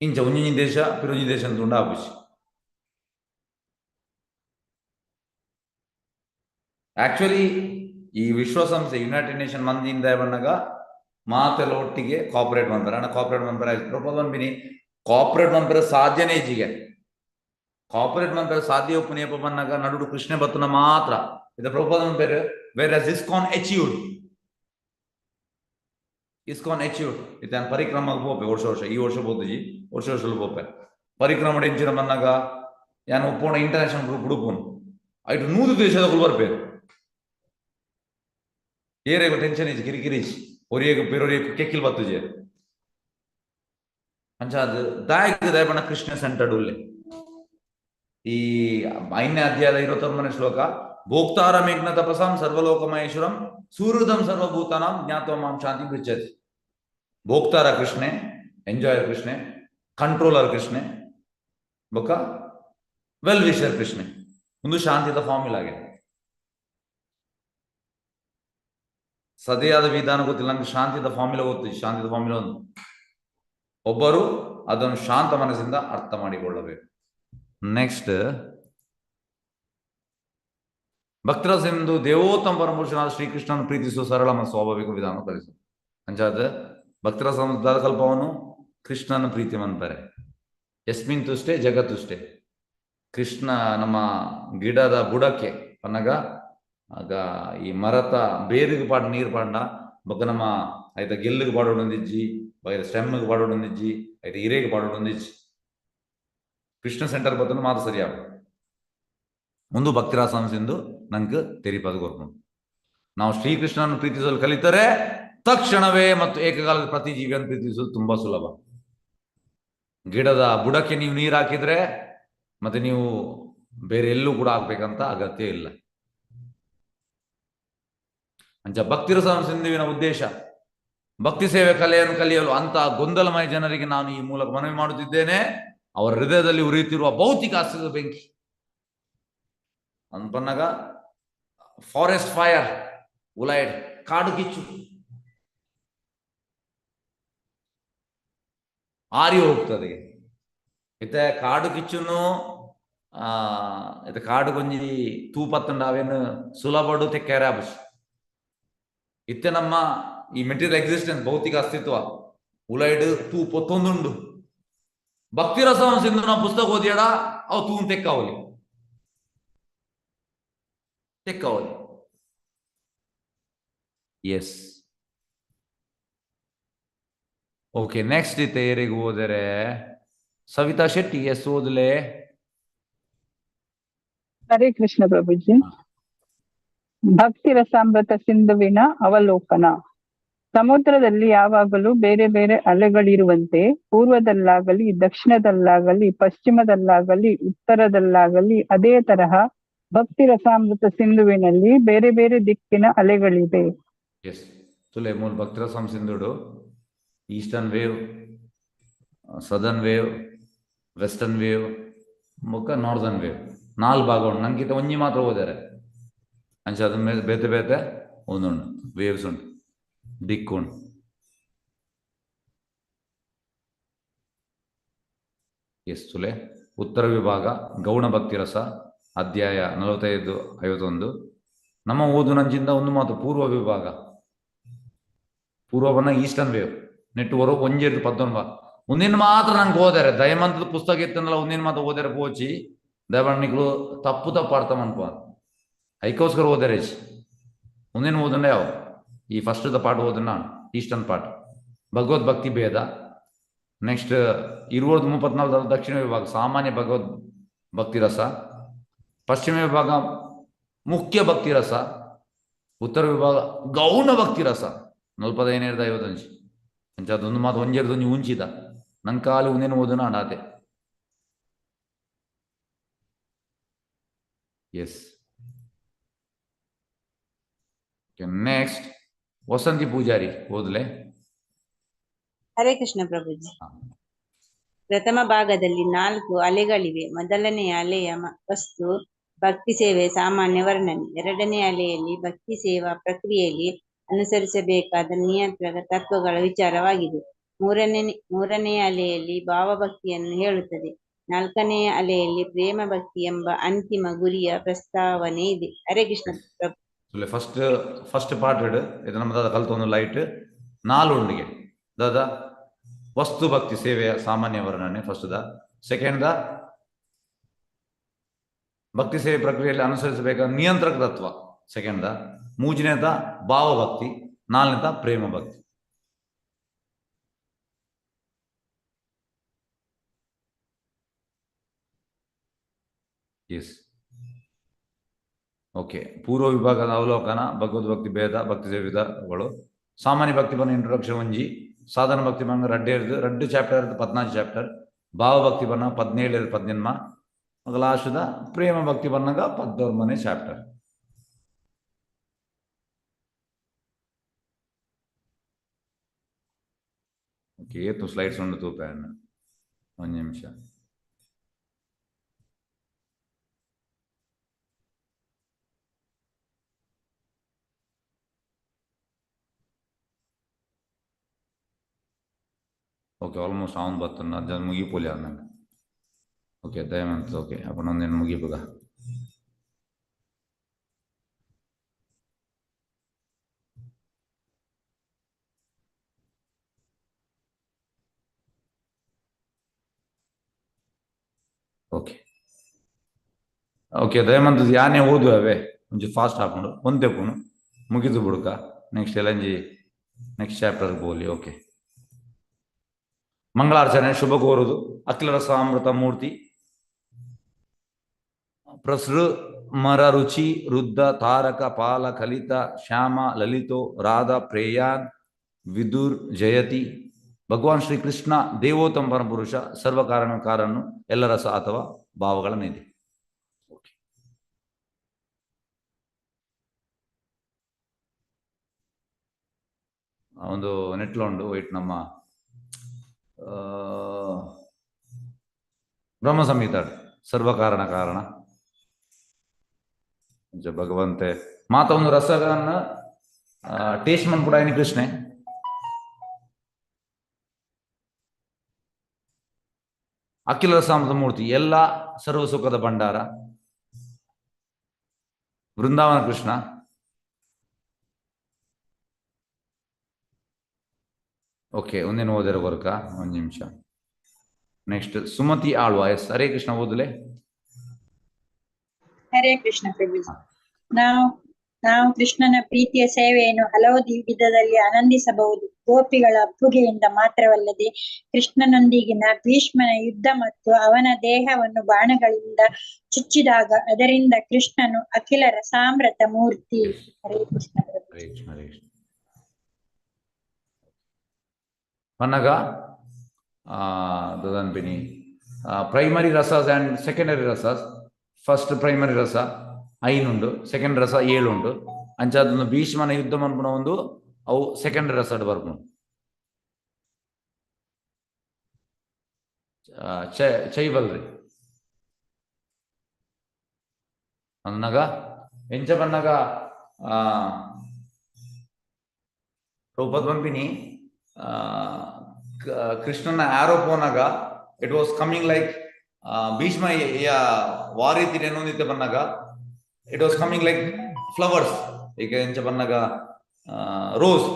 ಇಂಚ ಒಂಜಿ ದೇಶ ಪಿರೊಂಜಿ ದೇಶ ತುಂಡ ಆಪುಜಿ. ಆಕ್ಚುಲಿ ಈ ವಿಶ್ವಸಂಸ್ಥೆ ಯುನೈಟೆಡ್ ನೇಷನ್ ಮಂದಿಯಿಂದ ಬಂದಾಗ ಮಾತೆಲ್ಲ ಒಟ್ಟಿಗೆ ಕಾಪರೇಟ್ ಮಾಡ್ತಾರೆ. ಅಣ್ಣ ಕಾಪರೇಟ್ ಮಾಡ್ತಾರೆ ಪ್ರಪೋಸ್ ಬಂದ್ಬಿನಿ ಕಾಪರೇಟ್ ಮಾಡ್ತಾರೆ ಸಾಧ್ಯನೇ ಇಜ್ಜಿಗೆ ಕಾಪರೇಟ್ ಮಾಡ್ತಾರೆ ಸಾಧ್ಯ ಉಪನಿಯಪ ಬಂದಾಗ ನಡುಡು ಕೃಷ್ಣ ಬತ್ತನ ಮಾತ್ರ ಇದು ಪ್ರಪೋಸ್ ಬಂದ್ಬೇರೆ where as ISKCON achieved ISKCON achieved ಇತಾನ ಪರಿಕ್ರಮ ಪೋಪೆ ವರ್ಷ ವರ್ಷ ಈ ವರ್ಷ ಪೋತುಜಿ ವರ್ಷ ವರ್ಷ ಪೋಪೆ ಪರಿಕ್ರಮ ಎಂಚಿನ ಬಂದಾಗ ಯಾನು ಒಪ್ಪೋಣ ಇಂಟರ್ನ್ಯಾಷನಲ್ ಗ್ರೂಪ್ ಹುಡುಪುನು ಐಟು 100 ದೇಶದ ಬರ್ಪೇರು ಏರೇಗು ಟೆನ್ಷನ್ ಇಜ್ಜಿ ಕಿರಿಕಿರಿ ಇಜ್ಜಿ ಒರಿಯಗು ಪಿರೊರಿಯಗು ಕೆಕ್ಕಿಲ್ ಬತ್ತುಜೆ ಅಂಚಾದ ದಾಯಕ ದಯಪಣ ಕೃಷ್ಣ ಸೆಂಟರ್ಡ್ ಉಲ್ಲೆ. ಈ 5ನೇ ಅಧ್ಯಾಯದ 29ನೇ ಶ್ಲೋಕ ಭೋಕ್ತಾರ ಮೇಘ್ನ ತಪಸಾಂ ಸರ್ವಲೋಕ ಮಹೇಶ್ವರಂ ಸೂರ್ಯದಂ ಸರ್ವಭೂತಾನಾಂ ಜ್ಞಾತ್ವಾ ಮಾಂ ಶಾಂತಿ ಪೃಚ್ಛತಿ. ಭೋಕ್ತಾರ ಕೃಷ್ಣೆ, ಎಂಜಾಯರ್ ಕೃಷ್ಣೆ, ಕಂಟ್ರೋಲರ್ ಕೃಷ್ಣೆ, ಬೊಕ್ಕ ವೆಲ್ ವಿಷರ್ ಕೃಷ್ಣೆ ಒಂದು ಶಾಂತಿದ ಫಾರ್ಮುಲಾ ಆಗಿದೆ. ಸರಿಯಾದ ವಿಧಾನ ಗೊತ್ತಿಲ್ಲ ನಂಗೆ, ಶಾಂತಿದ ಫಾರ್ಮುಲಾ ಗೊತ್ತು. ಶಾಂತಿದ ಫಾರ್ಮುಲಾ ಒಂದು ಒಬ್ಬರು ಅದನ್ನು ಶಾಂತ ಮನಸ್ಸಿಂದ ಅರ್ಥ ಮಾಡಿಕೊಳ್ಳಬೇಕು. ನೆಕ್ಸ್ಟ್ ಭಕ್ತರಸೆಂದು ದೇವೋತ್ತಮ ಪರಮಪುರುಷನಾದ ಶ್ರೀಕೃಷ್ಣನ ಪ್ರೀತಿಸುವ ಸರಳ ಮತ್ತು ಸ್ವಾಭಾವಿಕ ವಿಧಾನ ಕಲಿಸು. ಅಂಚಾದ ಭಕ್ತರ ಕಲ್ಪವನ್ನು ಕೃಷ್ಣನ ಪ್ರೀತಿ ಅಂತಾರೆ. ಯಸ್ಮಿನ್ ತುಷ್ಟೆ ಜಗತ್ತುಷ್ಟೆ. ಕೃಷ್ಣ ನಮ್ಮ ಗಿಡದ ಬುಡಕ್ಕೆ ಅನ್ನಾಗ ಆಗ ಈ ಮರತ ಬೇರಿಗೆ ಪಾಡ ನೀರು ಪಾಂಡ ಬೊಕ್ಕ ನಮ್ಮ ಆಯ್ತಾ ಗೆಲ್ಲಿಗೆ ಪಾಡೋಡೊಂದಿಜ್ಜಿ, ಬೈದ ಸ್ಟೆಮ್ಗೆ ಪಾಡೋಡೊಂದಿಜ್ಜಿ, ಆಯ್ತಾ ಹಿರೇಗೆ ಪಾಡೋಡೊಂದಿಜ್ಜಿ. ಕೃಷ್ಣ ಸೆಂಟರ್ ಬತ್ತನು ಮಾತು ಸರಿಯಾಗ ಒಂದು ಭಕ್ತಿರಾಸಂಸೆಂದು ನಂಗೆ ತೆರಿಪದು ಕೊರ್ಕೊಂಡು ನಾವು ಶ್ರೀಕೃಷ್ಣನನ್ನು ಪ್ರೀತಿಸಲು ಕಲಿತರೆ ತಕ್ಷಣವೇ ಮತ್ತು ಏಕಕಾಲದ ಪ್ರತಿ ಜೀವಿಯನ್ನು ಪ್ರೀತಿಸುವುದು ತುಂಬಾ ಸುಲಭ. ಗಿಡದ ಬುಡಕ್ಕೆ ನೀವು ನೀರು ಹಾಕಿದ್ರೆ ಮತ್ತೆ ನೀವು ಬೇರೆ ಎಲ್ಲೂ ಕೂಡ ಹಾಕ್ಬೇಕಂತ ಅಗತ್ಯ ಇಲ್ಲ. ಅಂಚ ಭಕ್ತಿರಸ ಸಿಂಧುವಿನ ಉದ್ದೇಶ ಭಕ್ತಿ ಸೇವೆ ಕಲೆಯನ್ನು ಕಲಿಯಲು ಅಂತ ಗೊಂದಲಮಯ ಜನರಿಗೆ ನಾನು ಈ ಮೂಲಕ ಮನವಿ ಮಾಡುತ್ತಿದ್ದೇನೆ. ಅವರ ಹೃದಯದಲ್ಲಿ ಉರಿಯುತ್ತಿರುವ ಭೌತಿಕ ಅಸ್ತಿತ್ವದ ಬೆಂಕಿ ಅನ್ಪನ್ನಾಗ ಫಾರೆಸ್ಟ್ ಫೈರ್ ಉಲೈಡ್ ಕಾಡು ಕಿಚ್ಚು ಆರಿ ಹೋಗ್ತದೆ. ಇತ್ತೆ ಕಾಡು ಕಿಚ್ಚುನು ಇತ್ತೆ ಕಾಡು ಗೊಂಜಿ ತೂಪತ್ತಂಡ ಅವೇನು ಸುಲಭಡು ತೆಕ್ಕೆರೆ ಆಬಸ್. ಇತ್ತೆ ನಮ್ಮ ಈ ಮೆಟೀರಿಯಲ್ ಎಕ್ಸಿಸ್ಟೆನ್ಸ್ ಭೌತಿಕ ಅಸ್ತಿತ್ವ ಉಲೈಡ್ ತೂ ಪೊತ್ತೊಂದುಂಡು. ಭಕ್ತಿರಸ ಸಿಂಧು ನಾವು ಪುಸ್ತಕ ಓದಿಯಡ ಅವು ತೂನ್ ತೆಕ್ಕಾವಲಿ ತೆಕ್ಕಾವಲಿ. ಎಸ್ ಓಕೆ ನೆಕ್ಸ್ಟ್ ಇತ್ತೆ ಏರಿಗೂ ಹೋದರೆ ಸವಿತಾ ಶೆಟ್ಟಿ ಎಸ್ ಓದ್ಲೆ. ಹರೇ ಕೃಷ್ಣ ಪ್ರಭುಜಿ. ಭಕ್ತಿ ರಸಾಮೃತ ಸಿಂಧುವಿನ ಅವಲೋಕನ. ಸಮುದ್ರದಲ್ಲಿ ಯಾವಾಗಲೂ ಬೇರೆ ಬೇರೆ ಅಲೆಗಳಿರುವಂತೆ ಪೂರ್ವದಲ್ಲಾಗಲಿ ದಕ್ಷಿಣದಲ್ಲಾಗಲಿ ಪಶ್ಚಿಮದಲ್ಲಾಗಲಿ ಉತ್ತರದಲ್ಲಾಗಲಿ ಅದೇ ತರಹ ಭಕ್ತಿ ರಸಾಮೃತ ಸಿಂಧುವಿನಲ್ಲಿ ಬೇರೆ ಬೇರೆ ದಿಕ್ಕಿನ ಅಲೆಗಳಿವೆ. ಎಸ್ ತುಲೆ ಮೂಲ ಭಕ್ತಿ ರಸಂ ಸಿಂಧುಡು eastern wave, southern wave, western wave ಬೊಕ್ಕ ನಾರ್ದರ್ನ್ ವೇವ್ ನಾಲ್ ಭಾಗ ಉಂಟು. ನಂಗಿತ ಒಂಜಿ ಮಾತ್ರ ಓದಾರೆ ಅಂಚ ಅದ ಮೇಲೆ ಬೇತೆ ಬೇತೆ ಒಂದುಂಡು ವೇವ್ಸ್ ಉಂಟು ದಿಕ್ಕು ಉಂಟು. ಎಸ್ ತುಲೆ ಉತ್ತರ ವಿಭಾಗ ಗೌಣ ಭಕ್ತಿ ರಸ ಅಧ್ಯಾಯ 45 51. ನಮ್ಮ ಓದು ನಂಚಿಂದ ಒಂದು ಮಾತು ಪೂರ್ವ ವಿಭಾಗ ಪೂರ್ವವನ್ನ ಈಸ್ಟರ್ನ್ ವೇವ್ ನೆಟ್ಟು ಬರೋ ಒಂಜೆರಡು ಪದ್ದೊಂಬ ಒಂದಿನ ಮಾತ್ರ ನಂಗೆ ಓದಾರೆ ದಯಮಂತದ ಪುಸ್ತಕ ಇತ್ತಂದಲ್ಲ ಒಂದಿನ ಮಾತ್ರ ಓದಾರೆ ಪೋಚಿ ದಯಮಾಡಿ ನಿಕ್ಲು ತಪ್ಪು ತಪ್ಪು ಅರ್ಥ ಮನ್ಪ ಐಕೋಸ್ಕರ ಓದರೇಜ್ ಮುಂದೇನು ಓದಣ್ಣ ಯಾವ ಈ ಫಸ್ಟ್ the part ಓದಣ್ಣ ಈಸ್ಟರ್ನ್ ಪಾರ್ಟ್ ಭಗವದ್ ಭಕ್ತಿ ಭೇದ. ನೆಕ್ಸ್ಟ್ 20 34 ದಕ್ಷಿಣ ವಿಭಾಗ ಸಾಮಾನ್ಯ ಭಗವದ್ ಭಕ್ತಿ ರಸ, ಪಶ್ಚಿಮ ವಿಭಾಗ ಮುಖ್ಯ ಭಕ್ತಿ ರಸ, ಉತ್ತರ ವಿಭಾಗ ಗೌಣ ಭಕ್ತಿ ರಸ 45 55. ಅಂಚ ಅದೊಂದು ಮಾತು ಒಂಜೆರ್ದೊಂಜಿ ಉಂಚಿದ ನನ್ ಕಾಲು ಉಂದೇನು ಓದನ ಅಡಾತೆ. ಎಸ್, ನೆಕ್ಸ್ಟ್ ವಸಂತಿ ಪೂಜಾರಿ ಓದ್ಲೆ. ಹರೇ ಕೃಷ್ಣ ಪ್ರಭುಜಿ. ಪ್ರಥಮ ಭಾಗದಲ್ಲಿ 4 ಅಲೆಗಳಿವೆ. ಮೊದಲನೆಯ ಅಲೆಯ ವಸ್ತು ಭಕ್ತಿ ಸೇವೆ ಸಾಮಾನ್ಯ ವರ್ಣನೆ. ಎರಡನೆಯ ಅಲೆಯಲ್ಲಿ ಭಕ್ತಿ ಸೇವಾ ಪ್ರಕ್ರಿಯೆಯಲ್ಲಿ ಅನುಸರಿಸಬೇಕಾದ ನಿಯಂತ್ರಕ ತತ್ವಗಳ ವಿಚಾರವಾಗಿದೆ. ಮೂರನೆಯ ಅಲೆಯಲ್ಲಿ ಭಾವಭಕ್ತಿಯನ್ನು ಹೇಳುತ್ತದೆ. ನಾಲ್ಕನೆಯ ಅಲೆಯಲ್ಲಿ ಪ್ರೇಮ ಭಕ್ತಿ ಎಂಬ ಅಂತಿಮ ಗುರಿಯ ಪ್ರಸ್ತಾವನೆ ಇದೆ. ಹರೇ ಕೃಷ್ಣ ಪ್ರಭು. ಫಸ್ಟ್ ಫಸ್ಟ್ ಪಾರ್ಟ್ ಇದು ನಮ್ಮ ದಾದ ಕಲ್ತೊಂದು ಲೈಟ್ ನಾಲು ಉಂಡಿಗೆ ದಾದ ವಸ್ತು ಭಕ್ತಿ ಸೇವೆಯ ಸಾಮಾನ್ಯ ವರ್ಣನೆ ಫಸ್ಟ್ the. Second the ಭಕ್ತಿ ಸೇವೆ ಪ್ರಕ್ರಿಯೆಯಲ್ಲಿ ಅನುಸರಿಸಬೇಕಾದ ನಿಯಂತ್ರಕ ತತ್ವ ಸೆಕೆಂಡ್ the. ಮೂರನೇದ ಭಾವಭಕ್ತಿ, ನಾಲ್ಕನೇದ ಪ್ರೇಮ ಭಕ್ತಿ. S, okay. ಪೂರ್ವ ವಿಭಾಗದ ಅವಲೋಕನ, ಭಗವದ್ ಭಕ್ತಿ ಭೇದ, ಭಕ್ತಿ ಸೇವೆ ವಿಧಗಳು, ಸಾಮಾನ್ಯ ಭಕ್ತಿ ಬನ್ನ ಇಂಟ್ರೊಡಕ್ಷನ್ ಒಂಜಿ, ಸಾಧನ ಭಕ್ತಿ ಬನ್ನ ರಡ್ಡೆ ರಡ್ಡು ಚಾಪ್ಟರ್ 14 ಚಾಪ್ಟರ್, ಭಾವಭಕ್ತಿ ಬನ್ನ 17 18, ಲಾಸ್ಟ್ದ ಪ್ರೇಮ ಭಕ್ತಿ ಬನ್ನಗ 19ನೇ ಚಾಪ್ಟರ್. ಓಕೆ, ಏತು ಸ್ಲೈಡ್ಸ್ ಉಂಡು ತೂಪೆ ಒಂದು ನಿಮಿಷ. ಓಕೆ, ಆಲ್ಮೋಸ್ಟ್ ಅವನ್ ಬತ್ತನ್ನ ಜನ ಮುಗಿಪೋಲಿ ನಂಗೆ. ಓಕೆ, ದಯಮಂತ ಓಕೆ, ಅಪ್ಪ ನಂದೇನು ಮುಗಿಪುಗ. ಓಕೆ ಓಕೆ, ದಯಮಂತ ಯಾನೇ ಓದು ಅವೇ ಒಂಚೂರು ಫಾಸ್ಟ್ ಹಾಕೊಂಡು ಒಂದೇ ಪೂನು ಮುಗಿದು ಬುಡುಕ. ನೆಕ್ಸ್ಟ್ ಎಲ್ಲಂಜಿ ನೆಕ್ಸ್ಟ್ ಚಾಪ್ಟರ್ ಬೋಲಿ. ಓಕೆ, ಮಂಗಳಾರ್ಚನೆ ಶುಭ ಕೋರುದು. ಅಖಿಲ ರಸಾಮೃತ ಮೂರ್ತಿ ಪ್ರಸೃ ಮರ ರುಚಿ ರುದ್ಧ ತಾರಕ ಪಾಲ ಕಲಿತ ಶ್ಯಾಮ ಲಲಿತೋ ರಾಧಾ ಪ್ರೇಯಾನ್ ವಿದುರ್ ಜಯತಿ ಭಗವಾನ್ ಶ್ರೀ ಕೃಷ್ಣ ದೇವೋತ್ತಮ ಪರಮಪುರುಷ ಸರ್ವ ಕಾರಣ ಕಾರನ್ನು ಎಲ್ಲ ರಸ ಅಥವಾ ಭಾವಗಳ ನಿಧಿ. ಒಂದು ನೆಟ್ಲುಂಡು ವೈಟ್ ನಮ್ಮ ಬ್ರಹ್ಮ ಸಂಹಿತ ಸರ್ವ ಕಾರಣ ಕಾರಣ ಭಗವಂತೆ ಮಾತ ಒಂದು ರಸಗಳನ್ನ ಟೇಸ್ಟ್ ಮನ್ಪುಡಾಯಿನಿ ಕೃಷ್ಣೆ. ಅಖಿಲ ರಸಾಮೃತ ಮೂರ್ತಿ ಎಲ್ಲ ಸರ್ವ ಸುಖದ ಭಂಡಾರ ವೃಂದಾವನ ಕೃಷ್ಣ. ಓಕೆ, ಒಂದೇನು ಓದಿರೋ ಕೊರಕ ಒಂದು ನಿಮಿಷ. ನೆಕ್ಸ್ಟ್ ಸುಮತಿ ಆಳ್ವ. ಎಸ್, ಹರೇ ಕೃಷ್ಣ ಓದಲೆ. ಹರೇ ಕೃಷ್ಣ ಪ್ರಭುಜಿ. ನಾವು ನಾವು ಕೃಷ್ಣನ ಪ್ರೀತಿಯ ಸೇವೆಯನ್ನು ಹಲವು ವಿಧದಲ್ಲಿ ಆನಂದಿಸಬಹುದು. ಗೋಪಿಗಳ ಅಪ್ಪುಗೆಯಿಂದ ಮಾತ್ರವಲ್ಲದೆ ಕೃಷ್ಣನೊಂದಿಗಿನ ಭೀಷ್ಮನ ಯುದ್ಧ ಮತ್ತು ಅವನ ದೇಹವನ್ನು ಬಾಣಗಳಿಂದ ಚುಚ್ಚಿದಾಗ ಅದರಿಂದ ಕೃಷ್ಣನು ಅಖಿಲ ರಸಾಮೃತ ಮೂರ್ತಿ. ಹರೇ ಕೃಷ್ಣ ಪ್ರಭು. ಹರೇ ಕೃಷ್ಣ ಹರೇ ಕೃಷ್ಣ. ಪನ್ನಗ ದದನ್ಪಿನಿ primary rasas and secondary rasas. First primary ರಸ ಐನುಂಡು, ಸೆಕೆಂಡ್ ರಸ ಏಳುಂಡು. ಅಂಚಾದೊಂದು ಭೀಷ್ಮನ ಯುದ್ಧ ಮನ್ಪುನ ಒಂದು ಅವು ಸೆಕೆಂಡರಿ ರಸ ಬರ್ಪುಂಡು. ಚೈಬಲ್ರಿ ಅನ್ನಾಗ ಎಂಚ ಬನ್ನಾಗ ಪ್ರಭುಪಾದ ಪನ್ಪಿನಿ ಕೃಷ್ಣನ ಆರೋ ಪೋನಾಗ it was coming like Bhishma ವಾರೀತಿ ಏನೊಂದಿತ್ತೆ ಬನ್ನಾಗ it was coming like flowers. ಈಗ ಎಂಚ ಬನ್ನಾಗ ರೋಸ್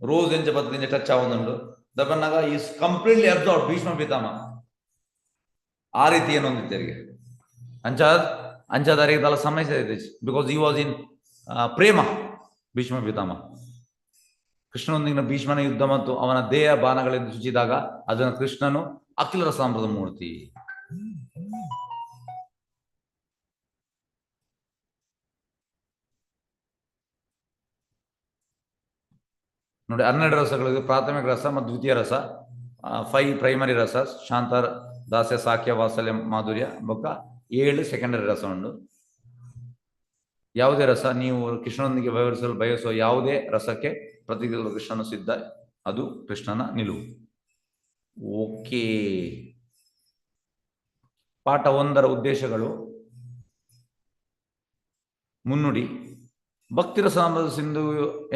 ರೋಸ್ ಎಂಚ ಬತ್ತದ ಎಂಚ ಟಚ್ ಆವೊಂದುಂಡು the ಬನ್ನಾಗ is completely absorb Bhishma Pitamah ಆ ರೀತಿ ಏನೊಂದಿತ್ತೆ ಅವರಿಗೆ. ಅಂಚ ಅಂಚಾದಾರಿಗೆ ದಾಲ ಸಮಸ್ಯೆ ಇದೆ because he was in prema Bhishma Pitamah. ಕೃಷ್ಣನೊಂದಿಗಿನ ಭೀಷ್ಮನ ಯುದ್ಧ ಮತ್ತು ಅವನ ದೇಹ ಬಾಣಗಳಿಂದ ಚುಚ್ಚಿದಾಗ ಅದನ್ನು ಕೃಷ್ಣನು ಅಖಿಲ ರಸಾಮೃತ ಮೂರ್ತಿ. ನೋಡಿ, 12 ರಸಗಳಿಗೆ ಪ್ರಾಥಮಿಕ ರಸ ಮತ್ತು ದ್ವಿತೀಯ ರಸ, 5 ಪ್ರೈಮರಿ ರಸ, ಶಾಂತ ದಾಸ್ಯ ಸಾಕ್ಯ ವಾತ್ಸಲ್ಯ ಮಾಧುರ್ಯ ಬೊಕ್ಕ 7 ಸೆಕೆಂಡರಿ ರಸ ಉಂಟು. ಯಾವುದೇ ರಸ ನೀವು ಕೃಷ್ಣನೊಂದಿಗೆ ವ್ಯವಹರಿಸಲು ಬಯಸುವ ಯಾವುದೇ ರಸಕ್ಕೆ ಪ್ರತಿಕ್ರಿಯೆ ಕೃಷ್ಣನು ಸಿದ್ಧ, ಅದು ಕೃಷ್ಣನ ನಿಲುವು. ಓಕೆ, ಪಾಠ 1ರ ಉದ್ದೇಶಗಳು. ಮುನ್ನುಡಿ. ಭಕ್ತಿ ರಸಾಮೃತ ಸಿಂಧು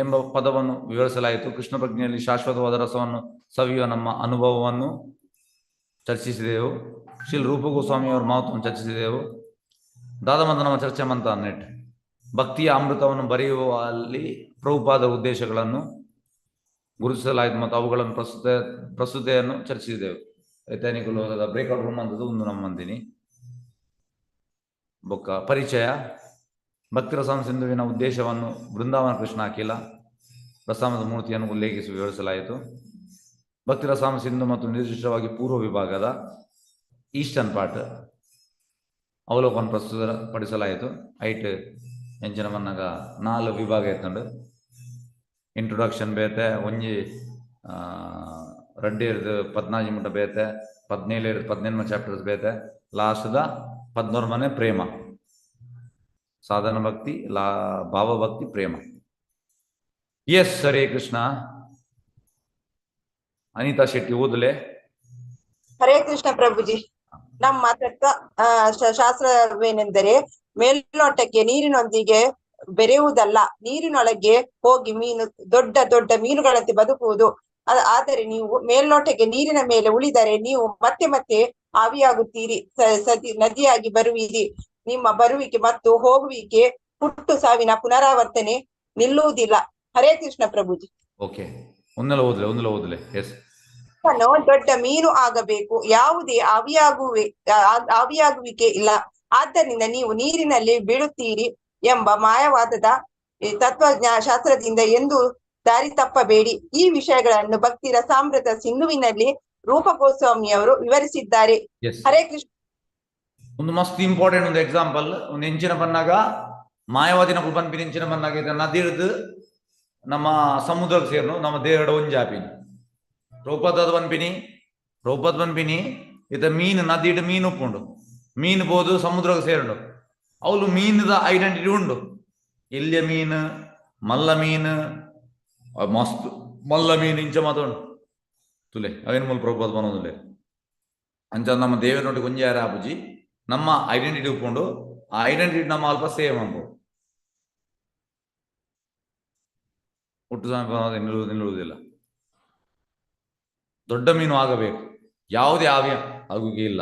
ಎಂಬ ಪದವನ್ನು ವಿವರಿಸಲಾಯಿತು. ಕೃಷ್ಣ ಪ್ರಜ್ಞೆಯಲ್ಲಿ ಶಾಶ್ವತವಾದ ರಸವನ್ನು ಸವಿಯುವ ನಮ್ಮ ಅನುಭವವನ್ನು ಚರ್ಚಿಸಿದೆವು. ಶ್ರೀ ರೂಪ ಗೋಸ್ವಾಮಿಯವರ ಮಹತ್ವವನ್ನು ಚರ್ಚಿಸಿದೆವು. ದಾದಮಂತ ನಮ್ಮ ಚರ್ಚೆ ಮಂತ ನೆಟ್ ಭಕ್ತಿಯ ಅಮೃತವನ್ನು ಬರೆಯುವಲ್ಲಿ ಪ್ರಭುಪಾದ ಉದ್ದೇಶಗಳನ್ನು ಗುರುತಿಸಲಾಯಿತು ಮತ್ತು ಅವುಗಳನ್ನು ಪ್ರಸ್ತುತೆಯನ್ನು ಚರ್ಚಿಸಿದೆವು. ರೈತಾನಿಕಲು ಬ್ರೇಕ್ಔಟ್ ರೂಮ್ ಅಂತದ್ದು ಒಂದು ನಮ್ಮ ಮಂದಿನಿ. ಬೊಕ್ಕ ಪರಿಚಯ. ಭಕ್ತಿ ರಸಾಮೃತ ಸಿಂಧುವಿನ ಉದ್ದೇಶವನ್ನು ಬೃಂದಾವನ ಕೃಷ್ಣ ಅಖಿಲ ರಸಾಮೃತ ಮೂರ್ತಿಯನ್ನು ಉಲ್ಲೇಖಿಸಿ ವಿವರಿಸಲಾಯಿತು. ಭಕ್ತಿ ರಸಾಮೃತ ಸಿಂಧು ಮತ್ತು ನಿರ್ದಿಷ್ಟವಾಗಿ ಪೂರ್ವ ವಿಭಾಗದ ಈಸ್ಟರ್ನ್ ಪಾರ್ಟ್ ಅವಲೋಕನ ಪ್ರಸ್ತುತಪಡಿಸಲಾಯಿತು. ಐಟ್ ಎಂಚಿನ ಮನ್ನಾಗ 4 ವಿಭಾಗ ಇತ್ತಂಡು. ಇಂಟ್ರೊಡಕ್ಷನ್ ಬೇತೆ, ಒಂಜಿ ರಡ್ಡೇರ್ದು 14 ಮುಟ್ಟ ಬೇತೆ, 17 18 ಚಾಪ್ಟರ್ಸ್ ಬೇತೆ, ಲಾಸ್ಟ್ದ 11 ಮನೆ ಪ್ರೇಮ, ಸಾಧನ ಭಕ್ತಿ, ಲಾ ಭಾವಭಕ್ತಿ, ಪ್ರೇಮ. ಎಸ್, ಹರೇ ಕೃಷ್ಣ. ಅನಿತಾ ಶೆಟ್ಟಿ ಓದಲೆ. ಹರೇ ಕೃಷ್ಣ ಪ್ರಭುಜಿ. ನಮ್ಮ ತತ್ವ ಶಾಸ್ತ್ರವೇನೆಂದರೆ ಮೇಲ್ನೋಟಕ್ಕೆ ನೀರಿನೊಂದಿಗೆ ಬೆರೆಯುವುದಲ್ಲ, ನೀರಿನೊಳಗೆ ಹೋಗಿ ಮೀನು ದೊಡ್ಡ ದೊಡ್ಡ ಮೀನುಗಳಂತೆ ಬದುಕುವುದು. ಆದರೆ ನೀವು ಮೇಲ್ನೋಟಕ್ಕೆ ನೀರಿನ ಮೇಲೆ ಉಳಿದರೆ ನೀವು ಮತ್ತೆ ಮತ್ತೆ ಆವಿಯಾಗುತ್ತೀರಿ, ನದಿಯಾಗಿ ಬರುವಿರಿ. ನಿಮ್ಮ ಬರುವಿಕೆ ಮತ್ತು ಹೋಗುವಿಕೆ ಹುಟ್ಟು ಸಾವಿನ ಪುನರಾವರ್ತನೆ ನಿಲ್ಲುವುದಿಲ್ಲ. ಹರೇ ಕೃಷ್ಣ ಪ್ರಭುಜಿ. ಓಕೆ, ಒಂದೆಲ್ಲ ಓದ್ಲೆ, ಒಂದೆಲ್ಲ ಓದ್ಲೆ. ಎಸ್, ದೊಡ್ಡ ಮೀನು ಆಗಬೇಕು, ಯಾವುದೇ ಆವಿಯಾಗುವಿಕೆ ಇಲ್ಲ. ಆದ್ದರಿಂದ ನೀವು ನೀರಿನಲ್ಲಿ ಬೀಳುತ್ತೀರಿ ಎಂಬ ಮಾಯವಾದದ ತತ್ವಜ್ಞಾ ಶಾಸ್ತ್ರದಿಂದ ಎಂದು ದಾರಿ ತಪ್ಪಬೇಡಿ. ಈ ವಿಷಯಗಳನ್ನು ಭಕ್ತಿ ರಸಾಮೃತ ಸಿಂಧುವಿನಲ್ಲಿ ರೂಪ ಗೋಸ್ವಾಮಿಯವರು ವಿವರಿಸಿದ್ದಾರೆ. ಹರೇ ಕೃಷ್ಣ. ಒಂದು ಮಸ್ತ್ ಇಂಪಾರ್ಟೆಂಟ್ ಒಂದು ಎಕ್ಸಾಂಪಲ್. ಒಂದು ಎಂಚಿನ ಬನ್ನಾಗ ಮಾಯವಾದಿನ ಪನ್ಪಿನ ಎಂಚಿನ ಬನ್ನಾಗ ನದಿ ಹಿಡಿದು ನಮ್ಮ ಸಮುದ್ರಕ್ಕೆ ಸೇರ್ನು, ನಮ್ಮ ದೇಹಡ ಒಂಜಾಪಿನಿ ರೋಪದ ಪನ್ಪಿನಿ, ರೋಪದ ಪನ್ಪಿನಿ ಇತ ಮೀನು ನದಿ ಹಿಡು ಮೀನು ಉಪ್ಪುಂಡು, ಮೀನು ಬೋದು ಸಮುದ್ರಕ್ಕೆ ಸೇರುಂಡು. ಅವಳು ಮೀನದ ಐಡೆಂಟಿಟಿ ಉಂಡು. ಎಲ್ಲಿಯ ಮೀನು, ಮಲ್ಲ ಮೀನು, ಮಸ್ತ್ ಮಲ್ಲ ಮೀನು ಇಂಚ ಮಾತುಂಡು ತುಲೆ ಅವೇನು ಮೂಲ ಪ್ರಭುಪಾದ ಬನ್ನೋದಿಲ್ಲ. ಅಂಚ ನಮ್ಮ ದೇವರೊಟ್ಟಿಗೆ ಒಂಜಿ ಯಾರ ಆಪುಜಿ, ನಮ್ಮ ಐಡೆಂಟಿಟಿ ಉಪ್ಪುಂಡು. ಆ ಐಡೆಂಟಿಟಿ ನಮ್ಮ ಅಲ್ಪ ಸೇವ್ ಅನ್ಬೋದು. ಹುಟ್ಟು ಸಮಯ ನಿಲ್ಲುವುದಿಲ್ಲ. ದೊಡ್ಡ ಮೀನು ಆಗಬೇಕು, ಯಾವುದೇ ಆವ್ಯ ಆಗುವಿಕೆ ಇಲ್ಲ.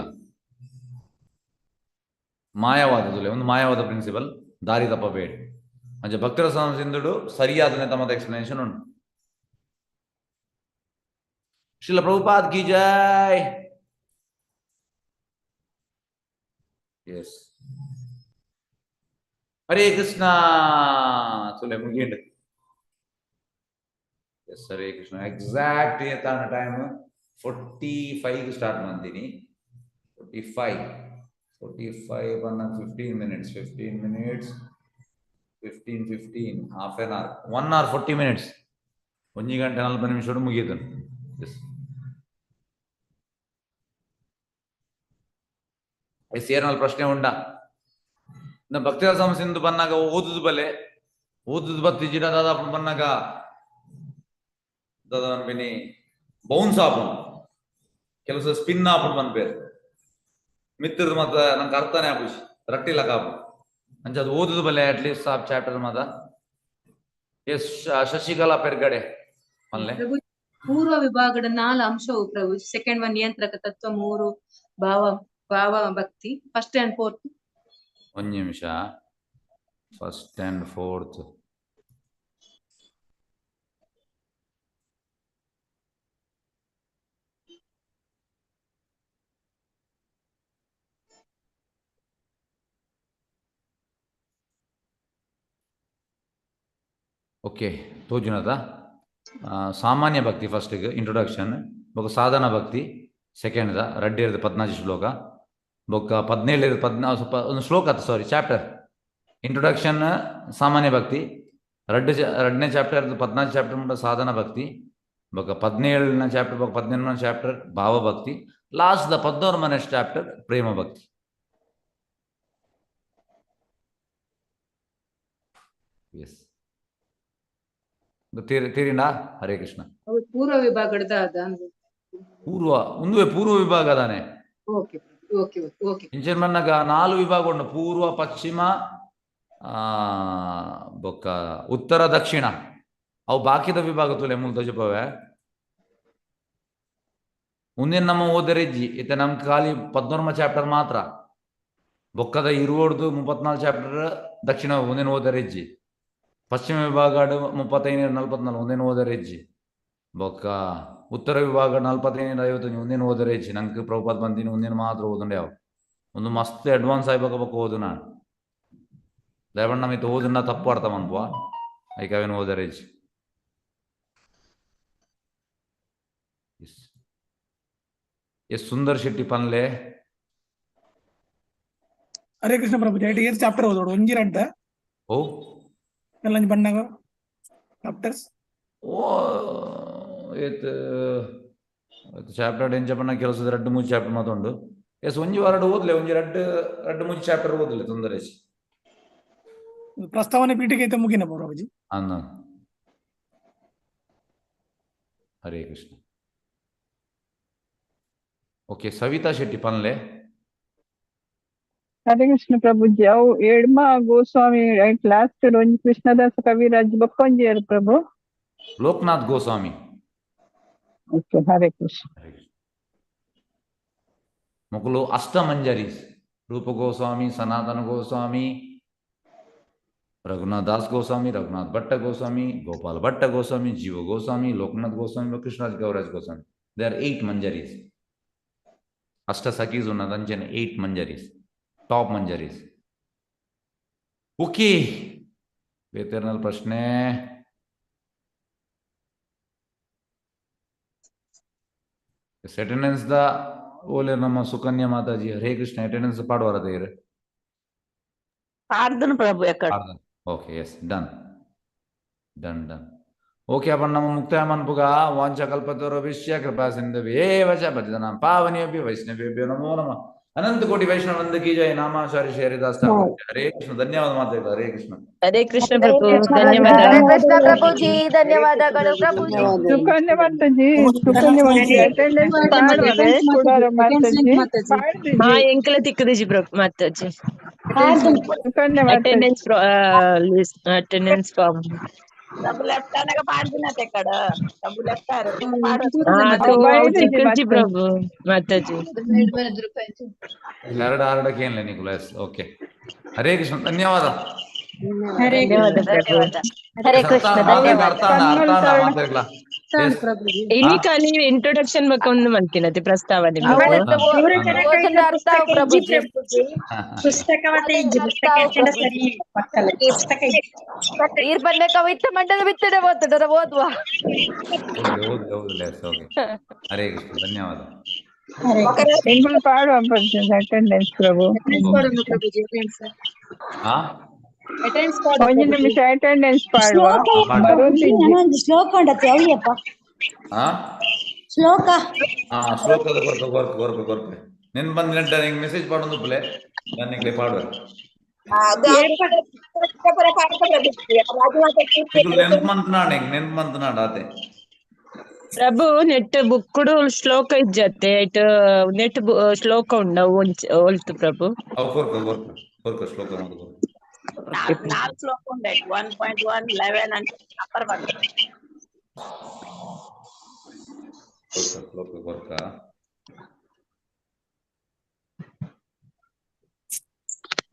ಮಾಯವಾದದಲ್ಲಿ ಒಂದು ಮಾಯವಾದ ಪ್ರಿನ್ಸಿಪಲ್, ದಾರಿ ತಪ್ಪಬೇಡಿ. ಅಂಚೆ ಭಕ್ತರ ಸಿಂಧುಡು ಸರಿಯಾದ ತಮ್ಮದ ಎಕ್ಸ್ಪ್ಲನೇಷನ್ ಉಂಟು. ಶ್ರೀಲ ಪ್ರಭುಪಾದ್ ಕಿ ಜೈ. ಎಸ್, ಹರೇ ಕೃಷ್ಣ. ತುಲೆ ಮುಗಿಂಡು. ಎಸ್, ಹರೇ ಕೃಷ್ಣ. ಎಕ್ಸಾಕ್ಟ್ ತಾನ ಟೈಮ್ 45 ಸ್ಟಾರ್ಟ್ ಮಾಡ್ತೀನಿ. 45 ಅನ್ನ 15 minutes, 15 minutes, 15 15 half an hour, 1 hour 40 minutes, 1 ಗಂಟೆ 40 ನಿಮಿಷ ಮುಗಿಯಿತು. ಎಸ್ ಎಸ್, ಏನಲ್ಲಿ ಪ್ರಶ್ನೆ ಉಂಡ? ನಮ್ಮ ಭಕ್ತಿಯ ಸಮಸ್ಯೆಂದು ಬನ್ನಾಗ ಓದುದು ಬಲೆ, ಓದುದು ಬತ್ತಿ ದಾದ ಬನ್ನಾಗ ದಾದ ಅನ್ಬಿನಿ ಬೌನ್ಸ್ ಆಪುಂಡು, ಕೆಲಸ ಸ್ಪಿನ್ ಆಪುಂಡು ಪನ್ಪೇರು ಮಿತ್ರದು ಮತ್ತ ನಂಗೆ ಅರ್ಥನೇ ಆಪುಜಿ, ರಟ್ಟಿಲ್ಲ ಕಾಪು. ಅಂಚ ಅದು ಓದುದು ಬಲೆ ಅಟ್ಲೀಸ್ಟ್ ಆ ಚಾಪ್ಟರ್ ಮಾತ. ಎಸ್, ಶಶಿಕಲಾ ಪೆರ್ಗಡೆ ಮಲ್ಲೆ. ಪೂರ್ವ ವಿಭಾಗದ 4 ಅಂಶವು ಪ್ರಭು. ಸೆಕೆಂಡ್ ಒನ್ ನಿಯಂತ್ರಕ ತತ್ವ, 3 ಭಾವ ಭಾವ ಭಕ್ತಿ, ಫಸ್ಟ್ ಅಂಡ್ ಫೋರ್ತ್. ಒಂದು ನಿಮಿಷ, ಫಸ್ಟ್ ಅಂಡ್ ಫೋರ್ತ್. ಓಕೆ ತೋಜುನದ ಸಾಮಾನ್ಯ ಭಕ್ತಿ ಫಸ್ಟ್ ಇಂಟ್ರೊಡಕ್ಷನ್, ಬೊಕ್ಕ ಸಾಧನ ಭಕ್ತಿ ಸೆಕೆಂಡ್ the ರಡ್ಡೇರ್ದ 14 ಶ್ಲೋಕ, ಬೊಕ್ಕ 17 14 ಒಂದು ಶ್ಲೋಕ ಸಾರಿ ಚಾಪ್ಟರ್ ಇಂಟ್ರೊಡಕ್ಷನ್ ಸಾಮಾನ್ಯ ಭಕ್ತಿ, ರಡ್ಡನೇ ಚಾಪ್ಟರ್ 14 ಚಾಪ್ಟರ್ ಮುಟ್ಟ ಸಾಧನ ಭಕ್ತಿ, ಬೊಕ್ಕ 17ನೇ ಚಾಪ್ಟರ್ ಬೊಕ್ಕ 18ನೇ ಚಾಪ್ಟರ್ ಭಾವಭಕ್ತಿ, ಲಾಸ್ಟ್ the 19ನೇ ಚಾಪ್ಟರ್ ಪ್ರೇಮ ಭಕ್ತಿ. ಎಸ್ ತೀರಿನಾ? ಹರೇ ಕೃಷ್ಣ. ಪೂರ್ವ ವಿಭಾಗದ ಪೂರ್ವ ಒಂದುವೆ ಪೂರ್ವ ವಿಭಾಗ ದಾನೆ. ಓಕೆ ಓಕೆ ಓಕೆ ಇಂಚಿನ ಮನ್ನಗ 4 ವಿಭಾಗ ಉಂಟು, ಪೂರ್ವ ಪಶ್ಚಿಮ ಬೊಕ್ಕ ಉತ್ತರ ದಕ್ಷಿಣ. ಅವು ಬಾಕಿದ ವಿಭಾಗ ತುಲೆ ಮೂಲ ತೋಜಪವೆ. ಮುಂದಿನ ನಮ್ಮ ಓದರೆಜ್ಜಿ ಇತ್ತೆ ನಮ್ ಖಾಲಿ 14 ಚಾಪ್ಟರ್ ಮಾತ್ರ, ಬೊಕ್ಕದ ಇರುವಡ್ದು 34 ಚಾಪ್ಟರ್ ದಕ್ಷಿಣ ಮುಂದಿನ ಓದರೆಜ್ಜಿ, ಪಶ್ಚಿಮ ವಿಭಾಗ 35 44 ಒಂದೇನು ಓದರೆಜ್ಜಿ, ಬೊಕ್ಕ ಉತ್ತರ ವಿಭಾಗ 45 51 ಒಂದೇನು ಓದರೆಜ್ಜಿ. ನಂಗೆ ಪ್ರಭುಪಾದ ಬಂದಿನಿ ಒಂದೇನು ಮಾತ್ರ ಓದುಂಡೆ ಯಾವ ಒಂದು ಮಸ್ತ್ ಅಡ್ವಾನ್ಸ್ ಆಯ್ಬೇಕು ಬೊಕ್ಕ ಓದು ನಾನು ದಯವಣ್ಣ ನಮ್ಮ ಇತ್ತು ಓದನ್ನ ತಪ್ಪು ಅರ್ಥ ಮನ್ಪುವ ಐಕ ಅವೇನು ಓದರೆಜ್ಜಿ. ಎಸ್ ಸುಂದರ್ ಶೆಟ್ಟಿ ಪನ್ಲೆ. ಹರೇ ಕೃಷ್ಣ ಪ್ರಭು. ಏರ್ ಚಾಪ್ಟರ್ ಓದೋಡು ಒಂಜಿ ರಡ್ಡ ಓ ಎಲ್ಲ ಬಣ್ಣಗ ಚಾಪ್ಟರ್ಸ್ ಓ ಏತ್ ಚಾಪ್ಟರ್ ಎಂಚ ಬಣ್ಣ ಕೆಲಸದ ರಡ್ಡು ಮೂಜಿ ಚಾಪ್ಟರ್ ಮಾತುಂಡು. ಎಸ್ ಒಂಜಿ ವಾರಡು ಓದ್ಲೆ, ಒಂಜಿ ರಡ್ಡು ರಡ್ಡು ಮೂಜಿ ಚಾಪ್ಟರ್ ಓದ್ಲೆ ತೊಂದರೆ ಪ್ರಸ್ತಾವನೆ ಪೀಠಿಕೆ ಐತೆ ಮುಗಿನ ಪ್ರಭುಜಿ. ಅನ್ನ ಹರೇ ಕೃಷ್ಣ. ಓಕೆ ಸವಿತಾ ಶೆಟ್ಟಿ ಪನ್ಲೆ. ಹರೇ ಕೃಷ್ಣ ಪ್ರಭುಜಿ. ಅವು ಎಡ್ಮ ಗೋಸ್ವಾಮಿ ಲಾಸ್ಟ್ ಒಂಜಿ ಕೃಷ್ಣದಾಸ ಕವಿರಾಜ್ ಬೊಕ್ಕೊಂಜಿಯರು ಪ್ರಭು. ಲೋಕನಾಥ್ ಗೋಸ್ವಾಮಿ. ಓಕೆ ಹರೇ ಕೃಷ್ಣ. ಮೊಕಲು ಅಷ್ಟಮಂಜರೀಸ್, ರೂಪ ಗೋಸ್ವಾಮಿ, ಸನಾತನ Goswami, Raghunath Das Goswami, Raghunath Bhatta Goswami, Gopala Bhatta Goswami, Jiva Goswami, Lokanath Goswami, Krishnaraj Kaviraj Goswami. They are 8 manjaris. ಅಷ್ಟ ಸಖೀಸ್ ఉన్నదంచెನೆ 8 ಮಂಜರೀಸ್, ಟಾಪ್ ಮಂಜರೀಸ್. ಓಕೆ ಬೇತೆರ್ನಲ್ ಪ್ರಶ್ನೆ? ಅಟೆಂಡೆನ್ಸ್ the ಓಲೆ ನಮ್ಮ ಸುಕನ್ಯಾ ಮಾತಾಜಿ. ಹರೇ ಕೃಷ್ಣ. ಅಟೆಂಡೆನ್ಸ್ ಪಾಡುವಾರ ದೇರು ಪಾಡ್ದನು ಪ್ರಭು ಎಕ್ಕಡ. Okay yes done done done. Okay ಅಪ್ಪ ನಮ್ಮ ಮುಕ್ತಾಯ ಮನ್ಪುಗ. ವಾಂಛ ಕಲ್ಪತರುಭ್ಯಶ್ಚ ಕೃಪಾ ಸಿಂಧುಭ್ಯೇವ ಚ ಪತಿತಾನಾಂ ಪಾವನೇಭ್ಯೋ ವೈಷ್ಣವೇಭ್ಯೋ ನಮೋ ನಮಃ. ಅನಂತ ಕೋಟಿ ವೈಷ್ಣವ ವೃಂದ ಕಿ ಜಯ. ನಾಮಾಚಾರ್ಯ ಶ್ರೀ ಹರಿದಾಸ್ ಠಾಕೂರ್. ಹರೇ ಕೃಷ್ಣ. ಧನ್ಯವಾದ ಮಾತಾಡಿ. ಹರೇ ಕೃಷ್ಣ. ಹರೇ ಕೃಷ್ಣ ಪ್ರಭು, ಧನ್ಯವಾದ. ಹರೇ ಕೃಷ್ಣ ಪ್ರಭುಜಿ, ಧನ್ಯವಾದಗಳು ಪ್ರಭುಜಿ. ಸುಕನ್ಯಾ ಮಾತಾಜಿ, ಸುಕನ್ಯಾ ಮಾತಾಜಿ ಅಟೆಂಡೆನ್ಸ್ ಪಾಡುವರೆ ಕೊಡಾರ ಮಾತಾಜಿ. ಹಾ ಎಂಕಲ ತಿಕ್ಕದಿಜಿ ಪ್ರಭು ಮಾತಾಜಿ. ಸುಕನ್ಯಾ ಮಾತಾಜಿ ಅಟೆಂಡೆನ್ಸ್ ಅಟೆಂಡೆನ್ಸ್ ಫಾರ್ಮ್ ಡಬ್ಬು ಲೆಫ್ಟ್ అనగా పాడుతున్నట్టు ఎక్కడ ಡಬ್ಬು ಲೆಫ್ಟ್ ತಿಕ್ಕದಿಜಿ ಪ್ರಭು ಮಾತಾಜಿ. ಎರಡು ಆರಡಕ್ಕೆ ಏನಿಲ್ಲ ನಿಕುಲಾಸ್. ಓಕೆ ಹರೇ ಕೃಷ್ಣ. ಧನ್ಯವಾದ. ಧನ್ಯವಾದ ಪ್ರಭು. ಹರೇ ಕೃಷ್ಣ ಧನ್ಯವಾದ. ಇನಿ ಖಾಲಿ ಇಂಟ್ರೊಡಕ್ಷನ್ ಬೊಕ್ಕ ಒಂದು ಮಲ್ತಿನತೆ ಪ್ರಸ್ತಾವನೆ ಪುಸ್ತಕ ಮತ್ತೆ ಇಜ್ಜಿ ಪುಸ್ತಕ ಎತ್ತಂಡ ಸರಿ ಪಕ್ಕಲ ಪುಸ್ತಕ ನೀರ್ ಬಂದ ಕವಿತ ಮಂಡಲ ಬಿತ್ತನೆ ಓದ್ತದ ಓದುವ. ಹರೇ ಕೃಷ್ಣ. ಧನ್ಯವಾದ. ಎಂಕುಲು ಪಾಡುವ ಅಟೆಂಡೆನ್ಸ್ ಪ್ರಭು. ಒಂಜಿ ನಿಮಿಷ ಅಟೆಂಡೆನ್ಸ್ ಪಾಡುವ. ಶ್ಲೋಕ ಉಂಡತ್ತೆ ಅವಳಿಯಪ್ಪ ಶ್ಲೋಕ. ಶ್ಲೋಕದ ಕೊರ್ಪೆ ಕೊರ್ಪೆ ಕೊರ್ಪೆ ಕೊರ್ಪೆ ನಿನ್ ಬಂದ್ ನೆಂಟ ನಿಂಗೆ ಮೆಸೇಜ್ ಪಾಡೊಂದು ಪುಲೆ ನಾನು ನಿಂಗೆ ಪಾಡುವೆ. ನೆನ್ಪು ಮಂತನಾಡ ಹಿಂಗ್ ನೆನ್ಪು ಮಂತನಾಡ ಆತೆ ಪ್ರಭು. ನೆಟ್ ಬುಕ್ಕುಡು ಶ್ಲೋಕ ಇಜ್ಜತ್ತೆ ಐಟ್ ನೆಟ್ ಶ್ಲೋಕ ಉಂಡ ಒಲ್ತು ಪ್ರಭು. ಅವು ಕೊರ್ಪೆ ಕೊರ್ಪೆ ಕೊರ್ಪೆ ಶ್ಲೋಕ ಕೊರ್ಪೆ. ನಾಲ್ಕು ಶ್ಲೋಕ ಉಂಟು 1.1 11 ಅಂತ ನಂಬರ್ ಬಂತು. ಶ್ಲೋಕ ಕೊರ್ಕ.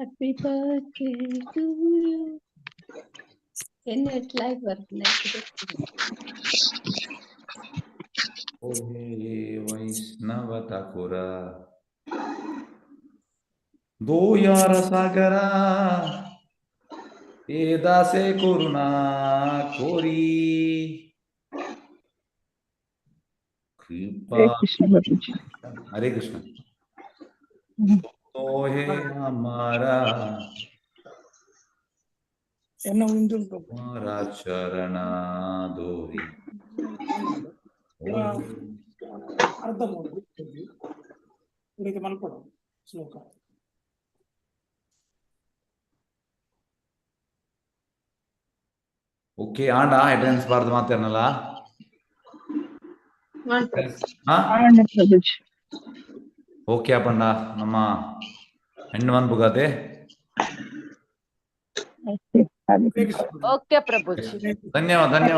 Happy birthday to you. ಎನ್ನ ಲೈಫ್ ಬರ್ತದೆ. ಓ ಹೇ ವೈಷ್ಣವ ಠಾಕೂರ ದೋಯಾರ ಸಾಗರ. এ দাসে করুণা করি কৃপা। হরে কৃষ্ণ প্রভুজি। হরে কৃষ্ণ। হে हमारा ಎನ್ನ ಉಂದು ಪ್ರಭು. हमारा ಚರಣ ದೋರಿ. ಅರ್ಧ ಮೂರು ಇದಕ್ಕೆ ಮಲ್ಪಡು ಶ್ಲೋಕ. ಓಕೆ, ಆಂಡ ಅಟೆಂಡೆನ್ಸ್ ಬಾರ್ದು ಮಾತಾಡನಲ್ಲ. ಹಾ. ಆಂಡ ಪ್ರಭುಜಿ. ಓಕೆ ಅಪ್ಪಣ್ಣ, ನಮ್ಮ ಹೆಣ್ಣು ಮನ್ಪುಗಾತೆ. ಹರೇ ಕೃಷ್ಣ. ಓಕೆ ಪ್ರಭುಜಿ. ಧನ್ಯವಾದ, ಧನ್ಯವಾದ.